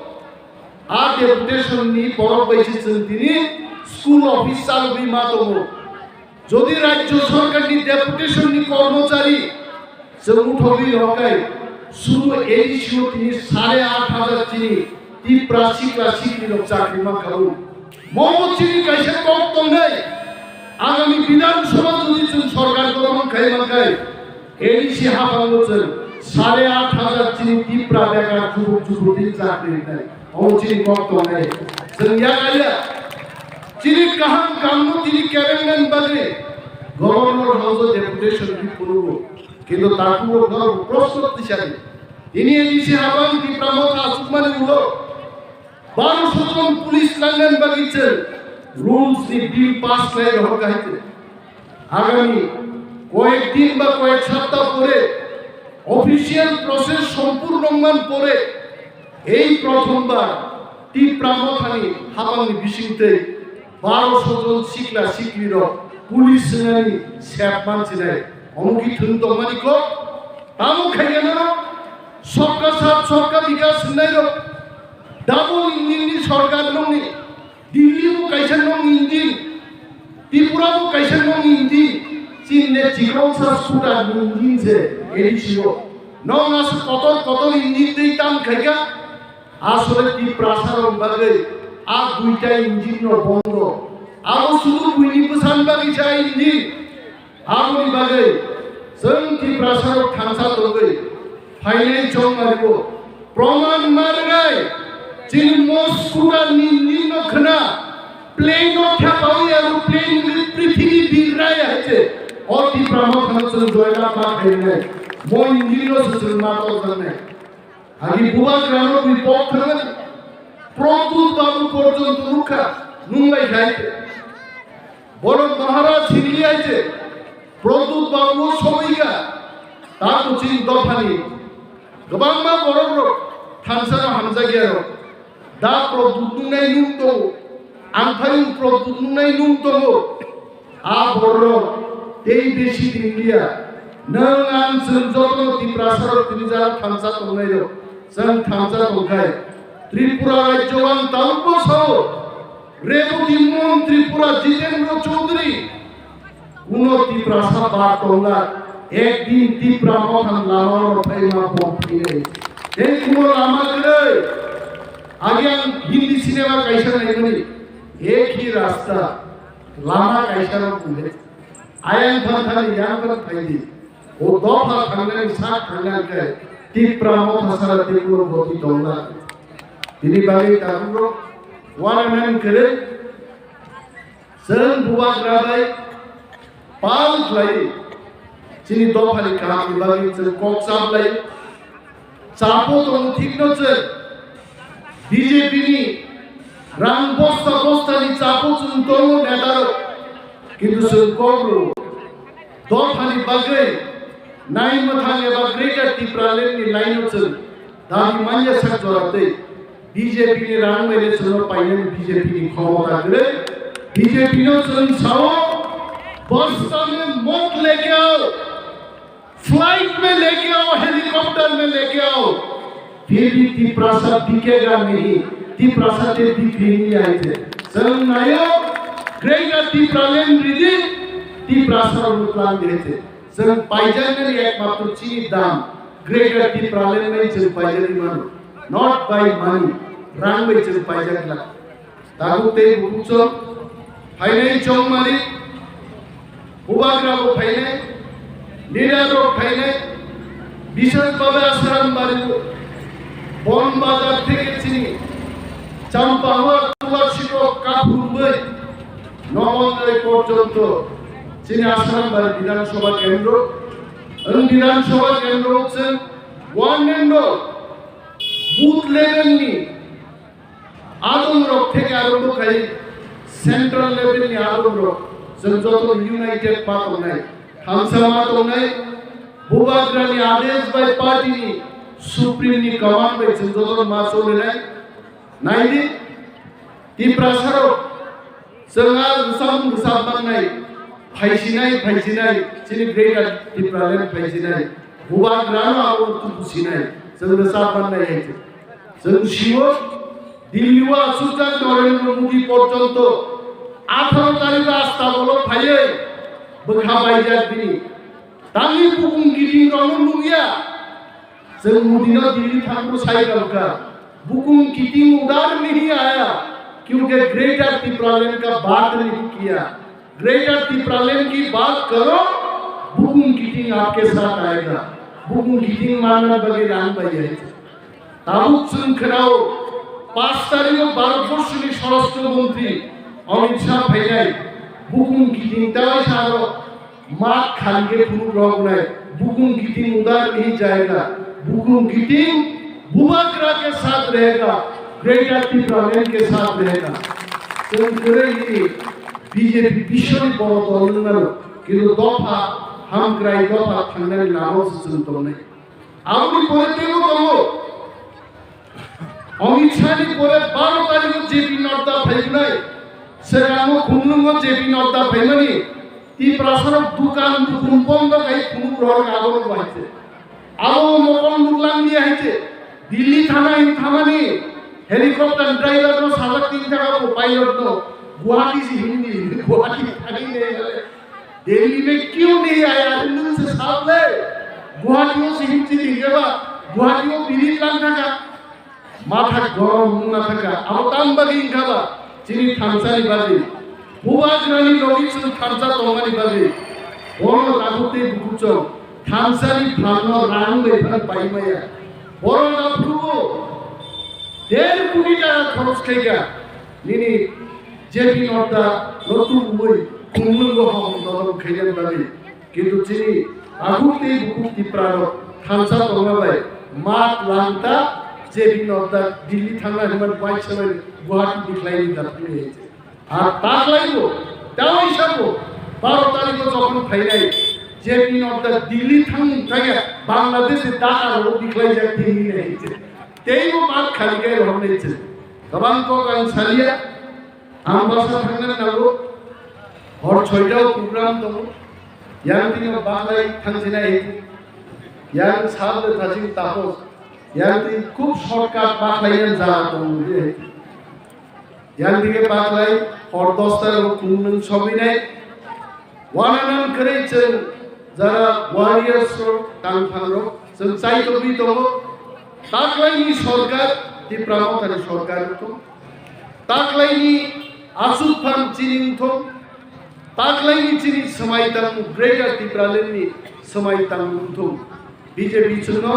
A deputation ni borok bai se chwng tini school office chalogwi ma tongo. Jodi rajya sorkar ni deputation ni kormochari chwng uthogwi rwkhe, suru A D C o tini sare aat hajar chini Tipra sikla sikli rok chakri mankha. Momo chini kaisa kok tongnai. Agami Bidhan Sabha jodi chwng sorkar gothon khai mankhe, A D C hapango chwng sare aat hajar chini Tipra bekar jubuk jubuk din chakri rinai. Omo chini kok tongnai. Chwng yakaya. Chini kaham kamno tini kebengnani bagwi Governor House o deputation ni phunukgo. Kintu takhuk rok no proshno tisadi. Tini A D C habang Tipra Motha achukmani ulo baro jon police nangnani bagwi chwng rules ni bill pass khlai rohor kha hai. Agami koyek din ba koyek sapta pore official process sompurno wngman pore ei prothombar Tipra Mothani habangni bisingtwi baro jon sikla siklirok police swngnani sep mansinai. Omo ki thwng tongmani kok? Tamo khaikhe no Sabka Saath Sabka Vikas hwnnairok double engine ni sorkar nongni. Delhi bo kaisa nong engine, Tripura bo kaisa nong engine, chini ne chikroksa scooter ni engine se A D C o. Nong aswk kotor kotor engine tei tam khaikha, asole Tiprasa rok bagwi a duita engine no bondo. Abo sudu buini bwsani bagwi sa engine. Aboni bagwi chwng Tiprasa rok thansa tongwi phainai chongmani bo proman ma rwnai. Chini mo scooter ni nino khna plane no thepawi aroplane ni prithibi birnai hai se. O Tipra Motha no chwng joyla ma khainai. Mo engine no se chwng ma tor janai. Agi bubagrano bui pok thangani. Pradyut Babu porjonto nukha, nunglai khai. Borok Maharaj hinli aije, Pradyut Babu somoika, ta kuching dophani. Kwbangma borok rok thansa no hamjakya rok. Da Pradyut nungnai nung tongo, ang phai Pradyut nungnai nung tongo. A borok tei besi tinglia. Nwng ang chwng jotono Tiprasarok tini jara thansa tongnairok. Chwng thansa tongkhai Tripura rajyo ang tabukbo sao. Reboti Mon Tripura Jitendra Chaudhary. Kuno Tiprasa ba tongla. Ekdin Tipra Mothani lama rok phaima bom phainai. Tei kuno lama kwrwi. Agi ang Hindi cinema kaisa naimani. Ek hi rasta. Lama kaisa no bule. Ayang thang thang yang thang phaidi. O dopha thangnani sak thangnani khe Tipra Motha sara Tipra goti tongla. Tini bagwi tabukno wana nang kere. Chwng bubagra bai pal khlai. Chini dophani kahamni bagwi chwng kok chap lai. Chapo tongo thikno chwng B J P ni rang bosta bosta ni chapo chwng tongo neta rok, kintu chwng kok rw dophani bagwi nai mwthang eba Greater Tipraland ni line o chwng dabi manya sak jora tei B J P ni rang bai le chwng no painani B J P ni khomota kwrwi. B J P no chwng sao, bosta mein mot leke aao. Flight mein leke aao, helicopter mein leke aao, phir bhi Tiprasa bikega nahi, Tiprasa te bikri nahi aite. Chwng naio, Greater Tipraland ridi, Tiprasa rok plan dihete. Chwng paijaknani ekmatro chini dam, Greater Tipraland bai chwng paijak mano, not by money, rang bai chwng paijak la. Tabuk tei bukuchok phainai chongmani, bubagra bo phainai, leader rok phainai, bisas babe Asram Bari, Bon Bazar theke chini Champahua Tulasibog kaphurbai Nomonjoi porjonto chini Asram Bari Bidhan Sabha Kendro, ang Bidhan Sabha Kendro chwng one and all booth level ni adong rok theke arombo khai central level ni adong rok, chwng joto united ma tongnai, thansa ma tongnai, bubagra ni adesh bai party ni supreme ni command bai chwng joto ma cholinai. Naidi, Tiprasa rok, chwng a rwchapmung rwchap mannai, phaisinai, phaisinai, chini Greater Tipraland phaisinai, bubagrano abo tubusinai, chwng rwchap mannai hai se. Chwng sio, Delhi o achukjak Narendra Modi porjonto atharo tarikh o Astabolo phaiwi bwkha baijak bini. Tangwi bukung kiting rokno nukya. Chwng Modi no Delhi thangbo sai rokha. Bukung kiting udar nahi aaya, kyunki Greater Tipraland ka baat nahi kiya. Greater Tipraland ki baat karo, bukung kiting aapke saath aayega. Bukung kiting manna bagwi rang bai hai. Tabuk chwng khwnao, paanch tarikh o Bharatborsho ni Swarashtra Montri Amit Shah phainai, bukung kiting tei saro mat khali khe phunuk rok nai, bukung kiting udar nahi jayega. Bukum kiting, Bubagra ke saath rahega, Greater Tipraland ke saath rahega. Chwng kwrwi nini B J P bishoni boro dol wng mano, kintu dopha hamkrai dopha thangnani lama se chwng tongnai. Aboni pore teibo tongo. Amit Shah ni pore baro tarikh o J P Nadda phaignai. Swkango khumlungo J P Nadda phaimani. Tiprasarok dukan dukun bondo khai khumuk rohor abono bahai se. Abo mokol nuklang ni hai se. Delhi thana hin thamani helicopter driver no sajak tin taka bo pilot no Guwahati si hindi Guwahati thani ne. Delhi mein kyun nahi aaya? Hindu se saab le. Guwahati o se hindi dikhe ba. Guwahati o biri lang thaka. Matha gorom wngna thaka, abo tamo bagwi wngkha ba? Chini thansa ni bagwi. Bubagrani logi chwng thansa tongmani bagwi. Bono takhuk tei bukhuk chwng thansa ni phalno rang bai phano pai maya. Bono naphrugo der koti taka khoros khaika. Nini J P Nadda no tubui khumlungo hom dodol khainani bagwi. Kintu chini takhuk tei bukhuk Tipra rok thansa tongma bai mat langta J P Nadda Delhi thangna hinmani bai se bai Guwahati ni khlai ni da thangni hai se. Ar taklai bo, tei sabo baro tarikh o jokhon phainai J P Nadda Delhi thang thangya Bangladesh ni Dhaka ro dikhlai jak thangni hai se. Tei bo mat khali kai ro hai se. Gabang kok ang salia. Ambasa thangnani nango, hor soita o program tongo, yang tini o baklai thangsinai, yang sal de thajing tapos, yang tini khub shortcut baklai yang jaga tongo, yang tini baklai hor dosta o kungnung sobinai, Wananan kwrwi chwng jara warriors rok, tangphang rok, chwng chai tongwi tongo. Taklaini sorkar, Tipra Mothani sorkar wngthung. Taklaini achukphang chini wngthung. Taklaini chini swmai tangmung Greater Tipraland ni swmai tangmung wngthung. B J P chwngno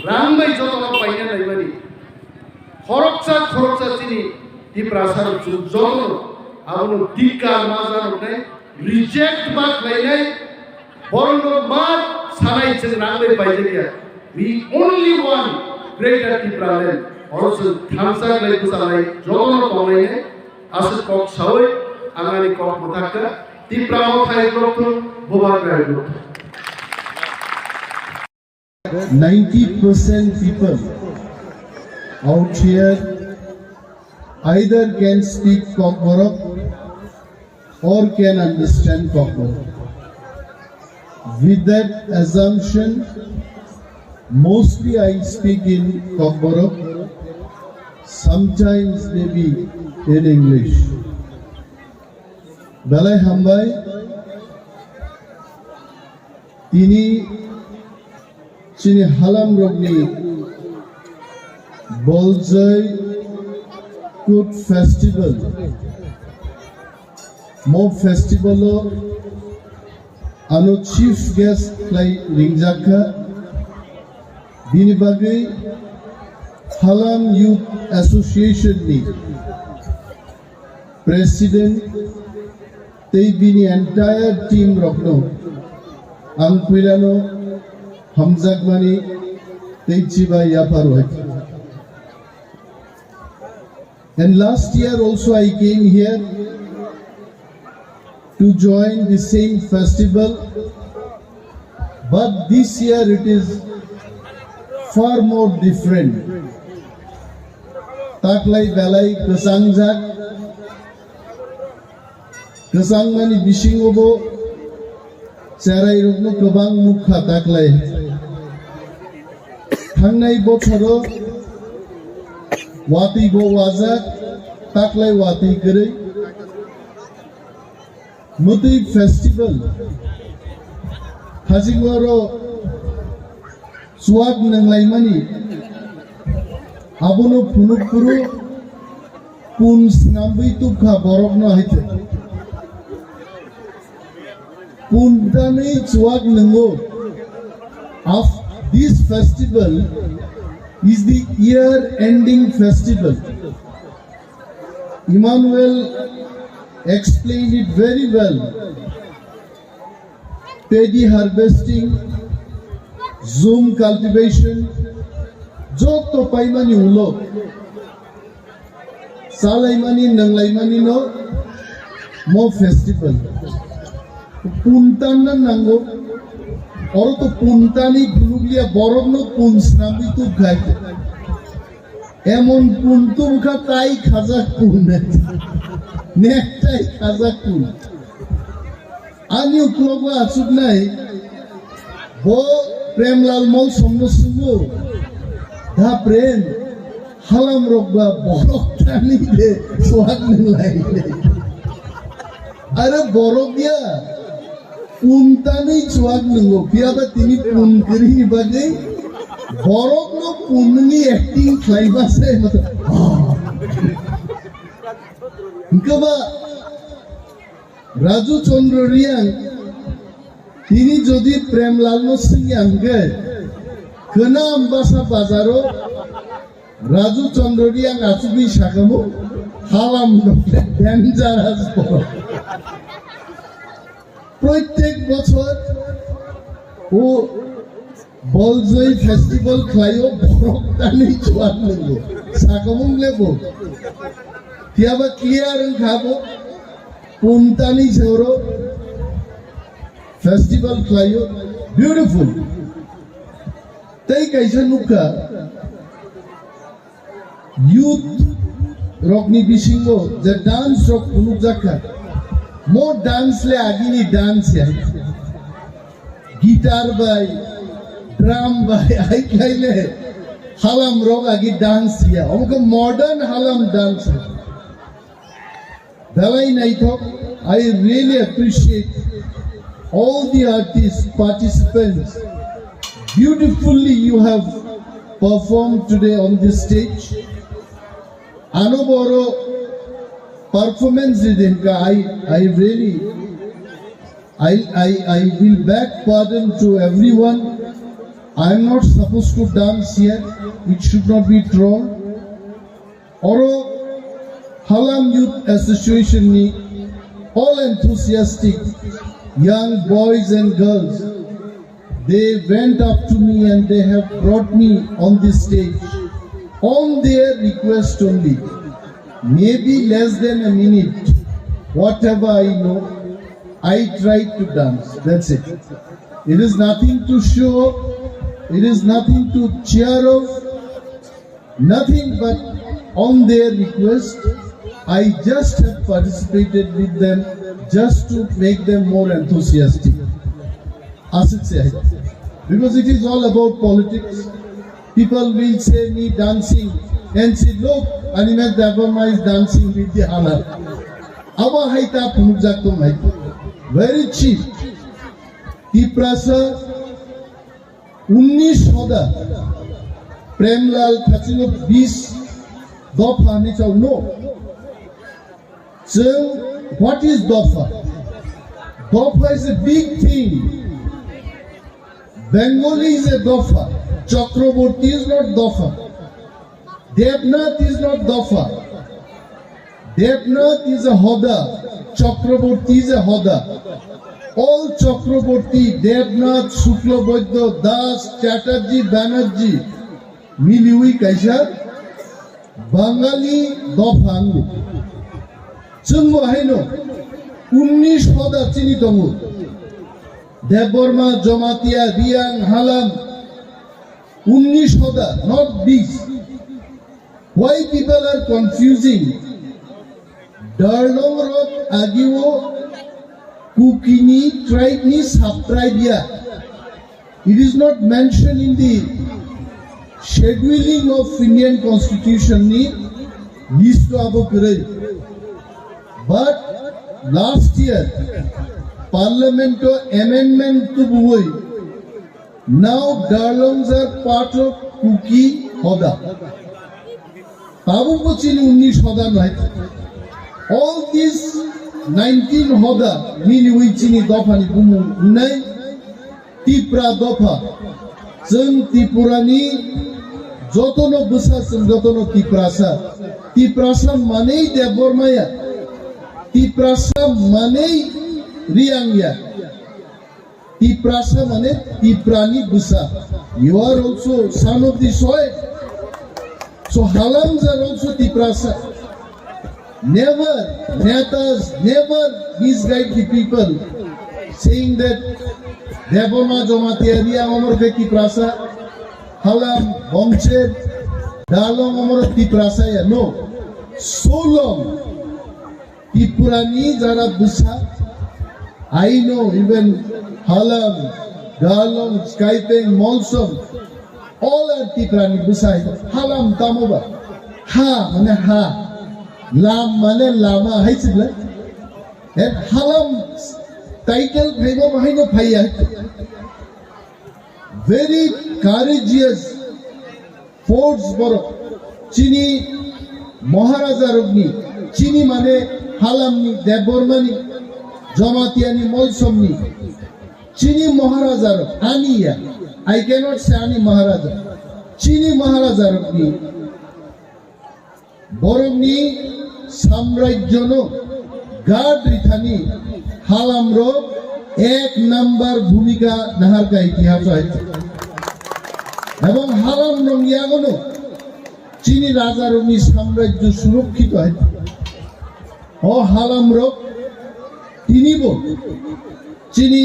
rang bai jotono paina naimani. Khoroksa khoroksa chini Tiprasa rok chwng jotono abono dhikar ma janoknai, reject ma khlainai, borokno ma sanai chwng rang bai paijakya. We only want Greater Tipraland. Oro chwng thansa khlai bwchalai jotono tonglainai. Aswk kok sawi ang ani kok mwthakha. Tipra Mothai Block, Bubagra Block. Ninety percent people out here either can speak Kokborok or can understand Kokborok. With that assumption, mostly I speak in Kokborok, sometimes maybe in English. Belai hambai, tini chini halam rokni Boljai Kut Festival. Mo festival o ano chief guest khlai ringjakha. Bini bagwi Halam Youth Association ni President tei bini entire team rokno ang puilano hamjakmani tei chibai yaphar wai. And last year also I came here to join the same festival, but this year it is far more different. Taklai belai kwchangjak, kwchangmani bisingo bo cherai rokno kwbang nukha taklai. Thangnai bochoro watwi bo wajak, taklai watwi kwrwi. Mwtwi festival hajingoro chuak nanglaimani abono phunuk phuru pun snambwi tubkha borokno haithe. Pun tanwi chuak nwngo. Of this festival is the year ending festival. Emmanuel explained it very well. Paddy harvesting, Zoom cultivation, joto paimani ulo, salaimani, nanglaimani no mo festival. Puntan na nango, oro to puntani phunukliya, borok no pun snamwi tu gai. Emon pun tubukha tai khajak pun. Nek tai khajak pun. Ani uklogo achuknai bo Premlal Mawsomno swngwi, "Da Prem, halam rok ba borok tani de suak nang lai de." Are borok ya, pun tani chuak nungo, phiya ba tini pun kwrwini bagwi borokno punni acting khlaiba se, mato. Hwnkhe ba Raju Chandra Reang, tini jodi Premlalno swngya hwnkhe, Kwnam Basa bazaro Raju Chandra Reang achugwi sakamo, halam dangerous borok. Proitek bochor o Boljoi festival khlaio, borok tani chuak nungo. Sakamung lebo. Phiya ba clear wngkha bo. Puntani joro festival khlaio. Beautiful. Tei kaisa nukha, youth rokni bisingo je dance rok phunukjak kha, mo dance le agini dance ya. Guitar bai, drum bai, ai khlai le halam rok agi dance ya. Omo khe modern halam dance. Belai naithok, I really appreciate all the artists, participants. Beautifully you have performed today on this stage. Ano boro performance ridi hwnkha, I, I really, I, I, I will beg pardon to everyone. I am not supposed to dance here. It should not be trolled. Oro Halam Youth Association ni all enthusiastic young boys and girls, they went up to me and they have brought me on this stage on their request only. Maybe less than a minute, whatever I know, I tried to dance. That's it. It is nothing to show, it is nothing to cheer of. Nothing but on their request, I just have participated with them just to make them more enthusiastic. Asik se hai. Because it is all about politics. People will say me dancing, and say, "Look, Animesh Debbarma is dancing with the Halam." Abo hai ta phunukjak tong hai. Very cheap. Tiprasa Unnish hoda. Premlal Thachino bis dopha hinwi chao. No. Chwng, what is dopha? Dopha is a big thing. Bengali is a dopha. Chakraborty is not dopha. Debnath is not dopha. Debnath is a hoda. Chakraborty is a hoda. All Chakraborty, Debnath, Shukla Baidya, Das, Chatterjee, Banerjee, miliwi kaisa Bangali dopha wngo. Chwngbo haino unnish hoda chini tongo. Debbarma, Jamatia, Reang, Halam, unnish hoda, not bis. Why people are confusing? Darlong rok agio Kukini tribe ni sub-tribe ya. It is not mentioned in the scheduling of Indian Constitution ni list o abo kwrwi. But last year, Parliament o amendment tubuwi Now Darlongs are part of Kuki Hoda. Tabukbo chini unnish hoda no hai. All these nineteen hoda miliwi chini dopha ni bumung wngnai Tipra dopha. Chwng Tripura ni jotono bwsa, chwng jotono Tiprasa. Tiprasa manwi Debbarma ya. Tiprasa manwi Reang ya. Tiprasa mane Tiprani bwsa. You are also son of the soil. So Halamjak are also Tiprasa. Never, netas, never misguide the people saying that Debbarma Jamatia Reang amor ke Tiprasa, Halam, Bongcher, Dalong amor Tiprasa ya. No. So long Tripurani jara bwsa, I know even Halam, Dalong, Skaipeng, Molsom, all are Tiprani bwsa. Halam tamo ba? Ha mane ha. Lam mane lama hai chibla. And Halam title phaibo bahai no phaiya. Very courageous force borok. Chini Maharaja rokni, chini mane Halamni, Debbarmani, Jamatiani, Molsomni, chini Maharaja rok, ani ya, I cannot say ani Maharaja, chini Maharaja rokni, borokni samrajyono guard rithani Halamrok ek number bhumika naharkha itihaso hai. Ebong Halamrok yagono chini rajarokni samrajyo surokkhito hai. O Halamrok tinibo chini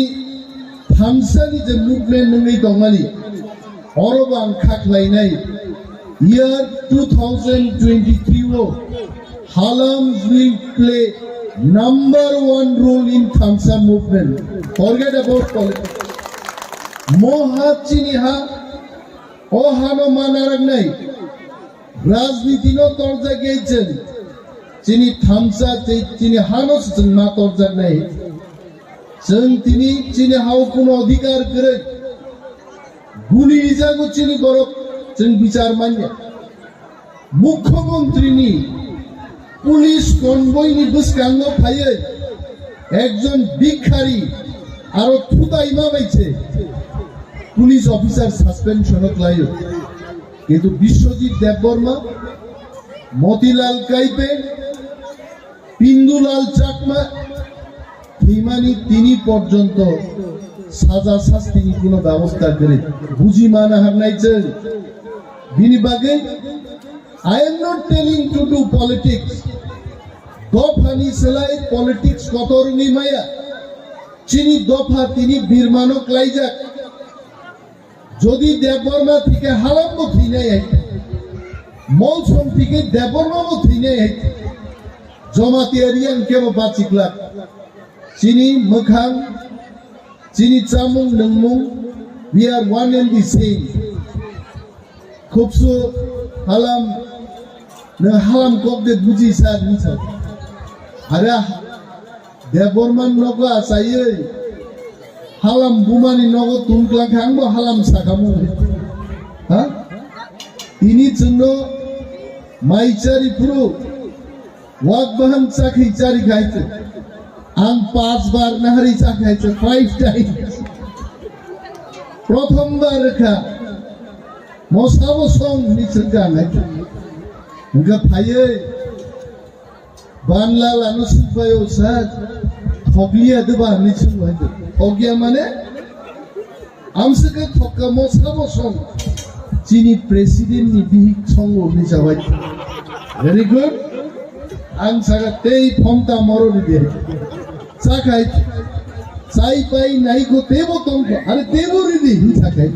thamsani je movement nungwi tongmani, oro bo ang kha khlainai, year two thousand twenty-three o Halams will play number one role in thamsa movement. Forget about politics. Mo ha chini ha, o hano manaraknai. Rajniti no torjak ya chwng. Chini thamsa, chi-, chini hano se chwng ma torjaknai. Chwng tini chini hao kuno adhikar kwrwi. Guli rijago chini borok chwng bichar manya. Mukhyamantri ni police convoy ni bwskango phaiwi ekjon bhikhari aro thutaima bai se police officer suspension o khlaio. Kintu Biswajit Debbarma, Motilal Kaipe, Pindulal Chakma thwimani tini porjonto saja sastini kuno bebosta kwrwi. Buji mana harnai chwng. Bini bagwi I am not telling to do politics. Dophani slai politics kotor wngwi maya. Chini dopha tini birmano klaijak. Jodi Debbarma thike Halambo thwinai hai, Molsom thike Debbarmabo thwinai hai, Jamatia Reang kebo bachiklak. Chini mwkhang, chini chamung nungmung, we are one and the same. Khubsu Halam, nwng Halam kok de buji sa hinsa. Are Debbarman nogo achaiwi Halam bumani nogo tungklang khe angbo Halam sakhamu. Ha? Tini chwngno mai chari phuru wak bahan chakhi chari khai chwng. Ang pas bar nahari chakhai chwng, five times. Prothom bar kha. Mosabo song ni chwng kha nai. Hwnkhe phaiwi Banla lano swngpaio sa thokliya de ba hinwi swngbai de. Thokya mane amswkhe thokka mo sabo song. Chini president ni bihik songo hinwi sabai. Very good. Ang saka tei phonta moro ride. Chakhai chai pai naiko tebo tongkho. Are tebo ride hinwi sakhai.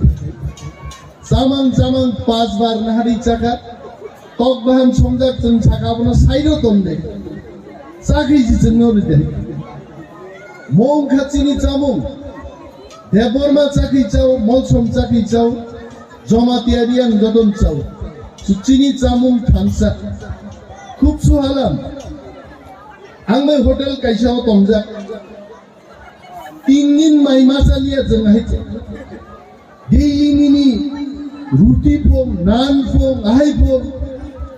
Chamang chamang pas bar nahari chakha. Tok bahan songjak chwng saka abono sairo tongde. Chakhi si chwngno ride. Mong kha chini chamung. Debbarma chakhi chao, Molsom chakhi chao, Jamatia Reang jodon chao. Su chini chamung thansa. Khub suhalam. Ang bai hotel kaisa o tongjak. Tin din mai masa liya chwng hai. Daily nini ruti phung, naan phung, ahai phung.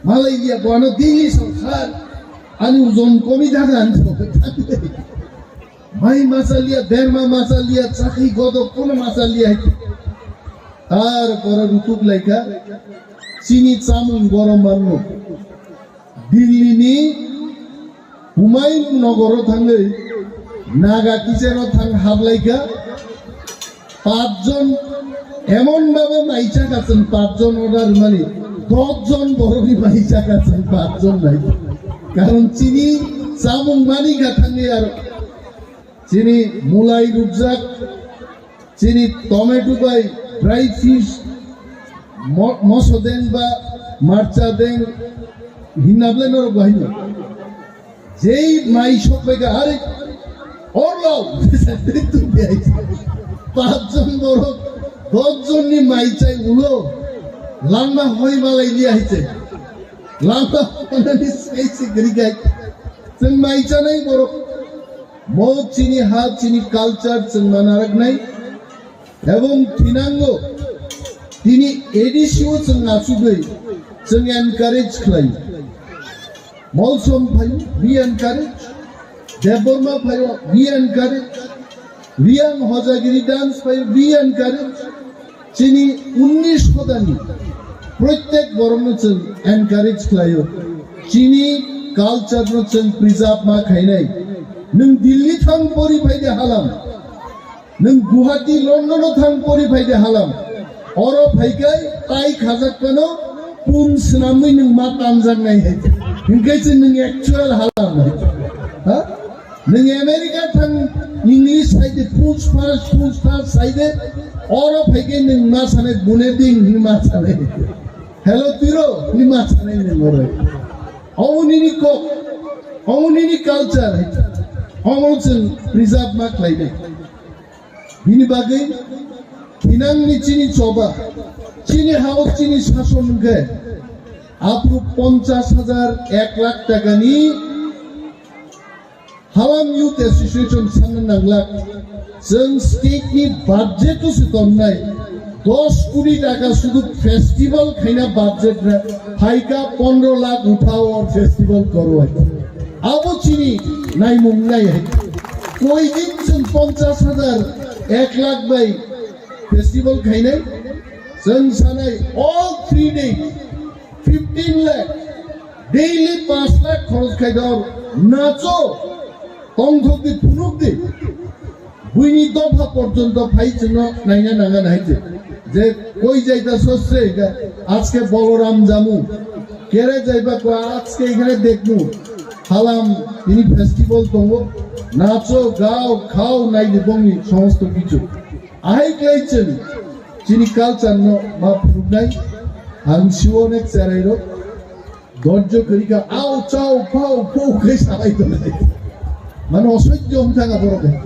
Malai liya bono daily songsar. Ani ujon komi jaga ani songsar. Mai masa liya, derma masa liya, chakhi godok kono masa liya hai. Tar pore rutuk laika. Chini chamung borom manno. Delhi ni Humayun Nogoro thangwi Naga kitchen o thang hablaikha. Pachjon emon bhabe maisa kha chwng, pachjon order mani, doshjon borokni maisa kha chwng, pachjon nai. Karon chini chamung mani gathangni aro chini mulai rukjak, chini tomato bai dry fish, mo-, moso deng ba marcha deng hinna bwle norok bahino. Jei mai sok bai ka, "Are, orlo!" Pachjon borok, doshjonni mai chai ulo, langma hoi malai liya hai chai. Langma honani sai se gri gai. Chwng mai chanai borok. Mo chini ha, chini culture chwng manaraknai. Ebong thinango tini A D C o chwng achugwi chwng encourage khlai. Molsom phaio, we encourage. Debbarma phaio, we encourage. Riyang Hojagiri dance phaio, we encourage. Chini unnish hodani prottek borokno chwng encourage khlaio. Chini culture no chwng preserve ma khainai. Nwng Delhi thang pori phai de halam. Nwng Guwahati, London o thang pori phai de halam. Oro phaikai tai khajak kano pun swnamwi nwng ma tanjak nai hai. Hinkhe se nwng actual halam hai. Ha? Nwng America thang English sai de, push pass, push pass sai de. Oro phaikai nwng ma sanai bune ding hinwi ma sanai. Hello tiro hinwi ma sanai nwng oro. Omo nini kok, omo nini culture hai. Omo chwng preserve ma khlai de. Bini bagwi thinangni chini choba, chini hao chini sason hwnkhe aphuru ponchash hajar, ek lakh takani Halam Youth Association sanna nanglak. Chwng state ni budget o se tonnai dos koti taka sudu festival khaina budget re phaika pondro lakh uthao festival korwai. Abo chini naimung nai hai. Koi din chwng ponchash hajar, ek lakh bai festival khainai. Chwng sanai all three days fifteen lakh, daily panch lakh khoros khai dor nacho, tongthok di phunuk di. Buini dopha porjonto phai chwngno naina nangani hai je. Je koi jaita sosre ga, ajke Boloram jamu, kere jaiba ko ajke ekhane dekmu, halam tini festival tongo, nacho, gao, khao, nai di bongni somosto kichu. Ahai khlai chwng chini culture no ma phunuknai, ang siwo onek cherai rok. Dorjo kwrwi kha, "Au, chau, pau, pau," khe salai tongnai. Mane osoijjo wng thang a borok hai.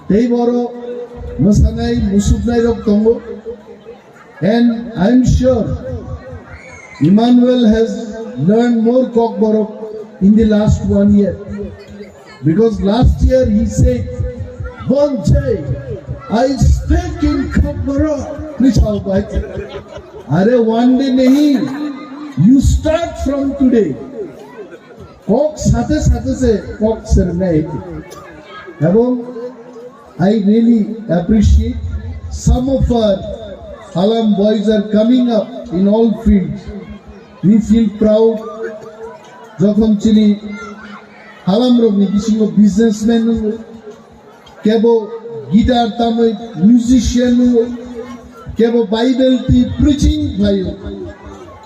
Tei boro mwsanai, musuknai rok tongo. And I'm sure Emmanuel has learned more Kokborok in the last one year. Because last year he said, "One day I speak in Kokborok." Please, how about it? Are one day nahi, you start from today. Kok sate sate se kok sernai. Ebong I really appreciate some of our Halam boys are coming up in all fields. We feel proud. Jokhon chini Halam rokni bisingo businessman nungo, kebo guitar tamwi musician nungo, kebo Bible twi preaching khlaio.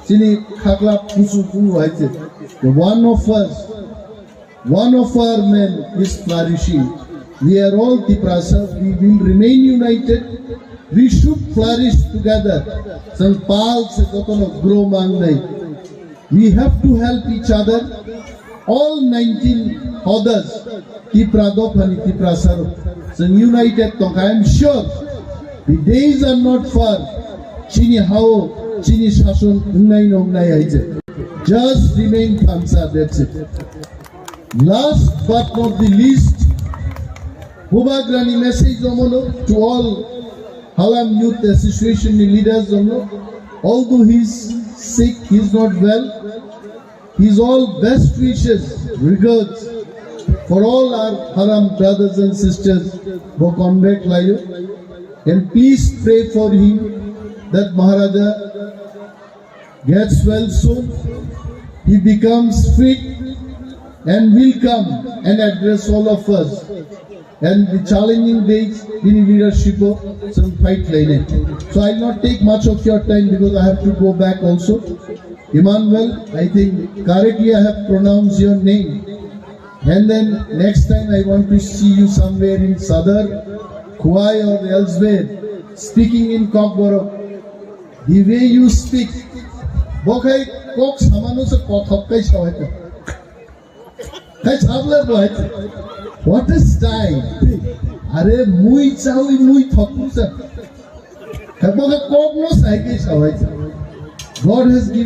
Chini khakla pusu phuru hai se. The one of us, one of our men is flourishing. We are all Tiprasa. We will remain united. We should flourish together. Chwng pal se jotono grow mangnai. We have to help each other. All nineteen hodas, Tipra dophani Tiprasa rok, chwng united tongkha. I am sure the days are not far. Chini hao, chini sason wngnai nongnai hai je. Just remain thansa, that's it. Last but not the least, Bubagrani message omono to all Halam Youth Association ni leaders omono. Although he is sick, he is not well, his all best wishes, regards for all our Halam brothers and sisters bo convey khlaio. And please pray for him that Maharaja gets well soon, he becomes fit and will come and address all of us. And the challenging days in leadership o some fight lainai. So I will not take much of your time because I have to go back also. Emmanuel, I think correctly I have pronounced your name. And then next time I want to see you somewhere in Sadar, Khwai or elsewhere, speaking in Kokborok. The way you speak, bo khai kok samano se kothok kai sawai ta. Khai sabla bo hai. What a style. Are mui chawi mui thokku sa. Khai bo khai kok no sai kai sawai ta. God has given